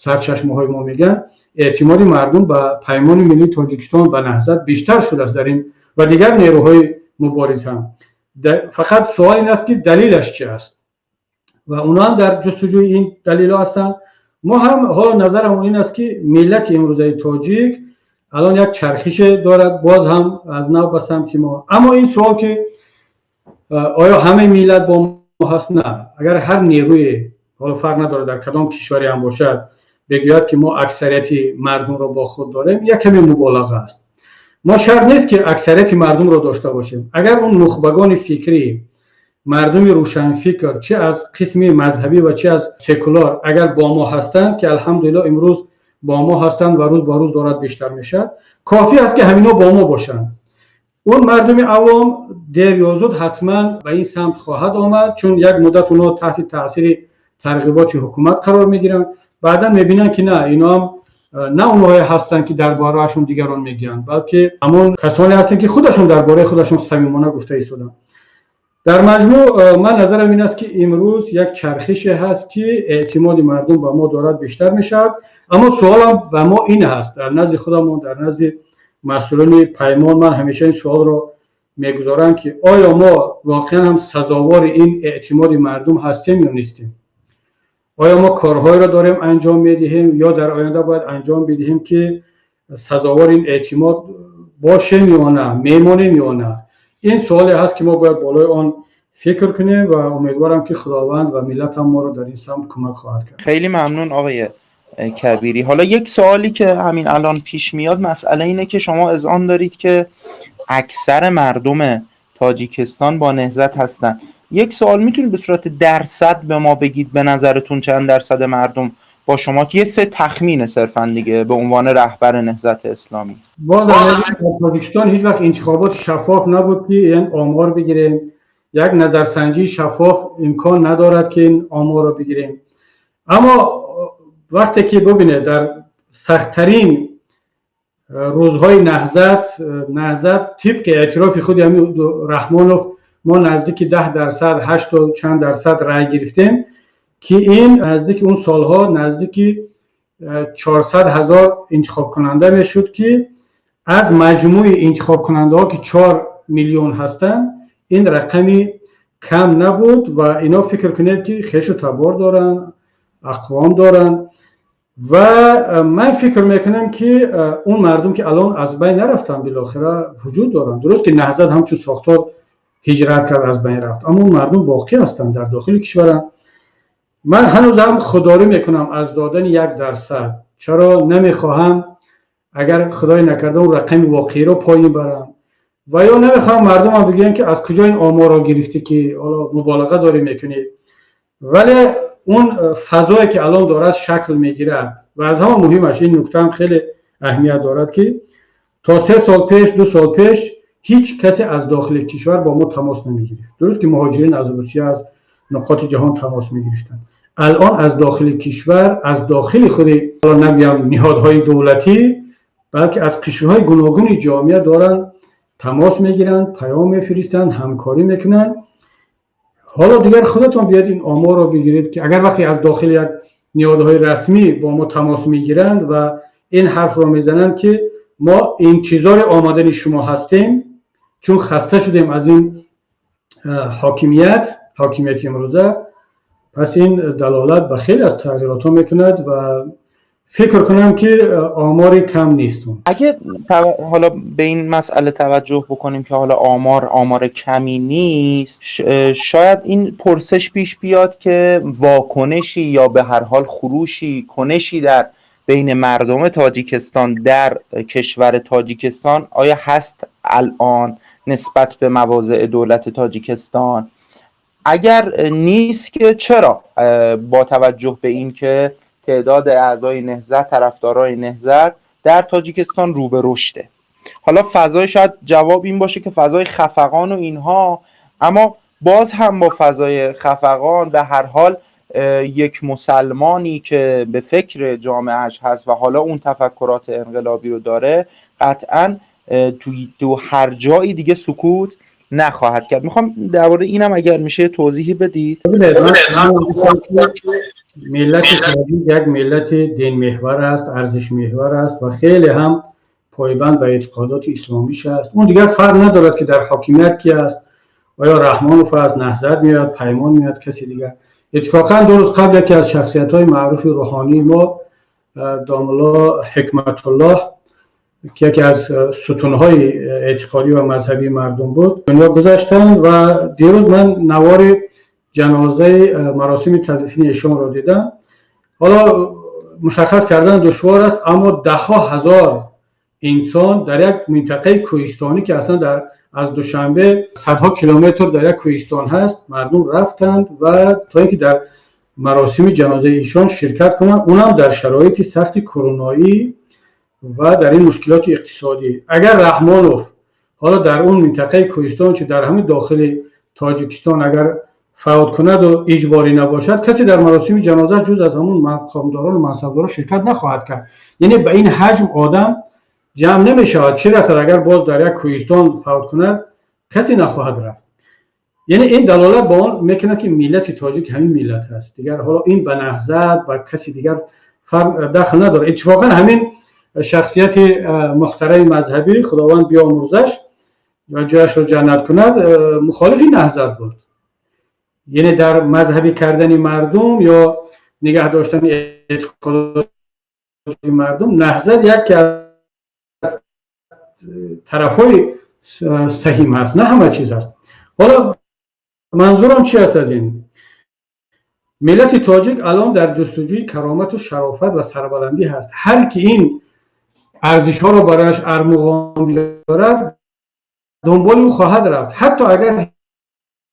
сарчашмаҳои мо мегӯянд, эътимоди мардум ба Паймони Миллии Тоҷикистон, ба Наҳзат бештар шудааст дар ин ва дигар нерӯҳои мубориз ҳам. Фақат суол ин аст, ки далелаш чи аст, ва онҳо ҳам дар ҷустуҷӯи ин далелҳо ҳастанд. Мо ҳам ҳоло назарам ин аст, ки миллати имрӯзаи тоҷик алон як чархише дорад, боз ҳам аз нав ба самти мо. Аммо ин суол, ки оё ҳамаи миллат бо мо ҳаст? На. Агар ҳар нерӯе, ҳоло фарқ надорад дар кадом кишваре ҳам бошад, бигӯяд, ки мо аксарияти мардумро бо худ дорем, як каме муболиға аст. Мо шарт нест, ки аксарияти мардумро дошта бошем. Агар он нухбагони фикрӣ, мардуми рӯшанфикр, чи аз қисми мазҳабӣ ва чи аз секулар, агар бо мо ҳастанд, ки алҳамдулилло имрӯз бо мо ҳастанд ва рӯз ба рӯз дорад бештар мешавад, кофӣ аст, ки ҳамино бо мо бошанд. Он мардуми авом дер ё зуд ҳатман ба ин самт хоҳад омад, чун як муддат онҳо таҳти таъсири тарғиботи ҳукумат қарор мегиранд. Баъдан мебинанд, ки на, иноам на онҳое ҳастанд, ки дар бораашон дигарон мегӯянд, балки ҳамон касоне ҳастанд, ки худашон дар бораи худашон самимона гуфта истоданд. Дар маҷмӯъ, ман назарам ин аст, ки имрӯз як чархише ҳаст, ки эътимоди мардум ба мо дорад бештар мешавад. Аммо суолам ба мо ин ҳаст: дар назди худамон, дар назди масъулони Паймон ман ҳамеша ин суолро мегузорам, ки оё мо воқеан ҳам сазовори ин эътимоди мардум ҳастем ё нестем? Оё мо корҳоеро дорем анҷом медиҳем ё дар оянда бояд анҷом бидиҳем, ки сазовори ин эътимод бошем ё на, мемонем ё на? Ин суоле ҳаст, ки мо бояд болои он фикр кунем ва умедворам, ки Худованд ва миллатам моро дар ин самт кӯмак хоҳад кард. خیلی ممنون آقای کبیری. حالا یک سوالی که همین الان پیش میاد، مسئله اینه که شما اذعان دارید که اکثر مردم تاجیکستان با نهضت هستن. یک سوال، میتونید به صورت درصد به ما بگید به نظرتون چند درصد مردم با شما، که یه سه تخمین صرفا دیگه، به عنوان رهبر نهضت اسلامی؟ باز در تاجیکستان هیچ وقت انتخابات شفاف نبود که این آمار بگیریم. یک نظرسنجی شفاف امکان ندارد که این آمار رو بگیریم. اما وقتی که ببینه، در سختترین روزهای نهضت، نهضت طبق اعتراف خود همین رحمانوف، ما نزدیک 10%، 8 و چند درصد رای گرفتیم که این نزدیک اون سالها نزدیک 400 هزار انتخاب کننده میشد که از مجموع انتخاب کننده ها که 4 میلیون هستند، این رقمی کم نبود. و اینا فکر کنید که خویش و تبار دارن، اقوام دارن. و من فکر میکنم که اون مردم که الان از بین نرفتن، بالاخره وجود دارن. درست که نهضت همچون ساختار هجرت کرد، از بین رفت، اما اون مردم باقی هستند، در داخل کشورن. من هنوز هم خودداری میکنم از دادن 1%. چرا؟ نمیخواهم اگر خدای نکرده اون رقم واقعی رو پایین برم و یا نمیخوام مردم هم بگن که از کجا این آمار را گرفتی که حالا مبالغه داری میکنی. ولی اون فضایی که الان دارد شکل میگیرد و از همه مهمش این نکته هم خیلی اهمیت دارد که تا 3 سال پیش، 2 سال پیش، هیچ کسی از داخل کشور با ما تماس نمیگرفت. درست که مهاجرین از روسیه، از نقاط جهان تماس میگرفتند. الان از داخل کشور، از داخل خود، حالا نگویم نهادهای دولتی، بلکه از قشرهای گوناگون جامعه دارن تماس میگیرند، پیام میفرستند، همکاری میکنند. حالا دیگر خودتان بیاد این آمار رو بگیرید که اگر وقتی از داخل یک نهادهای رسمی با ما تماس میگیرند و این حرف رو میزنند که ما انتظار آمدن شما هستیم، چون خسته شدیم از این حاکمیت امروزه، پس این دلالت به خیلی از تغییرات ها میکند و فکر کنم که آماری کم نیست. اگه حالا به این مسئله توجه بکنیم که حالا آمار آمار کمی نیست، شاید این پرسش پیش بیاد که واکنشی یا به هر حال خروشی، کنشی در بین مردم تاجیکستان در کشور تاجیکستان آیا هست الان نسبت به مواضع دولت تاجیکستان؟ اگر نیست که چرا؟ با توجه به اینکه تعداد اعضای نهضت، طرفدارای نهضت در تاجیکستان رو به رشده. حالا فضای، شاید جواب این باشه که فضای خفقان و اینها، اما باز هم با فضای خفقان به هر حال یک مسلمانی که به فکر جامعهش هست و حالا اون تفکرات انقلابی رو داره، قطعا تو هر جایی دیگه سکوت نخواهد کرد. میخوام درباره اینم اگر میشه توضیحی بدید. ملت تاجیک یک ملت دین محور است، ارزش محور است و خیلی هم پایبند به اعتقادات اسلامیش است. اون دیگر فرق ندارد که در حاکمیت کی است، آیا رحمانوف است، نهضت میاد، پیمان میاد، کسی دیگر. اتفاقا 2 روز قبل یکی از شخصیت های معروف روحانی ما، داملا حکمت الله، که یکی از ستونهای اعتقادی و مذهبی مردم بود، دنیا گذشتند و دیروز من نوار جنازه مراسم تدفین ایشان را دیدم. حالا مشخص کردن دشوار است، اما ده ها هزار انسان در یک منطقه کوهستانی که اصلا از دوشنبه صدها کیلومتر در یک کوهستان هست، مردم رفتند و تا اینکه در مراسم جنازه ایشان شرکت کنند، اونم در شرایط سخت کرونایی و در این مشکلات اقتصادی. اگر رحمانوف حالا در اون منطقه کوهستان، چه در همین داخل تاجیکستان، اگر فوت کند و اجباری نباشد، کسی در مراسم جنازه جز از همون مقامداران و منصبداران شرکت نخواهد کرد. یعنی به این حجم آدم جمع نمی شود، چه رسد اگر باز در یک کوهستان فوت کند، کسی نخواهد رفت. یعنی این دلالت با آن میکنه که ملت تاجیک همین ملت است دیگر. حالا این به نهضت و کسی دیگر فرق دخل نداره. اتفاقا همین شخصیت محترم مذهبی، خداوند بیامرزش و جایش را جنت کند، مخالف نهضت بود. یعنی در مذهبی کردن مردم یا نگه داشتن اعتقادات مردم، نهضت یکی از طرفهای سهیم هست، نه همه چیز است. حالا منظورم چی است از این؟ ملت تاجیک الان در جستجوی کرامت و شرافت و سربلندی هست. هر کی این ارزش ها رو برایش ارمغان بیارد، دنبال او خواهد رفت، حتی اگر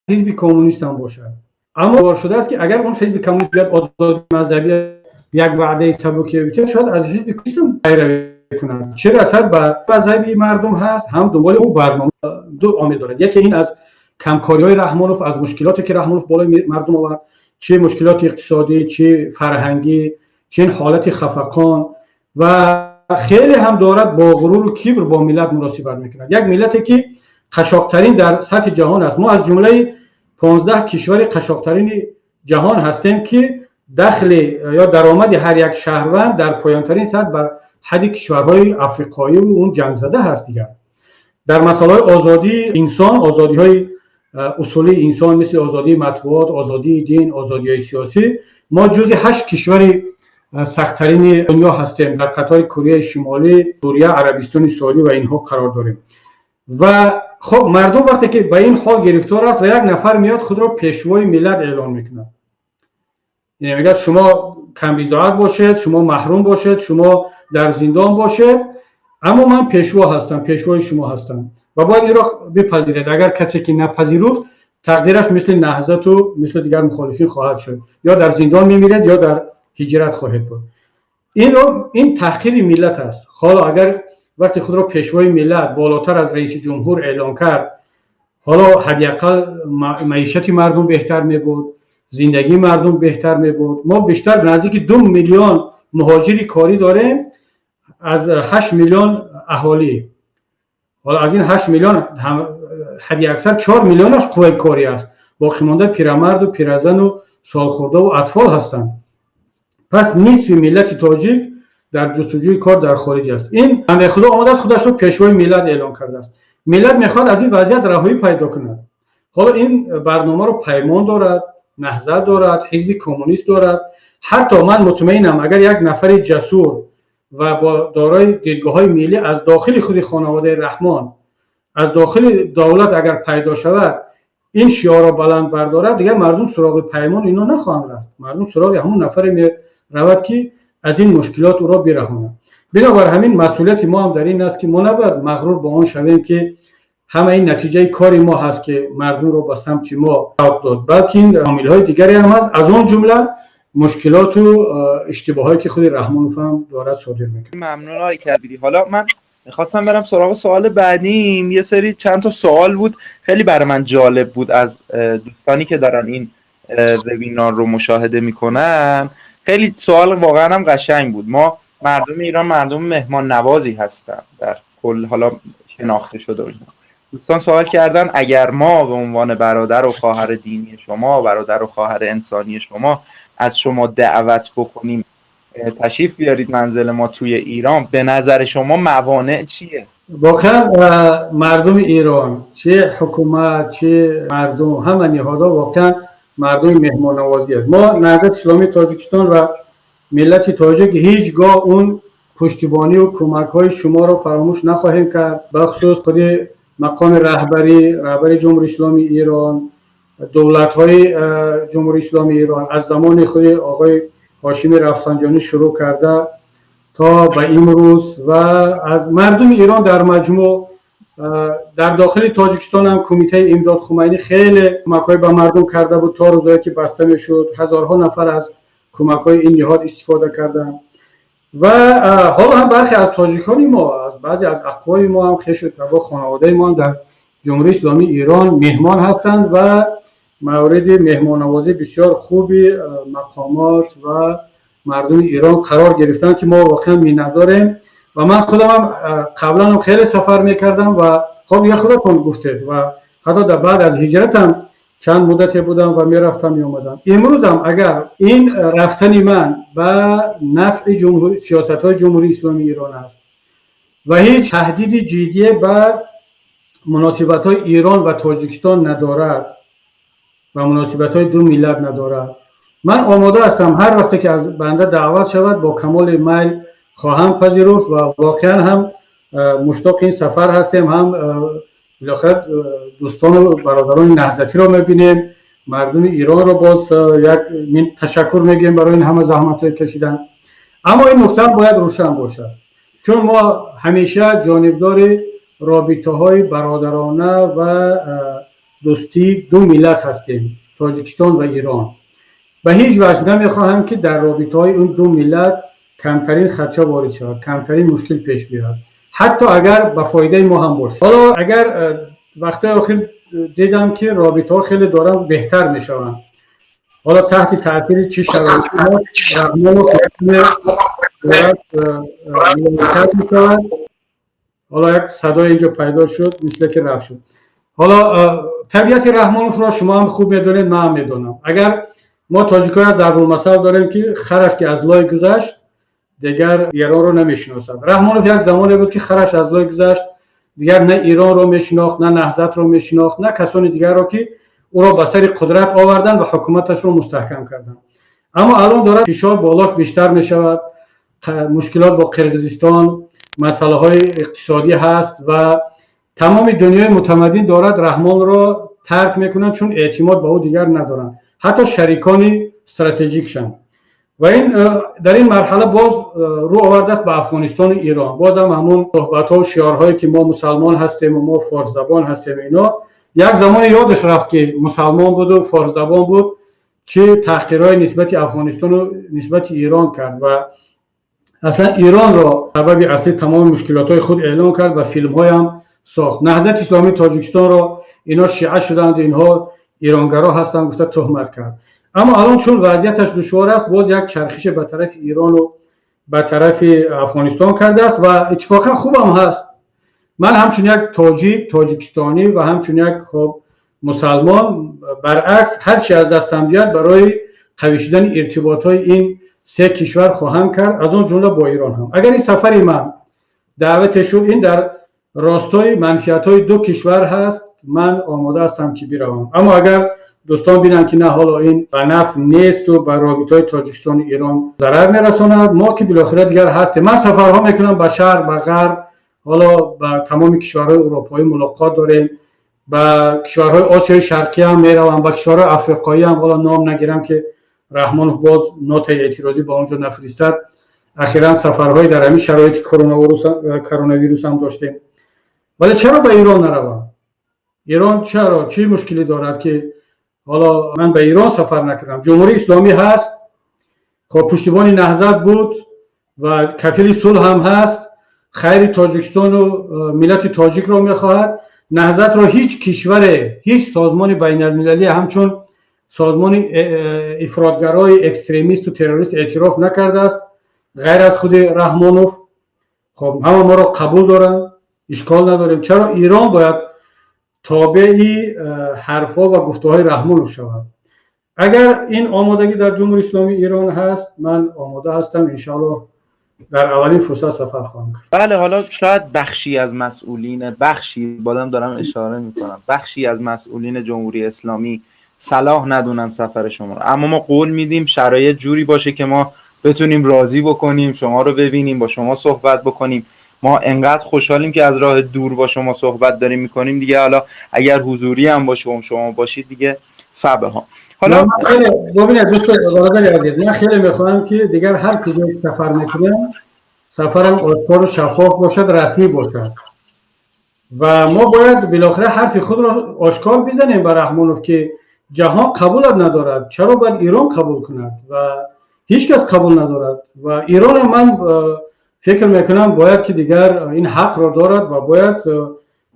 حزب کمونیست هم باشد. اما شده است که اگر اون حزب کمونیست بیاد آزادی مذهبی یک وعده سبکی بده، شاید از حزب کمونیست هم پیروی کنند، چه رسد به مذهبی مردم هست هم دنبال او. برنامه دو عامل دارد: یکی این از کمکاری های رحمانوف، از مشکلاتی که رحمانوف بالای مردم آورد، چه مشکلات اقتصادی، چه فرهنگی، چه این حالت خفقان، و خیلی هم دارد با غرور و کبر با ملت مناسبت میکند. یک ملتی که قشاقترین در سطح جهان است. ما از جمله 15 کشور قشاقترین جهان هستیم که دخل یا درآمد هر یک شهروند در پایانترین سطح بر حد کشورهای افریقایی و اون جنگ زده هست دیگر. در مسائل آزادی انسان، آزادی های اصولی انسان مثل آزادی مطبوعات، آزادی دین، آزادی های سیاسی، ما جز 8 کشور سختترین دنیا هستیم. در قطار کره شمالی، سوریه، عربستان سعودی و اینها قرار داریم. و خب مردم وقتی که به این حال گرفتار است و یک نفر میاد خود را پیشوای ملت اعلان میکنه، یعنی میگه شما کم بضاعت باشید، شما محروم باشید، شما در زندان باشید، اما من پیشوا هستم، پیشوای شما هستم و باید این را بپذیرید. اگر کسی که نپذیرفت، تقدیرش مثل نهضت و مثل دیگر مخالفین خواهد شد، یا در زندان میمیرد یا در هجرت خواهد بود. این تحقیر ملت است. حالا اگر وقتی خود را پیشوای ملت بالاتر از رئیس جمهور اعلام کرد، حالا حداقل معیشت مردم بهتر می بود، زندگی مردم بهتر می بود. ما بیشتر نزدیک 2 میلیون مهاجری کاری داریم از 8 میلیون اهالی. حالا از این 8 میلیون حدی اکثر 4 میلیونش قوه کاری است، باقی مانده پیرمرد و پیرزن و سالخورده و اطفال هستند. پس نصف ملت تاجیک در جستجوی کار در خارج است. این بنده خدا آمده است، خودش رو پیشوای ملت اعلام کرده است. ملت میخواد از این وضعیت رهایی پیدا کند. حالا این برنامه رو پیمان دارد، نهضت دارد، حزب کمونیست دارد. حتی من مطمئنم اگر یک نفر جسور و با دارای دیدگاه های ملی از داخل خود خانواده رحمان، از داخل دولت اگر پیدا شود، این شعار را بلند بردارد، دیگر مردم سراغ پیمان اینا نخواهند رفت. مردم سراغ همون نفر می رود که аз ин мушкилот ӯро бираҳонад. Бинобар ҳамин, масъулияти мо ҳам дар ин аст, ки мо набояд мағрур ба он шавем, ки ҳама ин натиҷаи кори мо ҳаст, ки мардумро ба самти мо савқ дод, балки ин омилҳои дигаре ҳам ҳаст, аз он ҷумла мушкилоту иштибоҳое, ки худи Раҳмонов ҳам дорад содир мекунад. ممنون آقای کبیری. حالا من میخواستم برم سراغ سوال بعدیم. یه سری چند تا سوال بود، خیلی برای من جالب بود، از دوستانی که دارن این وبینار رو مشاهده میکنن. خیلی سوال واقعا هم قشنگ بود. ما مردم ایران مردم مهمان نوازی هستن در کل، حالا شناخته شده و اینا. دوستان سوال کردن اگر ما به عنوان برادر و خواهر دینی شما، برادر و خواهر انسانی شما، از شما دعوت بکنیم تشریف بیارید منزل ما توی ایران، به نظر شما موانع چیه؟ واقعا مردم ایران، چه حکومت چه مردم، همه نهادها، واقعا مردم مهمان نوازی است. ما نهضت اسلامی تاجیکستان و ملت تاجیک هیچگاه اون پشتیبانی و کمک های شما را فراموش نخواهیم کرد. بخصوص خود مقام رهبری، رهبری جمهوری اسلامی ایران، دولت های جمهوری اسلامی ایران، از زمان خود آقای هاشمی رفسنجانی شروع کرده تا به امروز و از مردم ایران در مجموع. در داخل تاجیکستان هم کمیته امداد خمینی خیلی کمک های به مردم کرده بود. تا روزایی که بسته میشد، هزارها نفر از کمک های این نهاد استفاده کردند و حالا هم برخی از تاجیکان ما، از بعضی از اقوام ما هم، خویش و تبار، خانواده ما هم در جمهوری اسلامی ایران مهمان هستند و مورد مهمان نوازی بسیار خوبی مقامات و مردم ایران قرار گرفتن که ما واقعا منتداریم. و من خودم هم قبلا هم خیلی سفر میکردم و خب یه خودتون گفتید و حتی در بعد از هجرتم چند مدتی بودم و میرفتم میومدم. امروز هم اگر این رفتن من به نفع جمهوری، سیاست های جمهوری اسلامی ایران است و هیچ تهدید جدی به مناسبت های ایران و تاجیکستان ندارد و مناسبت های دو ملت ندارد، من آماده هستم. هر وقتی که از بنده دعوت شود، با کمال میل خواهم پذیرفت و واقعا هم مشتاق این سفر هستیم، هم بالاخره دوستان و برادران نهضتی رو میبینیم، مردم ایران رو باز یک تشکر میگیم برای این همه زحمت های کشیدن. اما این نکته باید روشن باشد، چون ما همیشه جانبدار رابطه های برادرانه و دوستی دو ملت هستیم، تاجیکستان و ایران. به هیچ وجه نمیخواهم که در رابطه های اون دو ملت کمترین خدشه وارد شود، کمترین مشکل پیش بیاد، حتی اگر به فایده ما هم باشه. حالا اگر وقت آخر دیدم که رابطه ها خیلی دارن بهتر میشوند، حالا تحت تاثیر چه شرایطی رحمان دارد میشود. حالا یک صدای اینجا پیدا شد، مثل که رفت شد. حالا طبیعت رحمانوف را شما هم خوب میدونید، من هم میدونم. اگر ما تاجیکای ضرب المثل داریم که خرش که از لای گذشت، دیگر ایران رو نمیشناسد. رحمانوف یک زمانی بود که خرش از لای گذشت، دیگر نه ایران رو میشناخت، نه نهضت رو میشناخت، نه کسانی دیگر رو که او را به سر قدرت آوردن و حکومتش رو مستحکم کردن. اما الان دارد فشار بالاش بیشتر میشود، مشکلات با قرقیزستان، مسئله های اقتصادی هست و تمام دنیای متمدن دارد رحمان را ترک میکنند، چون اعتماد به او دیگر ندارند، حتی شریکان استراتژیکشان. و این در این مرحله باز رو آورده است به افغانستان و ایران. باز هم همون صحبت ها و شعارهایی که ما مسلمان هستیم و ما فارس زبان هستیم. اینا یک زمان یادش رفت که مسلمان بود و فارس زبان بود، چه تحقیرهای نسبت افغانستان و نسبت ایران کرد و اصلا ایران را سبب اصلی تمام مشکلات های خود اعلام کرد و فیلم های هم ساخت. نهضت اسلامی تاجیکستان را اینا شیعه شدند، اینها ایرانگرا هستند گفته تهمت کرد. اما الان چون وضعیتش دشوار است، باز یک چرخش به طرف ایران و به طرف افغانستان کرده است و اتفاقا خوبم هست. من همچون یک تاجیک، تاجیکستانی و همچون یک خب مسلمان، برعکس هرچی از دستم بیاد برای قوی شدن ارتباط های این سه کشور خواهم کرد، از آن جمله با ایران هم. اگر این سفر من دعوت شد، این در راستای منفعت های دو کشور هست، من آماده هستم که بروم. اما اگر دوستان بینند که نه، حالا این به نفع نیست و به رابطه های تاجیکستان و ایران ضرر میرساند، ما که بالاخره دیگر هستیم. من سفرها میکنم به شرق، به غرب، حالا به تمام کشورهای اروپایی ملاقات داریم، به کشورهای آسیای شرقی هم میروم، به کشورهای افریقایی هم، حالا نام نگیرم که رحمانوف باز نوت اعتراضی با اونجا نفرستد. Ахиран сафарҳои дар ҳамин шароити коронавирус ҳам доштем. Вале чаро ба Ирон наравам? Ирон чаро, чӣ мушкилӣ дорад, ки ҳоло ман ба Ирон сафар накардам? Ҷумҳурии Исломӣ ҳаст, хоб, пуштибони Наҳзат буд ва кафили сулҳ ҳам ҳаст, хайри Тоҷикистону миллати тоҷикро мехоҳад. Наҳзатро ҳеҷ кишваре, ҳеҷ созмони байналмилалӣ ҳамчун созмони ифротгарои экстремисту террорист эътироф накардааст, ғайр аз худи Раҳмонов. Хоб, ҳама моро қабул доранд, ишкол надорем. Чаро Ирон бояд тобеи ҳарфҳо ва гуфтаҳои Раҳмонов шавад? Агар ин омодагӣ дар Ҷумҳури Исломии Ирон ҳаст, ман омода ҳастам, иншоаллоҳ, дар аввалин фурсат сафар хоҳам кард. بله، حالا شاید بخشی از مسئولین، بخشی، بازم دارم اشاره میکنم، بخشی از مسئولین جمهوری اسلامی صلاح ندونن سفر شما رو، اما ما قول میدیم شرایط جوری باشه که ما بتونیم راضی بکنیم، شما رو ببینیم، با شما صحبت بکنیم. ما انقدر خوشحالیم که از راه دور با شما صحبت داریم میکنیم. دیگه حالا اگر حضوری هم باشه، شما باشید، دیگه فبها. حالا ببینید دوست برادر عزیز، من خیلی میخواهم که دیگر هر کجا سفر میکنم، سفرم آشکار و شفاف باشد، رسمی باشد و ما باید بالاخره حرف خود را آشکار بزنیم به رحمانوف که جهان قبولت ندارد، چرا باید ایران قبول کند؟ و هیچ کس قبول ندارد و ایران من فکر میکنم باید که دیگر این حق را دارد و باید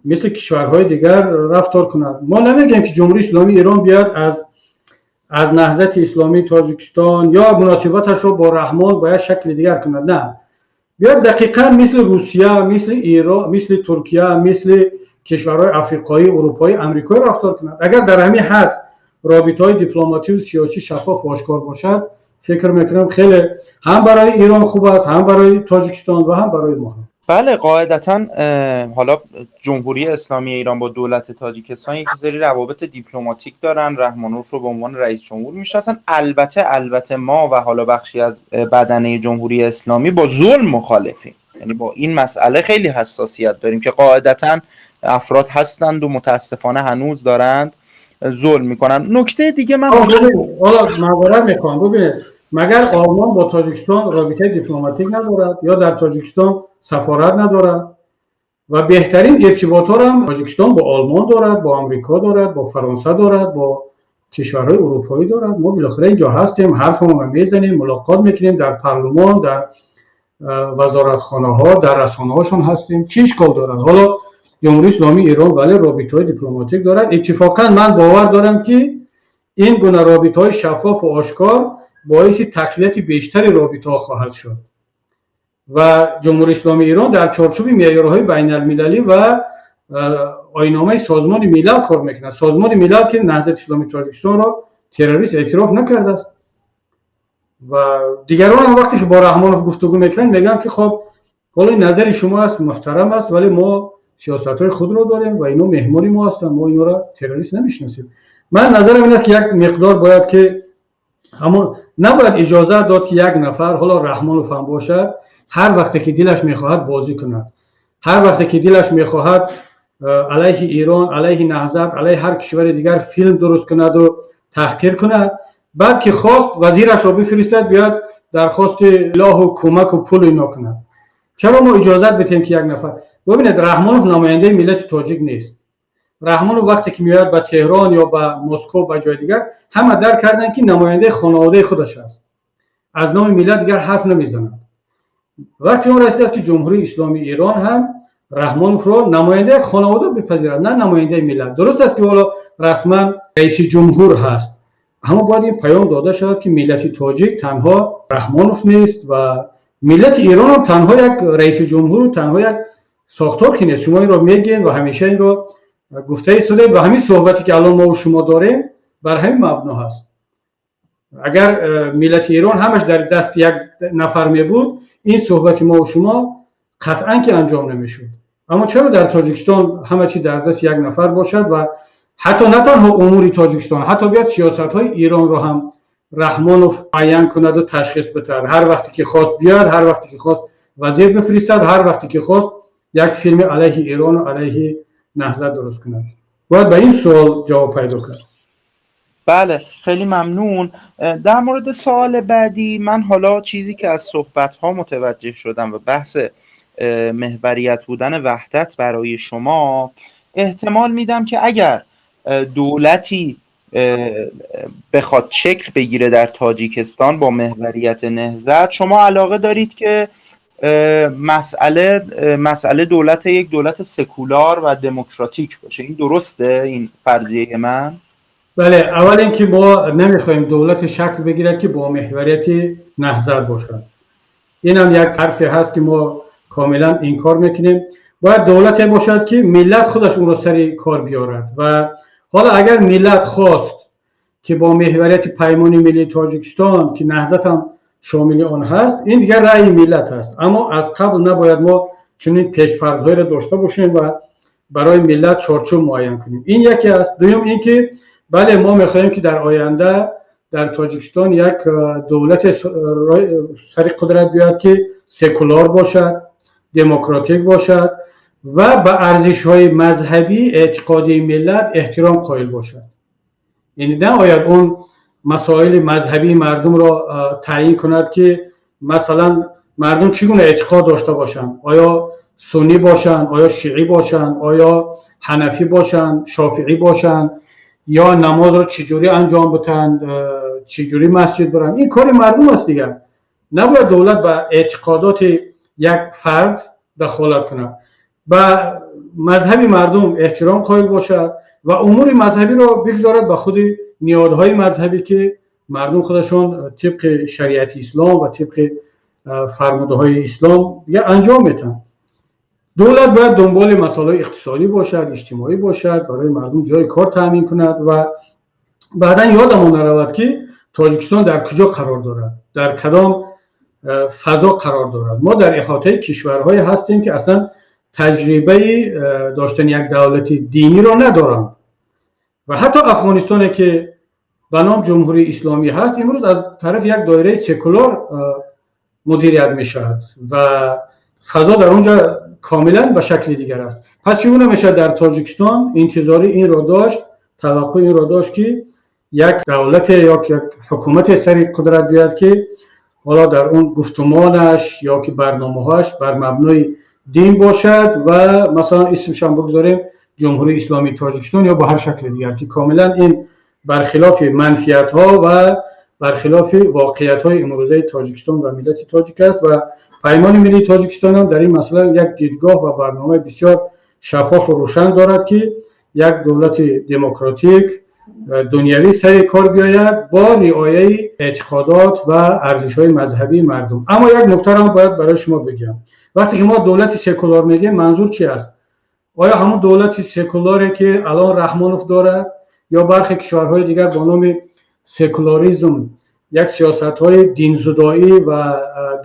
مثل کشورهای دیگر رفتار کند. ما نمیگیم که جمهوری اسلامی ایران بیاد از نهضت اسلامی تاجیکستان یا مناسبتش رو با رحمان باید شکل دیگر کند. نه، بیاد دقیقا مثل روسیه، مثل ایران، مثل ترکیه، مثل کشورهای افریقایی، اروپایی، امریکایی رفتار کند. اگر در همین حد رابطه های دیپلماتی و سیاسی شفاف و آشکار باشد، فکر میکنم خیلی هم برای ایران خوب است، هم برای تاجیکستان و هم برای ما هم. بله، قاعدتا حالا جمهوری اسلامی ایران با دولت تاجیکستان یک سری روابط دیپلماتیک دارن، رحمانوف رو به عنوان رئیس جمهور میشناسن. البته ما و حالا بخشی از بدنه جمهوری اسلامی با ظلم مخالفیم، یعنی با این مسئله خیلی حساسیت داریم که قاعدتا افراد هستند و متاسفانه هنوز دارند ظلم میکنن. نکته دیگه من حالا معذرت میخوام، ببینید، مگر آلمان با تاجیکستان رابطه دیپلماتیک ندارد یا در تاجیکستان سفارت ندارد؟ و بهترین ارتباط ها هم تاجیکستان با آلمان دارد، با آمریکا دارد، با فرانسه دارد، با کشورهای اروپایی دارد. ما بالاخره اینجا هستیم، حرفمون رو میزنیم، ملاقات میکنیم، در پارلمان، در وزارتخانه ها، در رسانه هاشون هستیم. چی اشکال دارد؟ حالا جمهوری اسلامی ایران ولی رابطه های دیپلماتیک دارد. اتفاقا من باور دارم که این گونه رابطه های شفاف و آشکار باعث تقویت بیشتر رابطه ها خواهد شد و جمهوری اسلامی ایران در چارچوب معیارهای بین المللی و آیین‌نامه سازمان ملل کار میکند. سازمان ملل که نهضت اسلامی تاجیکستان را تروریست اعتراف نکرده است و دیگران هم وقتی که با رحمانوف گفتگو میکنن، میگن که خب، حالا نظر شما است، محترم است، ولی ما سیاست های خود را داریم و اینا مهمان ما هستند، ما اینا را تروریست نمیشناسیم. من نظرم این است که یک مقدار باید که اما نباید اجازه داد که یک نفر، حالا رحمانوف هم باشد، هر وقتی که دلش میخواهد بازی کند، هر وقتی که دلش میخواهد علیه ایران، علیه نهضت، علیه هر کشور دیگر فیلم درست کند و تحقیر کند، بعد که خواست وزیرش را بفرستد بیاد درخواست سلاح و کمک و پول اینا کند. چرا ما اجازت بدیم که یک نفر؟ ببینید، رحمانوف نماینده ملت تاجیک نیست. رحمانوف وقتی که میاد به تهران یا به مسکو، به جای دیگر، همه درک کردن که نماینده خانواده خودش است، از نام ملت دیگر حرف نمیزند. وقتی اون رسید است که جمهوری اسلامی ایران هم رحمانوف را نماینده خانواده بپذیرد، نه نماینده ملت. درست است که حالا رسما رئیس جمهور هست، اما باید این پیام داده شود که ملت تاجیک تنها رحمانوف نیست و ملت ایران هم تنها یک رئیس جمهور و تنها یک ساختار که نیست. شما این را میگین و همیشه این را گفته ایستادید و همین صحبتی که الان ما و شما داریم بر همین مبنا هست. اگر ملت ایران همش در دست یک نفر می بود، این صحبت ما و شما قطعا که انجام نمیشد. اما چرا در تاجیکستان همه چی در دست یک نفر باشد و حتی نه تنها امور تاجیکستان، حتی بیاد سیاست های ایران رو هم رحمانوف معین کند و تشخیص بده، هر وقتی که خواست بیاد، هر وقتی که خواست وزیر بفرستد، هر وقتی که خواست یک فیلم علیه ایران و علیه نهضت درست کند؟ باید به این سوال جواب پیدا کرد. بله، خیلی ممنون. در مورد سوال بعدی، من حالا چیزی که از صحبت ها متوجه شدم و بحث محوریت بودن وحدت برای شما، احتمال میدم که اگر دولتی بخواد شکل بگیره در تاجیکستان با محوریت نهضت، شما علاقه دارید که مسئله دولت یک دولت سکولار و دموکراتیک باشه. این درسته، این فرضیه من؟ بله، اول اینکه ما نمیخوایم دولت شکل بگیرد که با محوریت نهضت باشد. این هم یک حرفی هست که ما کاملا انکار میکنیم. باید دولتی باشد که ملت خودش اون را سر کار بیارد و حالا اگر ملت خواست که با محوریت پیمان ملی تاجیکستان که نهضت هم شامل آن هست، این دیگر رأی ملت است. اما از قبل نباید ما چنین پیشفرض‌هایی را داشته باشیم و برای ملت چارچوب معین کنیم. این یکی است. دوم اینکه بله، ما میخواهیم که در آینده در تاجیکستان یک دولت سر قدرت بیاد که سکولار باشد، دموکراتیک باشد و به ارزش های مذهبی اعتقادی ملت احترام قائل باشد. یعنی نباید اون مسائل مذهبی مردم را تعیین کند که مثلا مردم چگونه اعتقاد داشته باشند، آیا سنی باشند، آیا شیعی باشند، آیا حنفی باشند، شافعی باشند، یا نماز را چجوری انجام بدن، چجوری مسجد برن. این کار مردم است دیگر. نباید دولت به اعتقادات یک فرد دخالت کند. به مذهب مردم احترام قائل باشد و امور مذهبی را بگذارد به خود نهادهای مذهبی که مردم خودشان طبق شریعت اسلام و طبق فرموده های اسلام دیگه انجام میتن. دولت باید دنبال مسائل اقتصادی باشد، اجتماعی باشد، برای مردم جای کار تامین کند و بعدا یادمان نرود که تاجیکستان در کجا قرار دارد، در کدام فضا قرار دارد. ما در احاطه کشورهایی هستیم که اصلا تجربه داشتن یک دولت دینی را ندارند و حتی افغانستان که به نام جمهوری اسلامی هست، امروز از طرف یک دایره سکولار مدیریت می شود و فضا در اونجا کاملا به شکل دیگر است. پس چگونه میشه در تاجیکستان انتظاری این را داشت، توقع این را داشت که یک دولت یا یک حکومت سر قدرت بیاد که حالا در اون گفتمانش یا که برنامه‌هاش بر مبنای دین باشد و مثلا اسمش هم بگذاریم جمهوری اسلامی تاجیکستان یا به هر شکل دیگر، که کاملا این برخلاف منفیت ها و برخلاف واقعیت های امروزه تاجیکستان و ملت تاجیک است. و پیمان ملی تاجیکستان هم در این مسئله یک دیدگاه و برنامه بسیار شفاف و روشن دارد که یک دولت دموکراتیک دنیوی سر کار بیاید با رعایه اعتقادات و ارزش های مذهبی مردم. اما یک نکته را باید برای شما بگم. وقتی که ما دولت سکولار میگیم، منظور چی است؟ آیا همون دولت سکولاری که الان رحمانوف دارد یا برخی کشورهای دیگر با نام سکولاریزم یک سیاست های دینزدایی و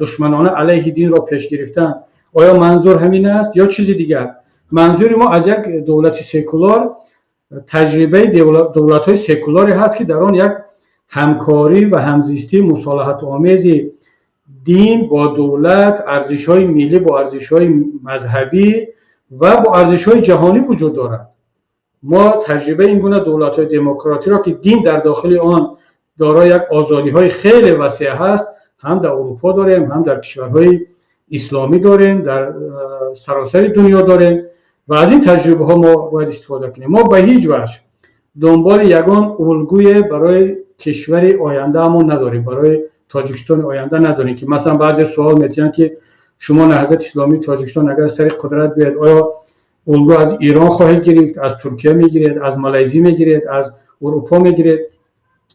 دشمنانه علیه دین را پیش گرفتن، آیا منظور همین است یا چیز دیگر؟ منظور ما از یک دولت سکولار تجربه دولت های سکولاری هست که در آن یک همکاری و همزیستی مصالحت آمیز دین با دولت، ارزش های ملی با ارزش های مذهبی و با ارزش های جهانی وجود دارد. ما تجربه این گونه دولت های دموکراتی را که دین در داخل آن دارای یک آزادی های خیلی وسیع هست، هم در اروپا داریم، هم در کشورهای اسلامی داریم، در سراسر دنیا داریم و از این تجربه ها ما باید استفاده کنیم. ما به هیچ وجه دنبال یگان الگوی برای کشور آینده همون نداریم، برای تاجیکستان آینده نداریم که مثلا بعضی سوال میتونن که شما نهضت اسلامی تاجیکستان اگر سر قدرت بیاد، آیا الگو از ایران خواهید گرفت، از ترکیه میگیرید، از مالزی میگیرید، از اروپا میگیرید؟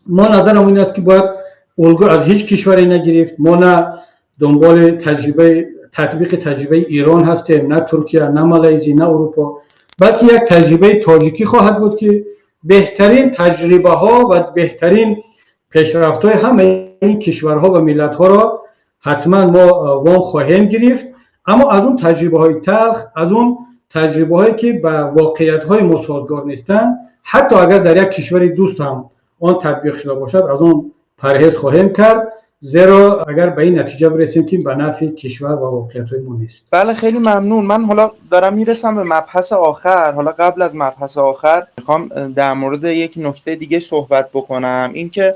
ما نظرم این است که باید الگو از هیچ کشوری نگرفت. ما نه دنبال تجربه تطبیق تجربه ایران هستیم، نه ترکیه، نه مالزی، نه اروپا، بلکه یک تجربه تاجیکی خواهد بود که بهترین تجربه ها و بهترین پیشرفت های همه این کشورها و ملت ها را حتما ما وام خواهیم گرفت، اما از اون تجربه های تلخ، از اون تجربه هایی که به واقعیت های ما سازگار نیستند، حتی اگر در یک کشور دوست هم آن تطبیق شده باشد، از اون پرهیز خواهیم کرد. Зеро агар ба ин натиҷа бирасем, ки ба нафъи кишвар ва воқеиятҳои мо нест. بله، خیلی ممنون. من حالا دارم میرسم به مبحث آخر. حالا قبل از مبحث آخر میخوام در مورد یک نکته دیگه صحبت بکنم، اینکه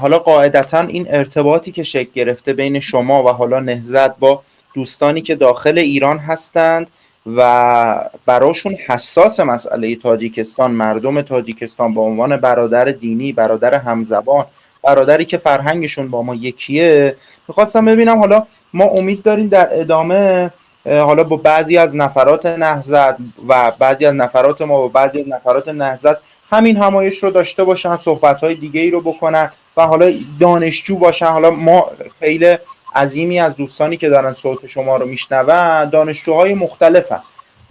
حالا قاعدتا این ارتباطی که شکل گرفته بین شما و حالا نهضت با دوستانی که داخل ایران هستند و براشون حساس مسئله تاجیکستان، مردم تاجیکستان به عنوان برادر دینی، برادر همزبان، برادری که فرهنگشون با ما یکیه، میخواستم ببینم حالا ما امید داریم در ادامه حالا با بعضی از نفرات نهضت و بعضی از نفرات ما و بعضی از نفرات نهضت همین همایش رو داشته باشن، صحبت های دیگه ای رو بکنن و حالا دانشجو باشن. حالا ما خیلی عظیمی از دوستانی که دارن صوت شما رو میشنون دانشجوهای مختلفن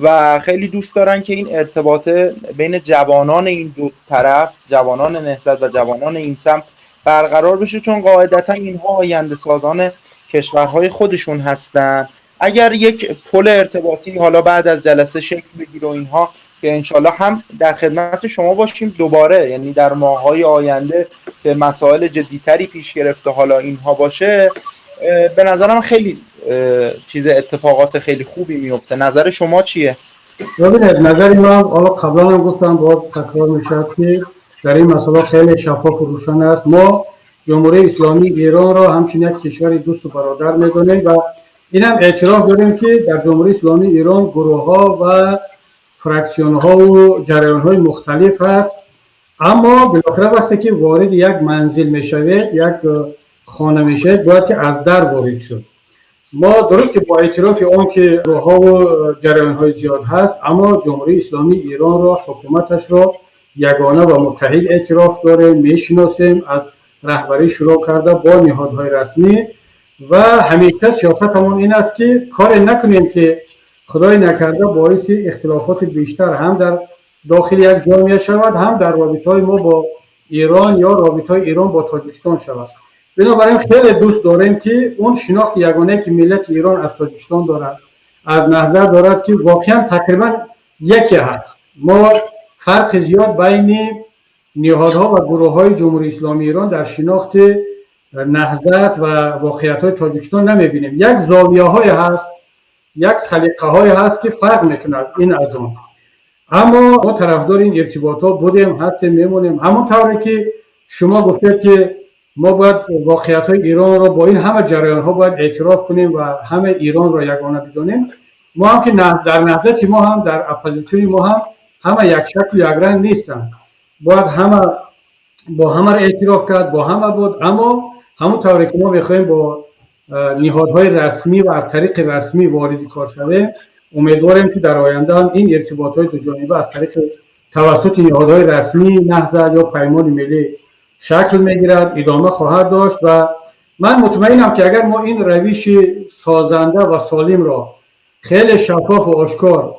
و خیلی دوست دارن که این ارتباط بین جوانان این دو طرف، جوانان نهضت و جوانان این سمت، برقرار بشه، چون قاعدتا اینها آینده سازان کشورهای خودشون هستن. اگر یک پل ارتباطی حالا بعد از جلسه شکل بگیره و اینها، که انشالله هم در خدمت شما باشیم دوباره، یعنی در ماههای آینده که مسائل جدیتری پیش گرفته حالا اینها باشه، به نظرم خیلی چیز اتفاقات خیلی خوبی میفته. نظر شما چیه؟ ببینید، نظر ما حالا قبلا هم گفتم، باز تکرار میشد که در این مسئله خیلی شفاف و روشن است. ما جمهوری اسلامی ایران را همچنین یک کشور دوست و برادر میدونیم و این هم اعتراف داریم که در جمهوری اسلامی ایران گروه ها و فرکسیون ها و جریان های مختلف هست، اما بالاخره وقتی که وارد یک منزل میشوید، یک خانه میشوید، باید که از در وارد شد. ما درست که با اعتراف آن که گروه ها و جریان های زیاد هست، اما جمهوری اسلامی ایران را، حکومتش را یگانه و متحد اعتراف داریم، میشناسیم، از رهبری شروع کرده با نهادهای رسمی و همیشه سیاستمون این است که کاری نکنیم که خدای نکرده باعث اختلافات بیشتر هم در داخل یک جامعه شود، هم در رابطه های ما با ایران یا رابطه های ایران با تاجیکستان شود. بنابراین خیلی دوست داریم که اون شناخت یگانه که ملت ایران از تاجیکستان دارد، از نهضت دارد، که واقعا تقریبا یکی هست. ما فرق زیاد بین نهادها و گروه های جمهوری اسلامی ایران در شناخت نهضت و واقعیت های تاجیکستان نمیبینیم. یک زاویه های هست، یک سلیقه های هست که فرق میکند این از اون، اما ما طرفدار این ارتباط ها بودیم، هستیم، میمونیم. همون طوری که شما گفتید که ما باید واقعیت های ایران را با این همه جریان ها باید اعتراف کنیم و همه ایران را یگانه بدانیم، ما هم که در نهضت ما هم، در اپوزیسیون ما هم همه یک شکل و یک رنگ نیستند. باید همه با همه را اعتراف کرد، با همه بود، اما همون طوری که ما میخواهیم با نهادهای رسمی و از طریق رسمی وارد کار شویم، امیدواریم که در آینده هم این ارتباط های دو جانبه از طریق توسط نهادهای رسمی نهضت یا پیمان ملی شکل میگیرد، ادامه خواهد داشت. و من مطمئنم که اگر ما این روش سازنده و سالم را خیلی شفاف و آشکار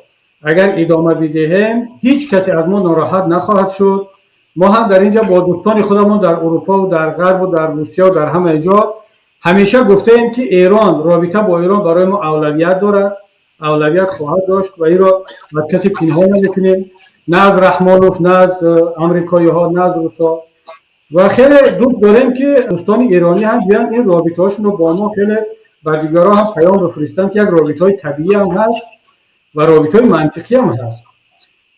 اگر ادامه بدهیم، هیچ کسی از ما ناراحت نخواهد شد. ما هم در اینجا با دوستان خودمون در اروپا و در غرب و در روسیه و در همه جا همیشه گفته ایم که ایران، رابطه با ایران برای ما اولویت دارد، اولویت خواهد داشت و این را از کسی پنهان نمیکنیم، نه از رحمانوف، نه از امریکایی ها، نه از روسا. و خیلی دوست داریم که دوستان ایرانی هم بیان این رابطه هاشون رو با ما، خیلی بر دیگران هم پیام بفرستن که یک رابطه های طبیعی هم هست و رابطه های منطقی هم هست.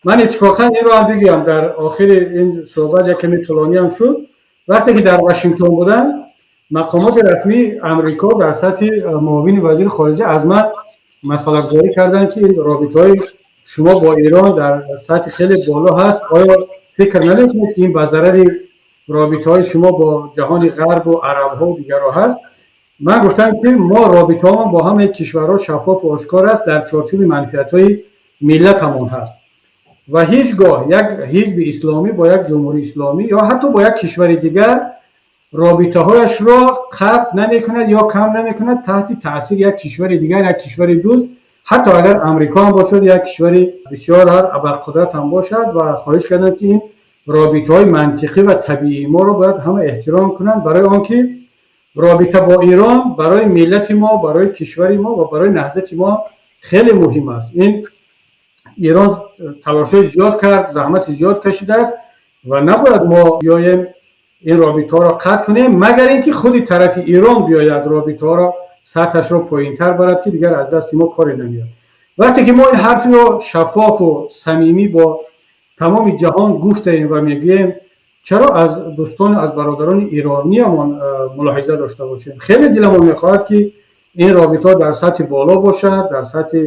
من اتفاقا این رو هم بگم در آخر این صحبت، یک کمی طولانی هم شد. وقتی که در واشنگتن بودم، مقامات رسمی امریکا در سطح معاون وزیر خارجه از من مسئله گذاری کردن که این رابطه های شما با ایران در سطح خیلی بالا هست، آیا فکر نمی‌کنید که این به ضرر رابطه های شما با جهان غرب و عرب ها و دیگرها هست؟ من گفتم که ما رابطه با همه کشورها شفاف و آشکار است، در چارچوب منفعت های ملت همون هست و هیچگاه یک حزب اسلامی با یک جمهوری اسلامی یا حتی با یک کشور دیگر رابطه هایش را قطع نمی کند یا کم نمی کند تحت تاثیر یک کشور دیگر، یک کشور دوست، حتی اگر امریکا هم باشد، یک کشور بسیار ابرقدرت هم باشد. و خواهش کردم که این رابطه های منطقی و طبیعی ما رو باید همه احترام کنند، برای آنکه رابطه با ایران برای ملت ما، برای کشور ما و برای نهضت ما خیلی مهم است. این ایران تلاش زیاد کرد، زحمت زیاد کشیده است و نباید ما بیایم ин робитаҳоро қатъ кунем, магар ин ки худи тарафи Ирон биёяд, робитаҳоро сатҳашро поинтар барад, ки дигар аз дасти мо коре намеяд. Вақте ки мо ин ҳарфро шаффофу самимӣ бо тамоми ҷаҳон гуфтаем ва мегӯем, чаро аз дӯстон, аз бародарони ирониямон мулоҳиза дошта бошем? Хеле диламон мехоҳад, ки ин робитаҳо дар сатҳи боло бошад, дар сатҳи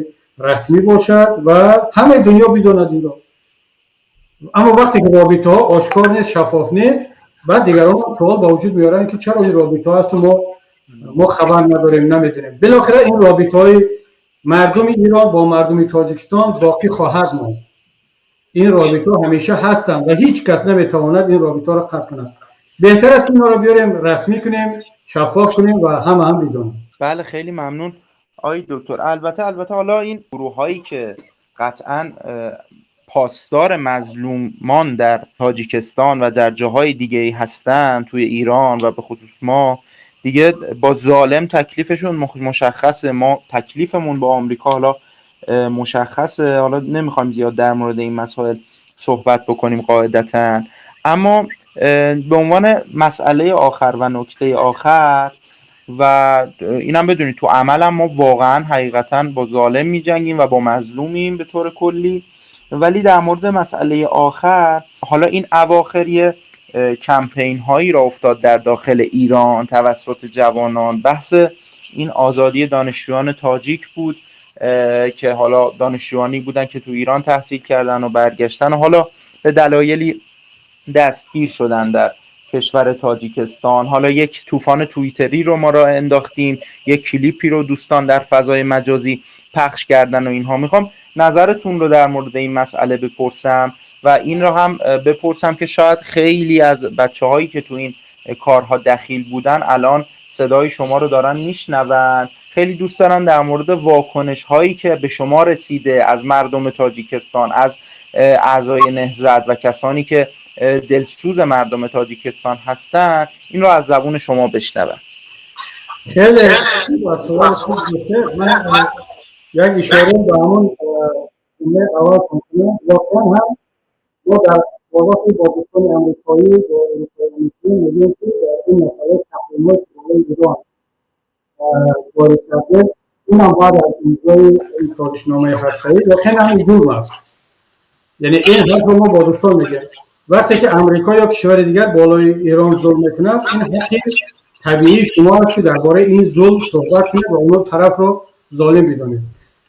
расмӣ бошад ва ҳамаи дунё бидонад инро. Аммо вақте ки робитаҳо ошкор нест, шаффоф нест, баъд дигарон суол ба вуҷуд меоранд, ки чаро ин робитаҳо ҳасту мо хабар надорем, намедонем. Билохира ин робитаҳои мардуми Ирон бо мардуми Тоҷикистон боқӣ хоҳад монд. Ин робитаҳо ҳамеша ҳастанд ва ҳеҷ кас наметавонад ин робитаҳоро қатъ кунад. Беҳтар аст, ки инҳоро биёрем, расмӣ кунем, шаффоф кунем ва ҳама ҳам бидонанд. بله، خیلی ممنون آقای دکتر. البته حالا این گروه هایی که قطعا پاسدار مظلومان در تاجیکستان و در جاهای دیگه هستن، توی ایران و به خصوص ما دیگه با ظالم تکلیفشون مشخصه. ما تکلیفمون با آمریکا حالا مشخصه. حالا نمیخوایم زیاد در مورد این مسائل صحبت بکنیم قاعدتا. اما به عنوان مسئله آخر و نکته آخر، و اینم بدونید تو عملم ما واقعا حقیقتا با ظالم میجنگیم و با مظلومیم به طور کلی. ولی در مورد مسئله آخر، حالا این اواخر یه کمپین هایی را افتاد در داخل ایران توسط جوانان. بحث این آزادی دانشجویان تاجیک بود که حالا دانشجویانی بودن که تو ایران تحصیل کردن و برگشتن و حالا به دلایلی دستگیر شدن در کشور تاجیکستان. حالا یک طوفان توییتری رو ما راه انداختیم، یک کلیپی رو دوستان در فضای مجازی پخش کردن و اینها. میخوام نظرتون رو در مورد این مسئله بپرسم و این رو هم بپرسم که شاید خیلی از بچه هایی که تو این کارها دخیل بودن الان صدای شما رو دارن میشنون، خیلی دوست دارن در مورد واکنش هایی که به شما رسیده از مردم تاجیکستان، از اعضای نهضت و کسانی که دلسوز مردم تاجیکستان هستن، این رو از زبون شما بشنون. خیلی من یک اشاره به همون اول کنم. واقعا هم ما در واقع با دوستان امریکایی و اروپایی میگیم که در این مسئله تحریمات برای ایران وارد کرده، این هم بعد از امضای این سازشنامه هسته‌ای واقعا هم ظلم است. یعنی این حرف رو ما با دوستان میگیم. وقتی که امریکا یا کشور دیگر بالای ایران ظلم میکند، این حقی طبیعی شما است که درباره این ظلم صحبت کنید و اون طرف رو ظالم بدانید.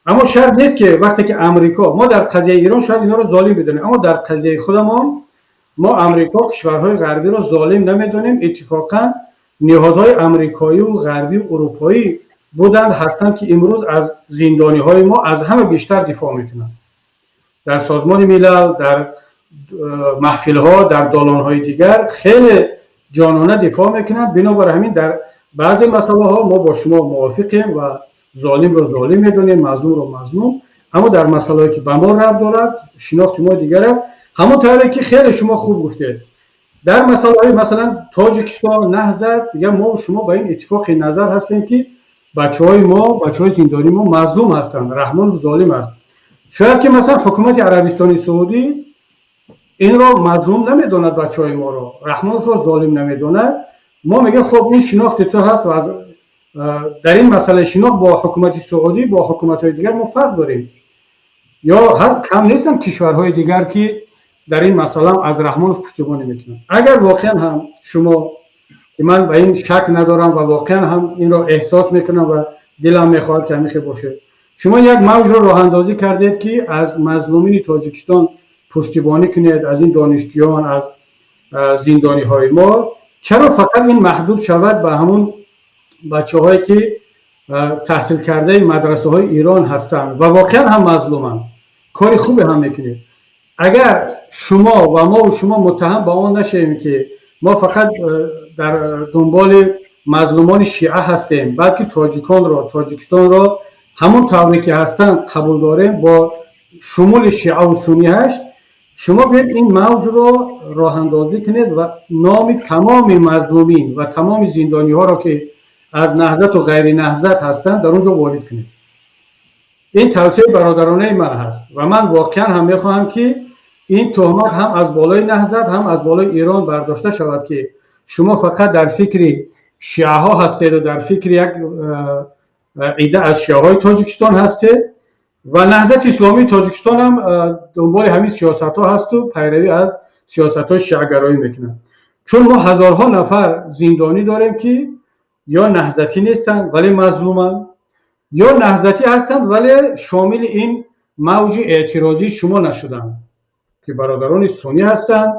اما شرط نیست که وقتی که امریکا، ما در قضیه ایران شاید اینا رو ظالم بدانیم، اما در قضیه خودمان ما امریکا، کشورهای غربی رو ظالم نمیدونیم. اتفاقا نهادهای امریکایی و غربی و اروپایی بودند، هستند که امروز از زندانی های ما از همه بیشتر دفاع میکنند. در سازمان ملل، در محفل ها، در دالان های دیگر خیلی جانانه دفاع میکنند. بنابر همین در بعضی مسئله ها ما با شما موافقیم و ظالم رو ظالم میدونیم، مظلوم رو مظلوم. اما در مسئله که به ما ربط دارد، شناخت ما دیگر است. همون طوری که خیلی شما خوب گفتید، در مسئله های مثلا تاجیکستان، نهضت، دیگه ما و شما با این اتفاق نظر هستیم که بچه های ما، بچه های زندانی ما مظلوم هستند، رحمان ظالم است. شاید که مثلا حکومت عربستان سعودی این را مظلوم نمیداند، بچه های ما رو، رحمان را ظالم نمیداند. ما میگه خب این شناخت تو هست و از در این مسئله شناخت با حکومت سعودی، با حکومت های دیگر ما فرق داریم. یا کم نیستن کشورهای دیگر که در این مسئله از رحمان پشتیبانی میکنن. اگر واقعا هم شما، که من به این شک ندارم و واقعا هم این را احساس میکنم و دلم میخواهد که همیشه باشه، شما یک موج رو راه اندازی کردید که از مظلومین تاجیکستان پشتیبانی کنید، از این دانشجویان، از زندانی های ما، چرا فقط این محدود شود به همون بچه هایی که تحصیل کرده مدرسه های ایران هستند و واقعا هم مظلومند؟ کاری خوبی هم میکنید. اگر شما و ما و شما متهم به آن نشیم که ما فقط در دنبال مظلومان شیعه هستیم، بلکه تاجیکان را، تاجیکستان را همون طوری که هستند قبول داریم با شمول شیعه و سنی هشت، شما بیاید این موج رو راه اندازی کنید و نام تمام مظلومین و تمام زندانی ها را که از نهضت و غیر نهضت هستند در اونجا وارد کنید. این توصیه برادرانه من هست و من واقعا هم میخواهم که این تهمت هم از بالای نهضت، هم از بالای ایران برداشته شود که Шумо фақат дар фикри шиаҳо ҳастеду дар фикри як ида аз шиаҳои Тоҷикистон ҳастед ва Наҳзати Исломии Тоҷикистон ҳам дунболи ҳамин сиёсатҳо ҳасту пайравӣ аз сиёсатҳои шиагароӣ мекунад. Чун мо ҳазорҳо нафар зиндонӣ дорем, ки ё наҳзатӣ нестанд, вале мазлуманд, ё наҳзатӣ ҳастанд, вале шомили ин мавҷи эътирозии шумо нашуданд, ки бародарони суннӣ ҳастанд,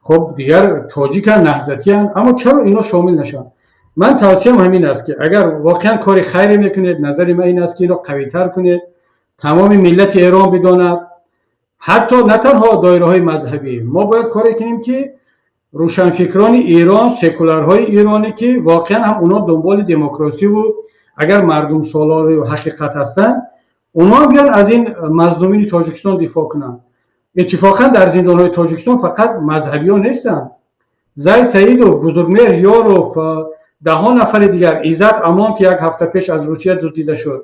хуб, дигар тоҷиканд, наҳзатианд, аммо чаро ино шомил нашаванд? Ман тавсиям ҳамин аст, ки агар воқеан кори хайре мекунед, назари ман ин аст, ки инро қавитар кунед, тамоми миллати Эрон бидонад, ҳатто на танҳо доираҳои мазҳабӣ. Мо бояд коре кунем, ки рӯшанфикрони Эрон, секулярҳои эронӣ, ки воқеан ҳам онҳо дунболи демократсиву агар мардумсолорию ҳақиқат ҳастанд, онҳо биён аз ин мазлумини Тоҷикистон дифоъ кунанд. Иттифоқан дар зиндонҳои Тоҷикистон фақат мазҳабиён нестанд. Зайд Саидов, Бузургмеҳр Ёров, даҳҳо нафари дигар, Иззат Амон, ки як ҳафта пеш аз Русия дуздида шуд,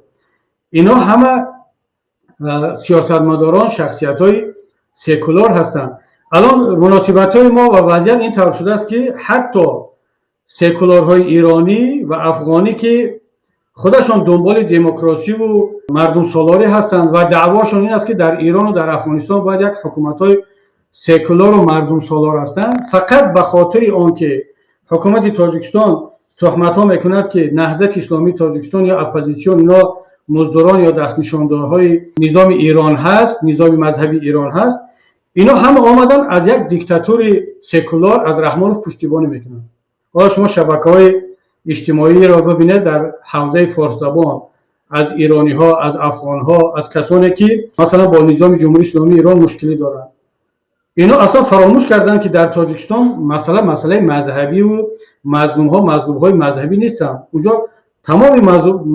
инҳо ҳама сиёсатмадорон, шахсиятҳои секулор ҳастанд. Алон муносибатҳои мо ва вазъият ин тавр шудааст, ки ҳатто секулорҳои иронӣ ва афғонӣ, ки худашон дунболи демократсиву мардумсолорӣ ҳастанд ва даъвошон ин аст, ки дар Ирону дар Афғонистон бояд як ҳукуматҳои секулору мардумсолор ҳастанд, фақат ба хотири он ки ҳукумати Тоҷикистон туҳматҳо мекунад, ки Наҳзати Исломии Тоҷикистон ё оппозитсион ино муздурон ё дастнишондорҳои низоми Ирон ҳаст, низоми мазҳабии Ирон ҳаст, ино ҳама омадан аз як диктатури секулор, аз Раҳмонов пуштибонӣ мекунанд. Ҳоло шумо шабакаҳои иҷтимоиро бибинед дар ҳавзаи форсзабон, аз ирониҳо, аз афғонҳо, аз касоне ки масалан бо низоми Ҷумҳурии Исломии Эрон мушкилӣ доранд, ино аслан фаромӯш карданд, ки дар Тоҷикистон масъала масъалаи мазҳабиву мазлумҳо мазлумҳои мазҳабӣ нестанд. Унҷо тамоми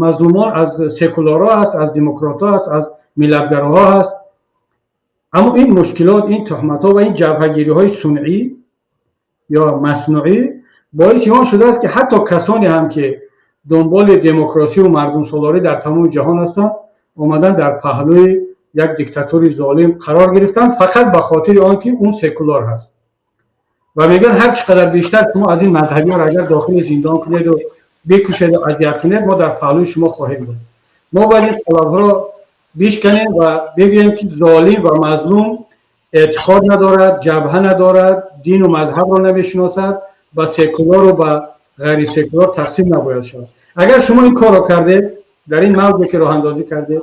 мазлумон аз секулорҳо аст, аз демократҳо аст, аз миллатгароҳо аст. Аммо ин мушкилот, ин туҳматҳо ва ин ҷабҳагириҳои сунъӣ ё маснуӣ боиси он шудааст, ки ҳатто касоне ҳам, ки дунболи демократсию мардумсолорӣ дар тамоми ҷаҳон ҳастанд, омадан дар паҳлӯи як диктатури золим қарор гирифтанд, фақат ба хотири он ки он секулор ҳаст. Ва мегӯянд, ҳар чӣ қадар бештар шумо аз ин мазҳабиёро агар дохили зиндон кунеду бикушеду азият кунед, мо дар паҳлӯи шумо хоҳем буд. Мо бояд ин қалабҳоро бишканем ва бигӯем, ки золим ва мазлум эътиқод надорад, ҷабҳа надорад, дину мазҳабро намешиносад, ба секулору ба ғайри секулор тақсим набояд шавад. Агар шумо ин корро кардед, дар ин мавҷе ки роҳандозӣ кардед,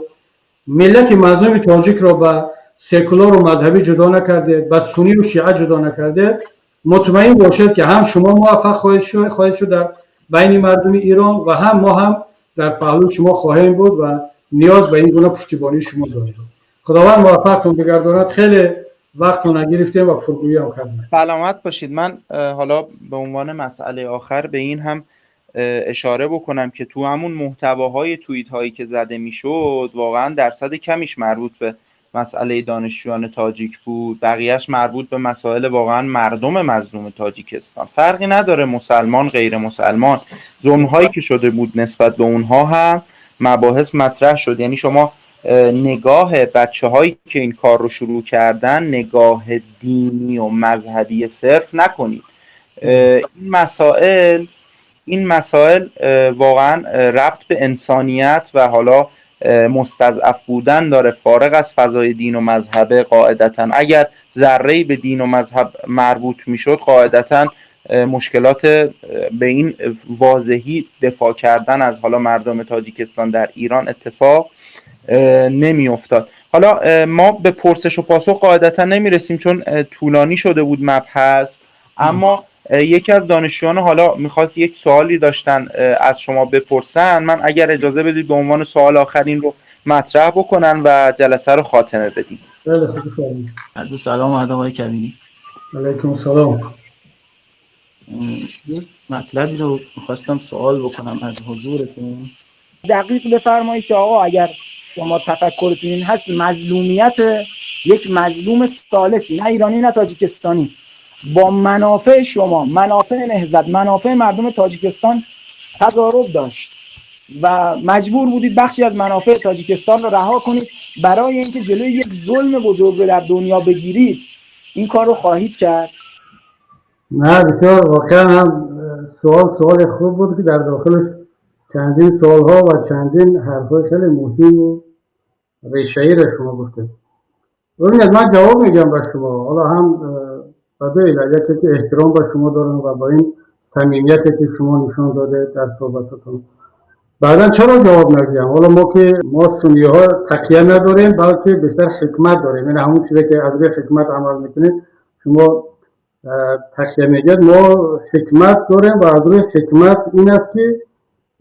миллати мазлуми тоҷикро ба секулору мазҳабӣ ҷудо накардед, ба сунниву шиа ҷудо накардед, мутмаин бошед, ки ҳам шумо муваффақ хоҳед шуд дар байни мардуми Эрон ва ҳам мо ҳам дар паҳлӯи шумо хоҳем буд ва ниёз ба ин гуна пуштибонии шумо дорем. Худованд муваффақтон бигардонад. Хеле вақтро нагирифтем ва пургӯӣ ҳам кардем. سلامت باشید. من حالا به عنوان مسئله آخر به این هم اشاره بکنم که تو همون محتواهای توییت هایی که زده میشد، واقعا درصد کمیش مربوط به مسئله دانشجویان تاجیک بود، بقیهش مربوط به مسائل واقعا مردم مظلوم تاجیکستان. فرقی نداره مسلمان، غیر مسلمان، ظلم هایی که شده بود نسبت به اونها هم مباحث مطرح شد. یعنی شما نگاه بچه هایی که این کار رو شروع کردن نگاه دینی و مذهبی صرف نکنید. این مسائل واقعا ربط به انسانیت و حالا مستضعف بودن داره، فارغ از فضای دین و مذهب. قاعدتا اگر ذره‌ای به دین و مذهب مربوط میشد، قاعدتا مشکلات به این واضحی دفاع کردن از حالا مردم تاجیکستان در ایران اتفاق نمیافتاد. حالا ما به پرسش و پاسخ قاعدتا نمیرسیم، چون طولانی شده بود مبحث، اما یکی از دانشجویان حالا میخواست یک سوالی داشتن از شما بپرسن. من اگر اجازه بدید به عنوان سوال آخرین رو مطرح بکنن و جلسه رو خاتمه بدیم. خیلی خوب. عرض سلام و آقای کبیری. علیکم سلام. یه مطلبی رو میخواستم سوال بکنم از حضورتون. دقیق بفرمایید که آقا، اگر شما تفکرتون این هست، مظلومیت یک مظلوم ثالثی، نه ایرانی نه تاجیکستانی، با منافع شما، منافع نهضت، منافع مردم تاجیکستان تضارب داشت و مجبور بودید بخشی از منافع تاجیکستان رو رها کنید برای اینکه جلوی یک ظلم بزرگ رو در دنیا بگیرید، این کار رو خواهید کرد؟ Не, бисёр воқеан ҳам суол суоли хуб буд, ки дар дохилаш чандин суолҳо ва чандин ҳарфҳои хеле муҳиму решаиро шумо гуфтед. Бибинед, ман ҷавоб мегӯям ба шумо. Ҳоло ҳам ба ду иллат: яке ки эҳтиром ба шумо дорам ва ба ин самимияте, ки шумо нишон додед дар суҳбататон. Баъдан чаро ҷавоб нагӯям? Ҳоло мо ки мо сунниҳо тақия надорем, балки бештар ҳикмат дорем, яъне ҳамон чизе, ки аз рӯи ҳикмат амал мекунед, шумо тақия мегӯяд. Мо ҳикмат дорем ва аз рӯи ҳикмат ин аст, ки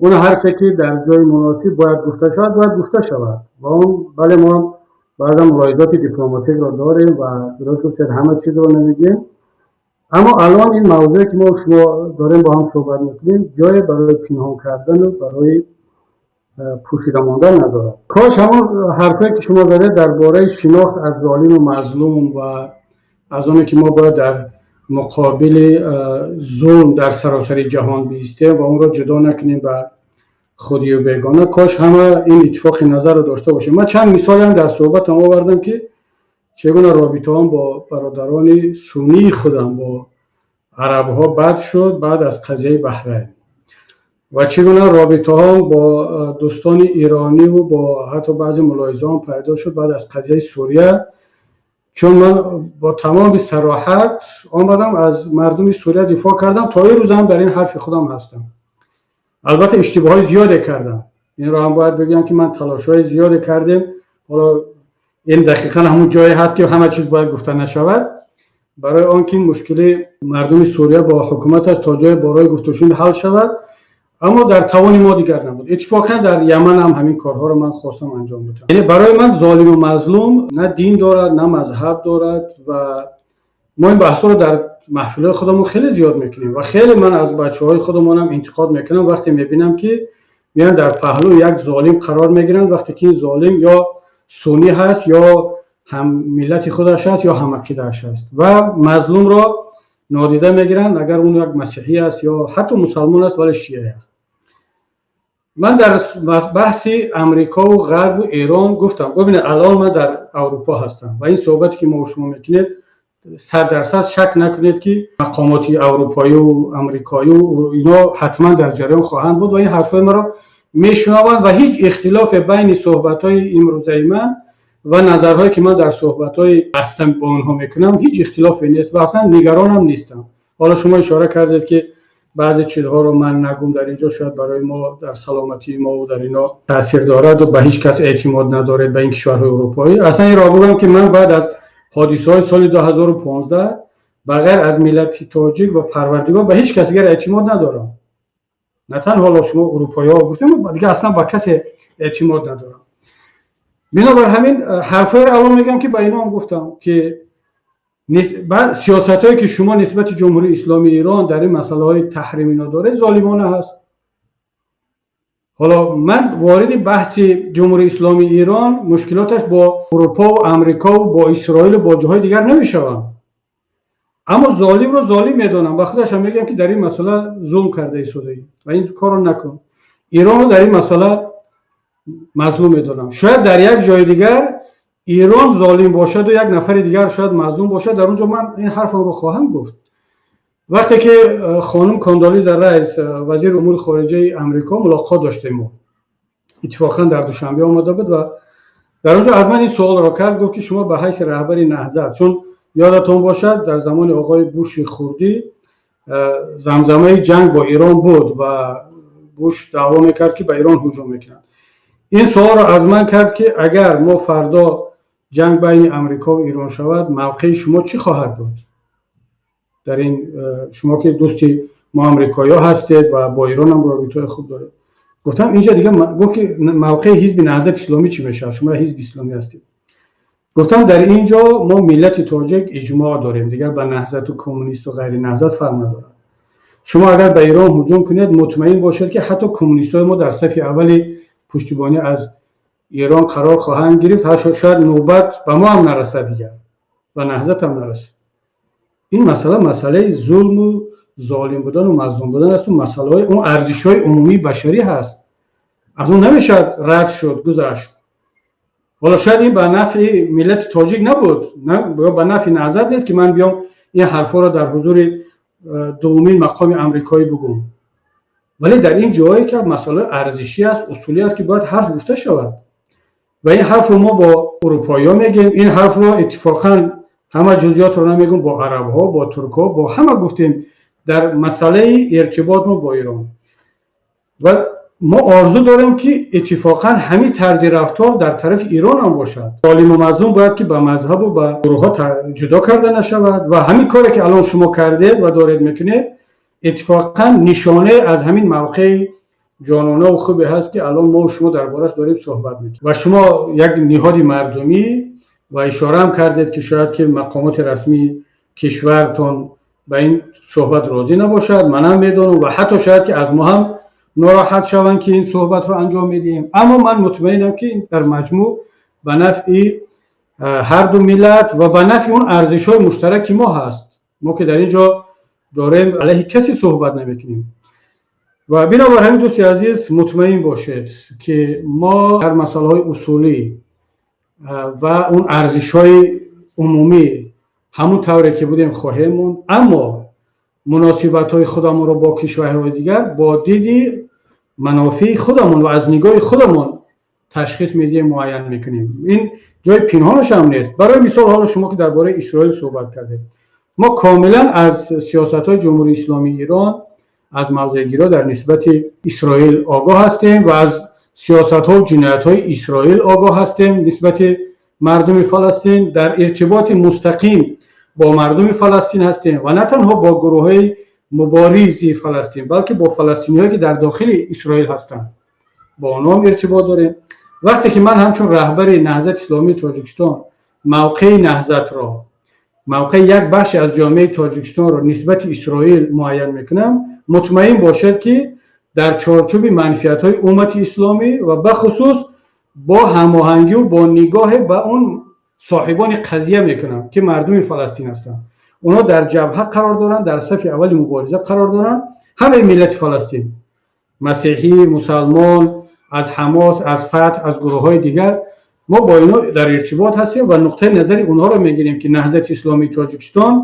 он ҳарфе, ки дар ҷои муносиб бояд гуфта шавад, бояд гуфта шавад. Ва он бале, мо баъзан мулоҳизоти дипломатикро дорем ва дуруст гуфтед, ҳама чизро намегӯем. Аммо алон ин мавзӯе, ки мо шумо дорем бо ҳам суҳбат мекунем, ҷое барои пинҳон кардану барои пӯшида мондан надорад. Кош ҳамон ҳарфое, ки шумо задед дар бораи шинохт аз золиму мазлум ва аз оне, ки мо бояд дар муқобили зулм дар саросари ҷаҳон биистем ва онро ҷудо накунем ба худию бегона, кош ҳама ин иттифоқи назарро дошта бошем. Ман чанд мисолеам дар суҳбатам овардам, ки чӣ гуна робитаҳом бо бародарони суннии худам, бо арабҳо бад шуд баъд аз қазияи Баҳрайн ва чӣ гуна робитаҳом бо дӯстони ирониву бо ҳатто баъзе мулоҳизаҳом пайдо шуд баъд аз қазияи Сурия, чун ман бо тамоми сароҳат омадам, аз мардуми Сурия дифоъ кардам. То ин рӯзам дар ин ҳарфи худам ҳастам. Албатта, иштибоҳҳои зиёде кардам, инро ҳам бояд бигӯям, ки ман талошҳои зиёде кардем. Ҳоло ин дақиқан ҳамун ҷое ҳаст, ки ҳама чиз бояд гуфта нашавад, барои он ки мушкили мардуми Сурия бо ҳукуматаш то ҷое бо роҳи гуфтушунид ҳал шавад, аммо дар тавони мо дигар набуд. Иттифоқан дар Яман ҳам ҳамин корҳоро ман хостам анҷом бидам. Яъне барои ман золиму мазлум на дин дорад, на мазҳаб дорад. Ва мо ин баҳсҳоро дар маҳфилҳои худамон хеле зиёд мекунем ва хеле ман аз бачаҳои худамонам интиқод мекунам, вақте мебинам, ки меян дар паҳлӯи як золим қарор мегиранд, вақте ки ин золим ё суннӣ ҳаст, ё ҳам миллати худаш аст, ё ҳамақидааш аст, ва мазлумро нодида мегиранд, агар он як масеҳӣ аст ё ҳатто мусалмон аст, вале шиа аст. Ман дар баҳси Амрикову Ғарбу Эрон гуфтам: бубинед, алон ман дар Аврупо ҳастам ва ин суҳбате, ки мо шумо мекунед, 100% шак накунед, ки мақомоти аврупоию амрикоию ино ҳатман дар ҷараён хоҳанд буд ва ин ҳарфҳои маро мешунаванд. Ва ҳеҷ ихтилофе байни суҳбатҳои имрӯзаи ман ва назарҳое, ки ман дар суҳбатҳои баста бо онҳо мекунам, ҳеҷ ихтилофе нест ва аслан нигаронам нестам. Ҳоло шумо ишора кардед, ки баъзе чизҳоро ман нагум дар инҷо, шояд барои мо, дар саломатии мову дар ино таъсир дораду ба ҳеҷ кас эътимод надоред, ба ин кишварҳои аврупоӣ. Аслан инро бигӯям, ки ман баъд аз ҳодисаҳои соли 2015 ба ғайр аз миллати тоҷик ва Парвардигор ба ҳеҷ кас дигар эътимод надорам. На танҳо ҳоло шумо аврупоиҳо гуфтем, дигар аслан ба касе эътимод надорам. Бинобар ҳамин ҳарфҳоеро аввал мегӯям, ки ба иноам гуфтам, ки сиёсатҳое, ки шумо нисбати Ҷумҳурии Исломии Эрон дар ин масъалаҳои таҳрим ино доред, золимона ҳаст. Ҳоло ман вориди баҳси Ҷумҳурии Исломии Эрон, мушкилоташ бо Аврупову Амрикову бо Исроилу бо ҷоҳои дигар намешавам, аммо золимро золим медонам ва худашам мегӯям, ки дар ин масъала зулм карда истодаӣ ва ин корро накун. Эронро дар ин масъала мазлум медонам. Шояд дар як ҷои дигар Эрон золим бошаду як нафари дигар шояд мазлум бошад, дар он ҷо ман ин ҳарфамро хоҳам гуфт. Вақте ки хонум Кондолиза Райс, вазири умури хориҷаи Амрико, мулоқот доштем, мо иттифоқан дар Душанбе омада буд ва дар он ҷо аз ман ин суолро кард, гуфт, ки шумо ба ҳайси раҳбари Наҳзат, чун ёдатон бошад, дар замони оғои Буши хурдӣ замзамаи ҷанг бо Эрон буд ва Буш даъво мекард, ки ба Эрон ҳуҷум мекунад. Ин суолро аз ман кард, ки агар мо фардо ҷанг байни Амрикову Эрон шавад, мавқеи шумо чӣ хоҳад буд дар ин, шумо ки дӯсти мо амрикоиҳо ҳастед ва бо Эрон ҳам робитаҳои хуб доред. Гуфтам, инҷа дига гуфт, ки мавқеи Ҳизби Наҳзати Исломӣ чӣ мешавад, шумо ҳизби исломӣ ҳастед. Гуфтам, дар ин ҷо мо миллати тоҷик иҷмоъ дорем, дигар ба наҳзату коммунисту ғайри наҳзат фарқ надорад. Шумо агар ба Эрон ҳуҷум кунед, мутмаин бошед, ки ҳатто коммунистҳои мо дар сафи аввали пуштибонӣ аз Эрон қарор хоҳанд гирифт. Шояд навбат ба мо ҳам нарасад, дигар ба Наҳзат ҳам нарасад. Ин масъала масъалаи зулму золим будану мазлум будан асту масъалаҳои он арзишҳои умумии башарӣ ҳаст, аз он намешавад рад шуд, гузашт. Ҳоло шояд ин ба нафъи миллати тоҷик набуд ё ба нафъи Наҳзат нест, ки ман биём ин ҳарфҳоро дар ҳузури дуввумин мақоми амрикоӣ бигӯм, вале дар ин ҷоҳое ки масъалаи арзишӣ аст, усулӣ аст, ки бояд ҳарф гуфта шавад. Ва ин ҳарфро мо бо урупоиҳо мегӯем, ин ҳарфро иттифоқан, ҳама ҷузъиётро намегӯм, бо арабҳо, бо туркҳо, бо ҳама гуфтем дар масъалаи иртибот мо бо Ирон. Ва мо орзу дорем, ки иттифоқан ҳамин тарзи рафтор дар тарафи Ирон ҳам бошад. Золиму мазлум бояд ки ба мазҳабу ба гурӯҳҳо ҷудо карда нашавад. Ва ҳамин коре ки алон шумо кардед ва доред мекунед, иттифоқан нишонае аз ҳамин мавқеи ҷононаву хубе ҳаст, ки алон мо шумо дар бораш дорем суҳбат мекунем. Ва шумо як ниҳоди мардумӣ ва ишора ҳам кардед, ки шояд ки мақомоти расмии кишвартон ба ин суҳбат розӣ набошад. Манам медонам ва ҳатто шояд ки аз мо ҳам нороҳат шаванд, ки ин суҳбатро анҷом медиҳем, аммо ман мутмаинам, ки дар маҷмӯъ ба нафъи ҳар ду миллат ва ба нафъи он арзишҳои муштараки мо ҳаст. Мо ки дар ин ҷо дорем алайҳи касе суҳбат намекунем. Ва бинобар ҳамин, дӯсти азиз, мутмаин бошед, ки мо дар масъалаҳои усулӣ ва он арзишҳои умумӣ ҳамун тавре ки будем хоҳем монд, аммо муносибатҳои худамонро бо кишварҳои дигар бо диди манофеи худамон ва аз нигоҳи худамон ташхис медиҳем, муайян мекунем. Ин ҷои пинҳонаш ҳам нест. Барои мисол, ҳоло шумо ки дар бораи Исроил суҳбат кардед, мо комилан аз сиёсатҳои Ҷумҳурии Исломии Ирон, аз мавзеъгириҳо дар нисбати Исроил огоҳ ҳастем ва аз сиёсатҳо ҷиноятҳои Исроил огоҳ ҳастем нисбати мардуми Фаластин. Дар иртиботи мустақим бо мардуми Фаластин ҳастем ва на танҳо бо гурӯҳҳои муборизи Фаластин, балки бо фаластиниҳое, ки дар дохили Исроил ҳастанд, бо онҳо ҳам иртибот дорем. Вақте ки ман ҳамчун раҳбари Наҳзати Исломии Тоҷикистон мавқеи Наҳзатро, мавқеи як бахши аз ҷомеаи Тоҷикистонро нисбати Исроил муайян мекунам, мутмаин бошед, ки дар чорчӯби манфиатҳои уммати исломӣ ва бахусус бо ҳамоҳангию бо нигоҳе ба он соҳибони қазия мекунам, ки мардуми Фаластин ҳастанд. Онҳо дар ҷабҳа қарор доранд, дар сафи аввали мубориза қарор доранд. Ҳамаи миллати Фаластин, масеҳӣ, мусалмон, аз Ҳамос, аз Фатҳ, аз гурӯҳҳои дигар, мо бо инҳо дар иртибот ҳастем ва нуқтаи назари онҳоро мегирем, ки Наҳзати Исломии Тоҷикистон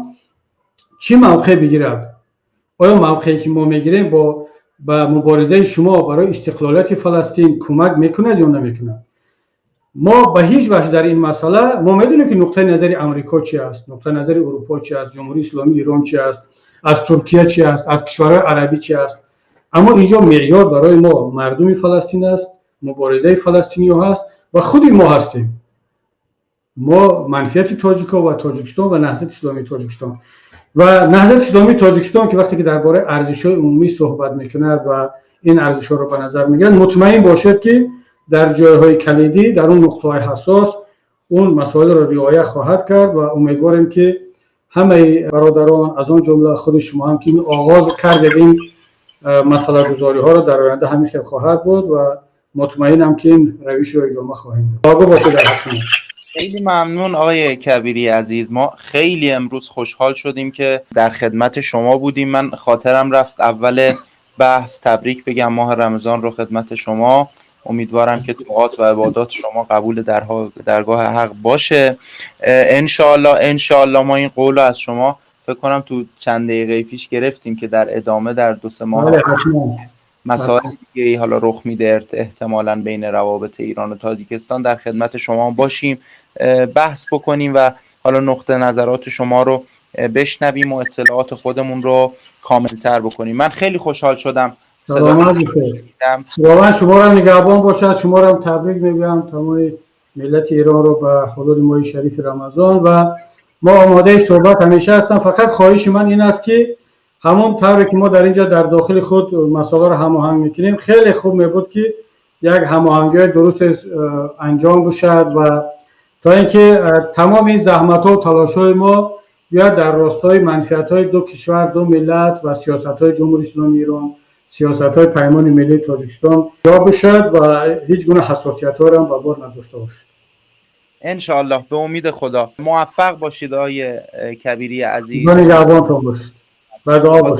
чӣ мавқеъ бигирад. Оё мавқее ки мо мегирем, бо ба муборизаи шумо барои истиқлолияти Фаластин кӯмак мекунад ё намекунад? Мо ба ҳеҷ ваҷҳ дар ин масъала, мо медонем, ки нуқтаи назари Амрико чи аст, нуқтаи назари Урупо чи аст, Ҷумҳурии Исломии Ирон чи аст, аз Туркия чи аст, аз кишварҳои арабӣ чи аст, аммо инҷо меъёр барои мо мардуми Фаластин аст, муборизаи фаластиниҳо ҳаст ва худи мо ҳастем. Мо манфиати тоҷикҳо ва Тоҷикистон ва Наҳзати Исломии Тоҷикистон. Ва Наҳзати Исломии Тоҷикистон, ки вақте ки дар бораи арзишҳои умумӣ суҳбат мекунад ва ин арзишҳоро ба назар мегирад, мутмаин бошед, ки дар ҷойҳои калидӣ, дар он нуқтаҳои ҳассос он масоилро риоя хоҳад кард. Ва умедворем, ки ҳамаи бародарон, аз он ҷумла худи шумо ҳам, ки ин оғоз кардед ин масъалагузориҳоро, дар оянда ҳамин хел хоҳад буд ва мутмаинам, ки ин равишро идома хоҳем дод. Огоҳ бошед дар ҳаққи мо. خیلی ممنون آقای کبیری عزیز. ما خیلی امروز خوشحال شدیم که در خدمت شما بودیم. من خاطرم رفت اول بحث تبریک بگم ماه رمضان رو خدمت شما. امیدوارم که طاعات و عبادات شما قبول درگاه حق باشه انشاءالله. انشاءالله ما این قول رو از شما فکر کنم تو چند دقیقه پیش گرفتیم که در ادامه در 2-3 ماه بله، حتما. مسائل دیگه ای حالا رخ میده احتمالا بین روابط ایران و تاجیکستان، در خدمت شما باشیم، بحث بکنیم و حالا نقطه نظرات شما رو بشنویم و اطلاعات خودمون رو کاملتر بکنیم. من خیلی خوشحال شدم. سلامت باشید. خداوند شما را نگهبان باشد. شما را هم تبریک میگم، تمام ملت ایران رو به حلول ماه شریف رمضان. و ما آماده صحبت همیشه هستم. فقط خواهش من این است که همون طوری که ما در اینجا در داخل خود مسائل رو هماهنگ میکنیم، خیلی خوب میبود که یک هماهنگی درست انجام بشد و تا اینکه تمام این زحمت ها و تلاش های ما بیاد در راستای منفعت های دو کشور، دو ملت و سیاست های جمهوری اسلامی ایران، سیاست های پیمان ملی تاجیکستان جا بشد و هیچ گونه حساسیت ها را هم به بار نداشته باشد. انشاءالله، به امید خدا. موفق باشید آقای کبیری عزیز. خدا نگهبانتان باشد و دعا باشید.